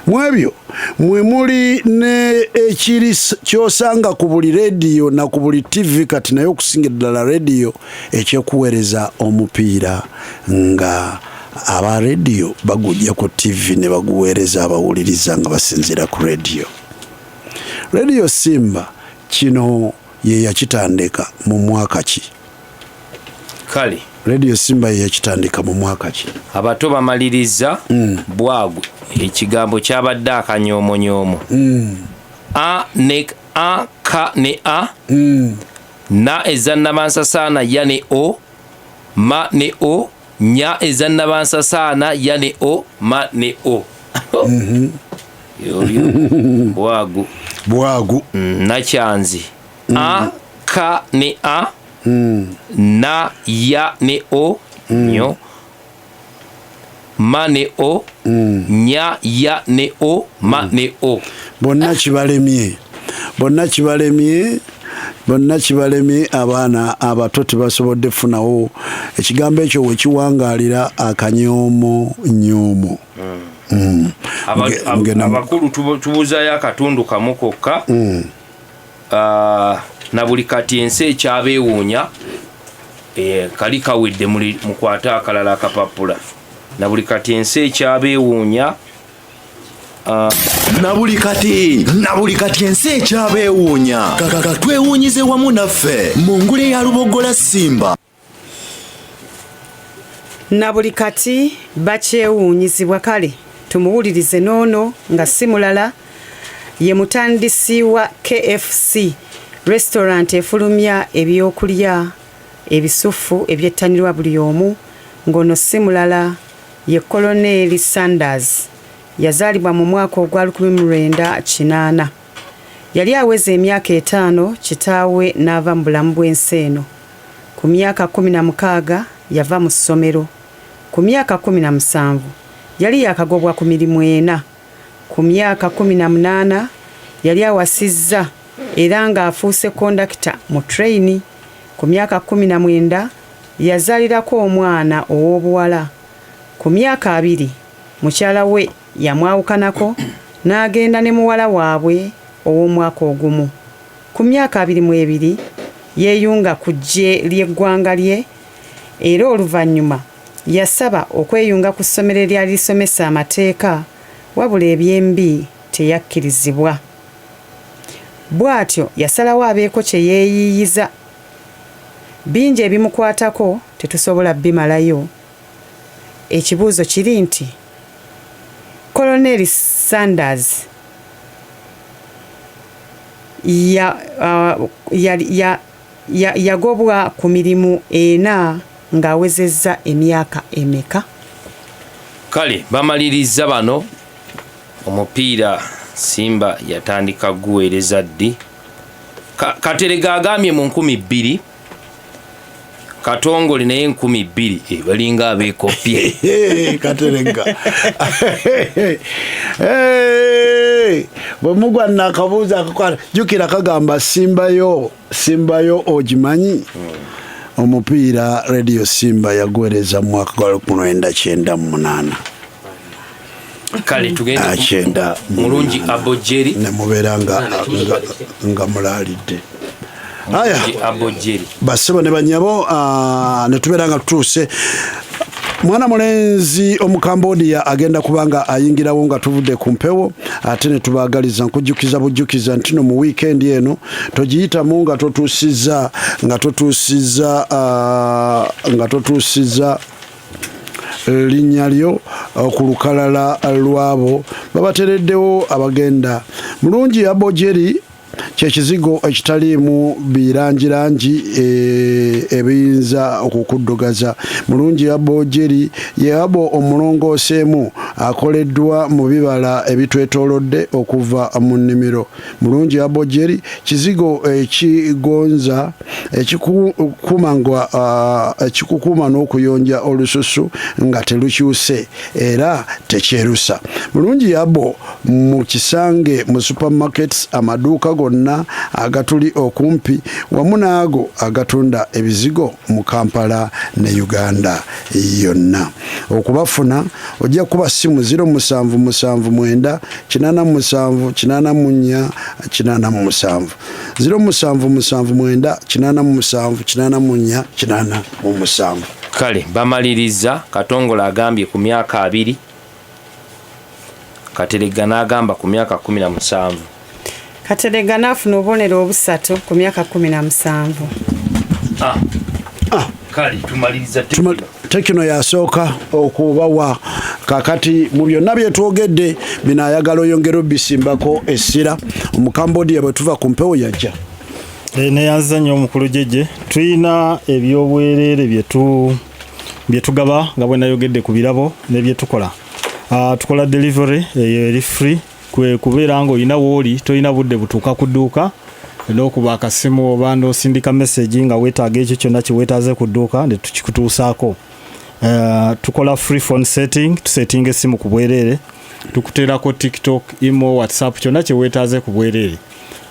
Mu ebyo mwe muli ne ekiri kyosanga ku buli rediyo na ku buli TV kati, naye okusinga ddala rediyo, ekyekuweereza omupiira nga aba rediyo bagujja ku TV ne baguweereza abawuliriza nga basinziira ku rediyo. Rediyo Simba kino ye yakitandika mu mwaka ki? Kale. Rediyo Simba ye yakitandika mu mwaka ki? Abato bamaliriza. Bwagwe ekigambo kyabadde akanyoomonyoomo. A ne a, k ne a, na eza nabansasaana, ya ne o, ma ne o, nya eza nabansasaana, ya ne o, ma ne o. Yoyo bwagu. Bwagu. Nakyanzi a, k ne a, na, ya ne o, nyo, ma ne o, nya, ya ne o, ma ne o. Bonna kibalemye, bonna kibalemye, bonna kibalemye. Abaana abato tebasobodde kufunawo ekigambo ekyo wekiwangaalira akanyoomo nyoomo. Abakulu tubuuzayo akatundu kamu kokka. Na buli kati ensi ekyabeewuunya, kali kawedde, mukwate akalala akapapula. Na buli kati ensi ekyabeewuunya. Na buli kati, na buli kati ensi ekyabeewuunya. Kaka twewuunyize wamu naffe mu ngule ya Lubogola Simba. Na buli kati bakyewuunyizibwa. Kale tumuwulirize n'ono nga si mulala ye mutandisi wa KFC restaurant efulumya ebyokulya ebisufu ebyettanirwa buli omu, ng'ono si mulala ye Koloneeri Sanders. Yazaalibwa mu mwaka ogwa 1980. Yali aweza emyaka 5 kitaawe n'ava mu bulamu bw'ensi eno. Ku myaka 16 yava mu ssomero. Ku myaka 17 yali yakagobwa ku mirimu 4. Ku myaka 18 yali awasizza era ng'afuuse kondakita mu train. Ku myaka 19 yazaalirako omwana ow'obuwala. Ku myaka 20 mukyala we yamwawukanako n'agenda ne muwala waabwe ow'omwaka ogumu. Ku myaka 22 yeeyunga ku ggye ly'eggwanga lye era oluvannyuma yasaba okweyunga ku ssomero eryali lisomesa amateeka, wabula ebyembi teyakkirizibwa. Bw'atyo yasalawo abeeko kye yeeyiiyiza. Bingi ebimukwatako tetusobola bimalayo. Ekibuuzo kiri nti, Colonel Sanders ya, uh, ya, ya, ya, yagobwa ku mirimu ena ng'awezezza emyaka emeka? Kale bamalirizza bano omupiira Simba yatandika guweereza ddi? Katerega agambye mu 2000, Katongole naye 2000. Balinga abeekopye. Katerega bwe mugwa nakabuuza akakwata, jjukira kagamba simbayo simbayo ogimanyi. Omupiira Radio Simba yaguweereza mu mwaka gwa 1998. Kale tugende 98. Mulungi Abojeri. Ne mubeera nga mulaalidde. Aya. Mulungi Abojeri. Basebo ne banyabo, ne tubeera nga tutuuse. Mwana mulenzi Omukambodia agenda kubanga ayingirawo nga tuvudde ku mpewo, ate ne tubaagaliza nkujjukiza bujjukiza nti no mu wiikendi eno togiyitamu nga totuusizza, nga totuusizza, nga totuusizza linnya lyo ku lukalala lwabo babatereddewo abagenda. Mulungi Abojeri kye kizigo ekitaliimu birangirangi ebiyinza okukuddugaza. Mulungi Abojeri ye abo omulongooseemu akoleddwa mu bibala ebitwetoolodde okuva mu nnimiro. Mulungi Abojeri kizigo ekigonza ekikukuuma n'okuyonja olususu nga telukyuse era tekyerusa. Mulungi Abo mu kisange mu supermarkets, amaduuka gonna agatuli okumpi wamu n'ago agatunda ebizigo mu Kampala ne Uganda yonna. Okubafuna ojja kuba simu ziro musanvu musanvu mwenda kinaana musanvu kinaana mu nnya kinaana mu musanvu, ziro musanvu musanvu mwenda kinaana mu musanvu kinaana mu nnya kinaana mu musanvu. Kale bamaliriza. Katongole agambye ku myaka 20, Kateregga n'agamba ku myaka 17. Kateregga n'afuna obubonero obusatu ku myaka 17. Kale tumaliriza. Tekino yasooka okubawa. Kakati mu byonna bye twogedde bino ayagala oyongera obisimbako essira. Omukambodia bwe tuva ku mpewo yajja. Neyanziza nnyo omukulu Jeje. Tulina ebyobwereere bye tugaba nga bwe nayogedde ku birabo ne bye tukola. Tukola delivery eyo eri free, kwe kubeera ng'olina wooli tolina budde butuuka ku dduuka n'okuba akasimu oba n'osindika message nga weetaaga ekyo kyonna kye weetaaze ku dduuka ne tukikutuusaako. Tukola free phone setting, tusetinga essimu ku bwereere, tukuteerako TikTok, imo, WhatsApp, kyonna kye weetaaze ku bwereere.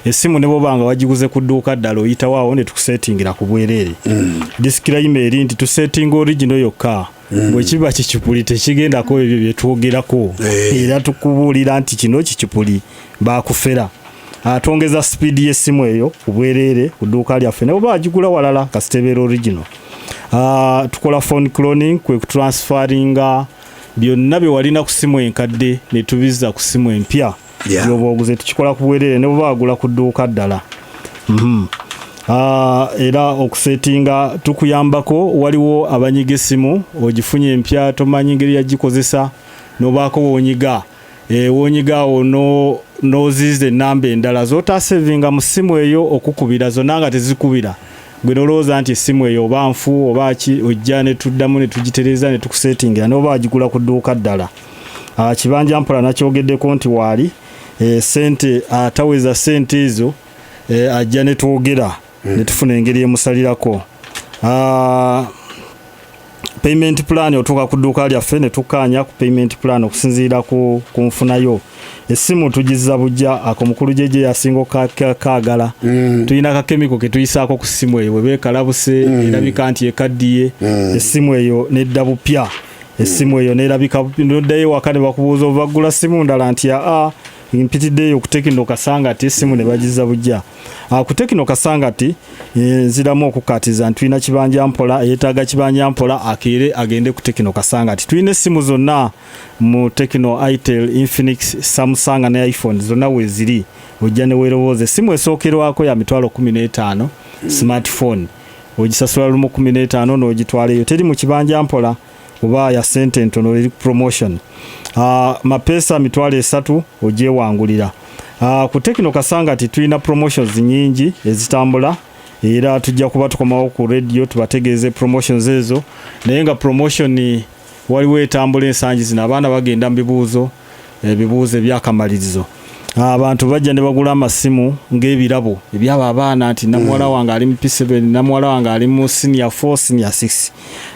Essimu ne bw'oba nga wagiguze ku dduuka ddala oyitawo awo ne tukusetingira ku bwereere. Disclaimer eri nti tusetinga original yokka. Bwe kiba kikipuli tekigendako ebyo bye twogerako. Era tukubuulira nti kino kikipuli baakufera. Twongeza speed y'essimu eyo ku bwereere ku dduuka lyaffe ne bw'oba wagigula walala kasita ebeera original. Tukola phone cloning, kwe kutransferinga byonna bye walina ku simu enkadde ne tubizza ku simu empya. By'oba oguze tukikola ku bwereere ne bw'oba wagula ku dduuka ddala. Era okusetinga tukuyambako, waliwo abanyiga essimu ogifunye empya tomanyi ngeri yagikozesa n'obaako w'onyiga. W'onyiga awo n'oziiza ennamba endala z'otaasevinga mu ssimu eyo okukubira zonna nga tezikubira. Gwe n'olowooza nti essimu eyo oba nfu oba ki, ojja ne tuddamu ne tugitereeza ne tukusetingira n'oba wagigula ku dduuka ddala. Kibanja mpola nakyogeddeko nti waali, ssente ataweza ssente ezo, ajja ne twogera ne tufuna engeri emusalirako. Payment plan otuuka ku dduuka lyaffe ne tukkaanya ku payment plan okusinziira ku nfunayo. Essimu tugizza bujja, ako mukulu Jeje yasinga kaagala. Tulina kakemiko ke tuyisaako ku ssimu eyo, bwe beekalabuse erabika nti ekaddiye, essimu eyo nedda bupya. Essimu eyo n'erabika, n'oddayo ewaka ne bakubuuza ova ggula ssimu ndala nti aa, Mpitiddeeyo ku Tekino Kasangati, essimu ne bagiza bujja. Ku Tekino Kasangati nziramu okukkaatiriza nti tulina kibanja mpola, eyeetaaga kibanja mpola akeere agende ku Tekino Kasangati. Tulina essimu zonna mu Tekino, Itel, Infinix, Samsung ne iPhone zonna weeziri, ojja ne weerowooza. Essimu esookerwako ya 15000, smartphone, ogisasula lumu 15 n'ogitwala eyo. Teri mu kibanja mpola oba ya sente entono, eri promotion. Mapeesa 30,000 ogyewangulira. Ku Tekino Kasangati tulina promotions nyingi ezitambula, era tujja kuba tukomawo ku radio tubategeeze promotions ezo. Naye nga promotion waliwo etambula ensangi zino, abaana bagenda mu bibuuzo, ebibuuzo ebyakamalirizo, abantu bajja ne bagula amasimu ng'ebirabo ebyabo abaana, nti namuwala wange ali mu P7, namuwala wange ali mu senior 4, senior 6.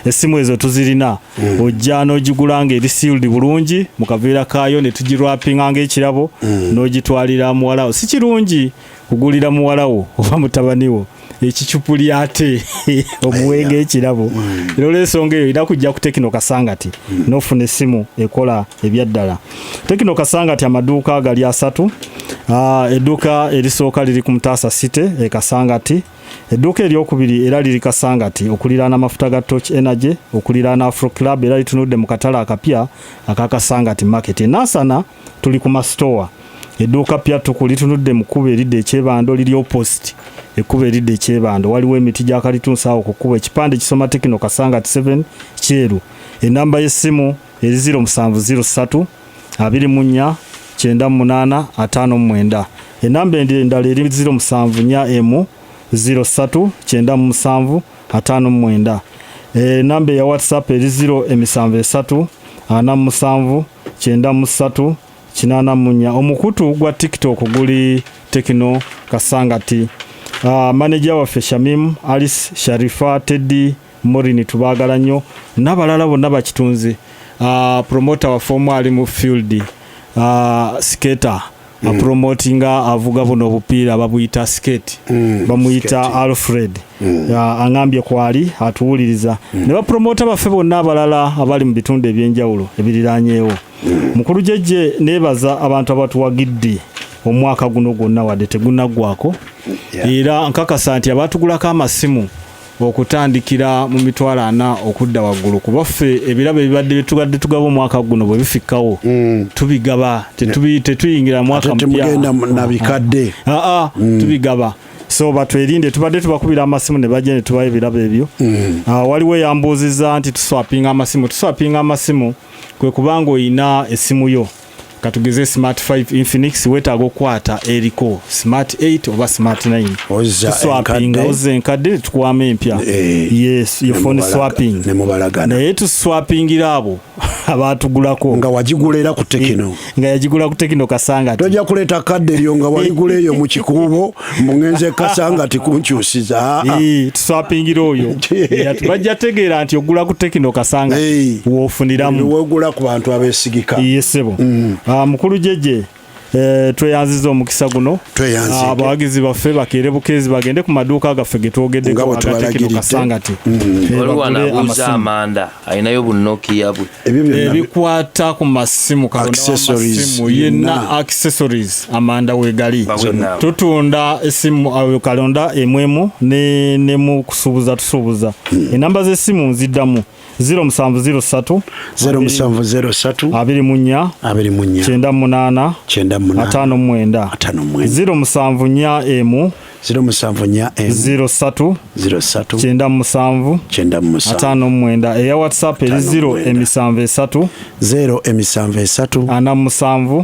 Essimu ezo tuzirina, ojja n'ogigula nga eri sealed bulungi mu kaveera kaayo, ne tugiwrappinga ng'ekirabo, n'ogitwalira muwala wo. Si kirungi kugulira muwala wo oba mutabani wo ekicupuli ate omuwenga ekirabo. Era olw'ensonga eyo erina kujja ku Tekino Kasangati n'ofuna essimu ekola ebyaddala. Tekino Kasangati amaduuka gali asatu. Edduuka erisooka liri ku Mutaasa City e Kasangati. Edduuka eryokubiri era liri Kasangati okuliraana amafuta ga Torch Energy, okuliraana Afro Club, era litunudde mu katale akapya aka Kasangati Market. E Nansana tuli ku Masitowa, edduuka pya ttuku, litunudde mu kkubo eridda Ekyebando, liri opposite ekkubo eridda Ekyebando. Waliwo emiti gya kalitunsi awo ku kkubo, ekipande kisoma Tekino Kasangati 7 kyeru. Enamba y'essimu eri 0703 24 98 59. Enamba endala eri 0741 03 97 59. Enamba eya WhatsApp eri 0 73 47 93 84. Omukutu gwa TikTok guli Tekino Kasangati. Maneja waffe Shamim, Alice, Sharifa, Teddy, Morini, tubaagala nnyo n'abalala bonna bakitunzi. Promoter waffe omu ali mu field, skater, apromotinga, avuga buno obupiira babuyita skate, bamuyita skate. Alfred. Aŋambye kwali atuwuliriza, ne bapromota baffe bonna abalala abali mu bitundu ebyenjawulo ebiriranyeewo. Mukulu Jejje, neebaza abantu abatuwagidde omwaka guno gwonna wadde tegunaggwako. Era nkakasa nti abatugulako amasimu okutandikira mu 40,000 okudda waggulu, kuba ffe ebirabo ebibadde byetugadde tugaba omwaka guno bwe bifikkawo tubigaba, tetuyingira mwaka Ate mupya. temugenda na bikadde. Aa, tubigaba, so batwerinde. Tubadde tubakubira amasimu ne bajja ne tubawa ebirabo ebyo. Waliwo eyambuuzizza nti tuswapinga amasimu. Tuswapinga amasimu kwe kubanga oyina essimu yo, katugeze Smart 5 Infinix, weetaaga okukwata eriko Smart 8 oba Smart 9. Ozza Tuswapinga, enkadde. ozza enkadde, tukuwamu empya. Yes, ye phone swapping. Naye tuswapingira abo abatugulako nga wagigula era ku Tekino, nga yagigula ku Tekino Kasanga. Tojja kuleeta kadde eryo nga waligula eyo mu kikuubo, mungenze Kasanga tikunkyusiza. Tuswapingira oyo. Bajja tegeera nti ogula ku Tekino Kasanga woofuniramu. Wegula ku bantu abeesigika. Yesebo. Mukulu Jeje, tweyanziza omukisa guno. Tweyanzige. Abawagizi baffe bakeere bukeezi bagende ku maduuka gaffe Nga getwogeddeko bwe aga Tekino tubalagiridde. Kasangati. Waliwo Bagule anabuuza amasimu. amanda alinayo bunokiya bwe. Ebikwata ku masimu, kalonda Accessories w'amasimu yenna, yonna. accessories, amanda wegali. Zonna. Tutunda esimu awo kalonda emwemu ne mu kusuubuza tusuubuza. Enamba z'essimu nziddamu: 0703 0703 24 24 98 98 59, 0741 0741 03 03 97 97 59. Eya WhatsApp eri 0 73 0 73 47 47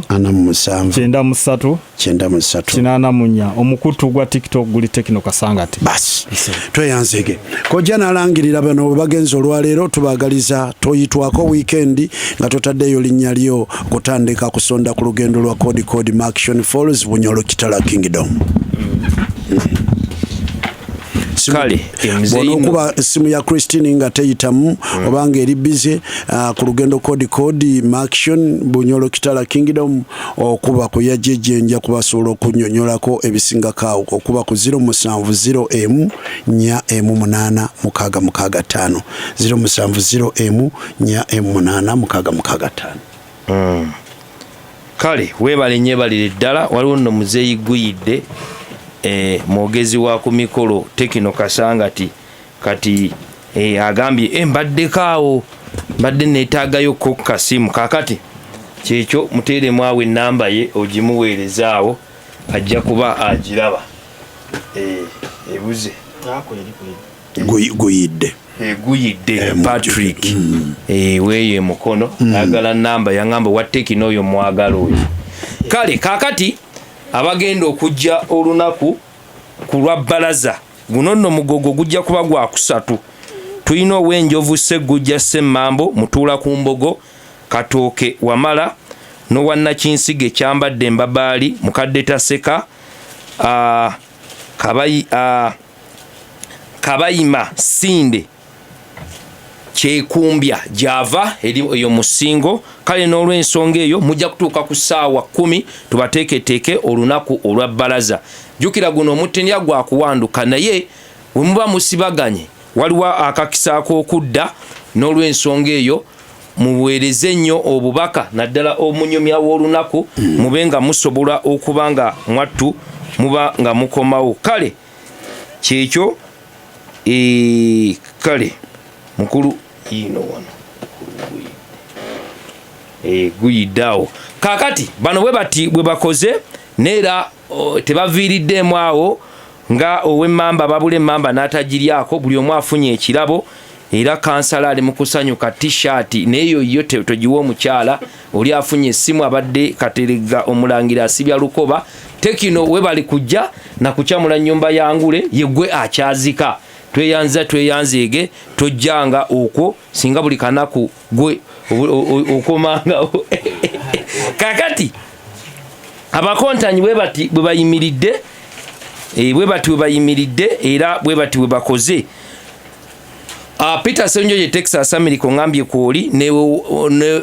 93 93 84. Omukutu gwa TikTok guli Tekino Kasangati. Basi, tweyanzege. Kojja nalangirira bano bwe bagenza olwaleero. Tubagaliza toyitwako wiikendi nga totaddeyo linnya lyo kutandika kusonda ku lugendo lwa Kodi Kodi Murchison Falls, Bunyoro Kitara Kingdom. Kale Bw'onookuba essimu ya Christine nga teyitamu oba nga eri busy, ku lugendo Kodi Kodi Murchison Bunyoro Kitara Kingdom, okuba ku ya Jejje nja kubasobola okunyonyolako ebisingako awo, okuba ku 070 emu 4 emu 8 6 6 5, 070 emu 4 emu 8 6 6 5. Kale weebale nnyo, ebalire ddala. Waliwo nno muzeeyi Guyidde, mwogezi wa ku mikolo Tekino Kasangati. Kati agambye, mbaddeko awo, mbadde neetaagayo ko kasimu. Kakati kyekyo, muteeremu awo enamba ye, ogimuweereza awo, ajja kuba agiraba. Ebuze. Guyidde. Guyidde Patrick, weeyo emukono ayagala namba, yaŋamba wa Tekino oyo mwagala oyo. Kale kakati abagenda okujja olunaku ku lwa bbalaza guno nno, mugogo gujja kuba gwakusatu. Tulina ow'enjovu Seggujja Semmambo mutuula ku mbogo Katooke Wamala, n'owannakinsige Kyambadde Embabaali mukadde Taseka, Kabayima Sinde Kyekumbya gyava eri eyo musingo. Kale n'olw'ensonga eyo mujja kutuuka ku ssaawa 10, tubateeketeeke olunaku olwa bbalaza. Jjukira guno omutendera gwa kuwanduka, naye bwe muba musibaganye waliwo akakisa ak'okudda. N'olw'ensonga eyo muweereze nnyo obubaka, naddala omunyumya w'olunaku, mube nga musobola okuba nga mwattu muba nga mukomawo. Kale kyekyo. Kale mukulu yiino wano guyidde awo. Kakati bano bwe bati bwe bakoze, neera tebaviiriddeemu awo nga ow'emmamba babula emmamba n'atagiryako. Buli omu afunye ekirabo, era kansala ali mu kusanyuka, T-shirt naye yo togiwa omukyala oli afunye essimu. Abadde Kateregga omulangira asibya lukoba. Tekino we bali kujja nakukyamula nnyumba yangule yegwe akyazika. Tweyanza tweyanzeege, tojjanga okwo singa buli kanaku gwe okomangawo. Kakati abakontanyi bwe bati bwe bayimiridde, bwe bati bwe bayimiridde, era bwe bati bwe bakoze. Peter Senjoje Texas America, ongambye kwoli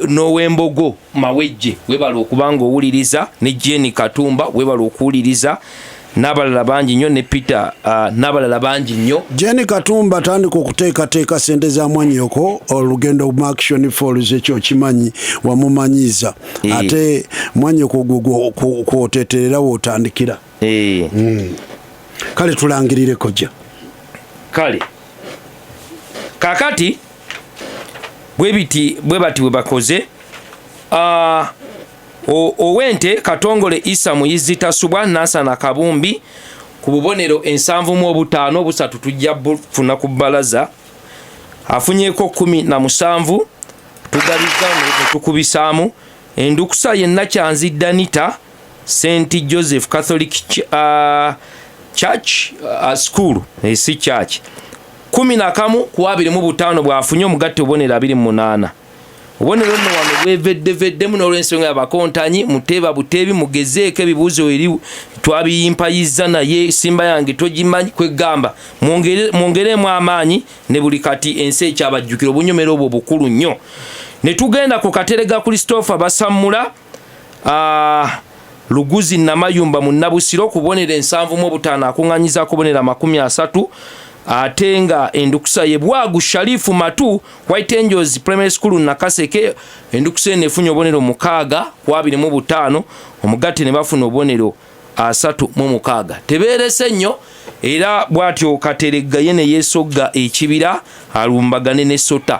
n'owembogo Mawejje, webala okuba nga owuliriza, ne Jeni Katumba webala okuwuliriza, n'abalala bangi nnyo, ne Peter, n'abalala bangi nnyo. Jeni Katumba, tandika okuteekateeka sente za mwanyoko olugendo mu Action Falls. Ekyo okimanyi, wamumanyiza. Ate mwanyoko kwoteterera wootandikira. Kale tulangirire kojja. Kale kakati bwebiti bwe bati bwe bakoze. Owente Katongole Isa Muyizi Tasubwa Nansana Kabumbi ku bubonero 75, obusatu tujja bufuna ku bbalaza. Afunyeko 17, tugaliza ne tukubisaamu. Endukusa ye Nakyanzi Danita, St Joseph Catholic Church, School, si church, 11 ku 25 bwafunye, omugatte obubonero 28. Obubonero nno wano bweveddeveddemu n'olw'ensonga y'abakontanyi. Muteeba buteebi, mugezeeko ebibuuzo eri twabiyimpayiza, naye simba yange togimanyi. Kwegamba mwongeremu amaanyi ne buli kati ensi ekyabajjukira obunyomero obwo bukulu nnyo. Ne tugenda ku Katerega Christopher Basammula, Luguzi Namayumba Munnabusiro, kubonera 75, akuŋŋanyiza kubonera 30, ate nga endukusa ye Bwagu Sharifu Matu, White Angels Primary School Nakaseke. Endukusa eno efunye obubonero 6 ku 25, omugatte ne bafuna obubonero 36. Tebeerese nnyo, era bw'atyo Kateregga ye ne yeesogga ekibira alumbagane ne sota.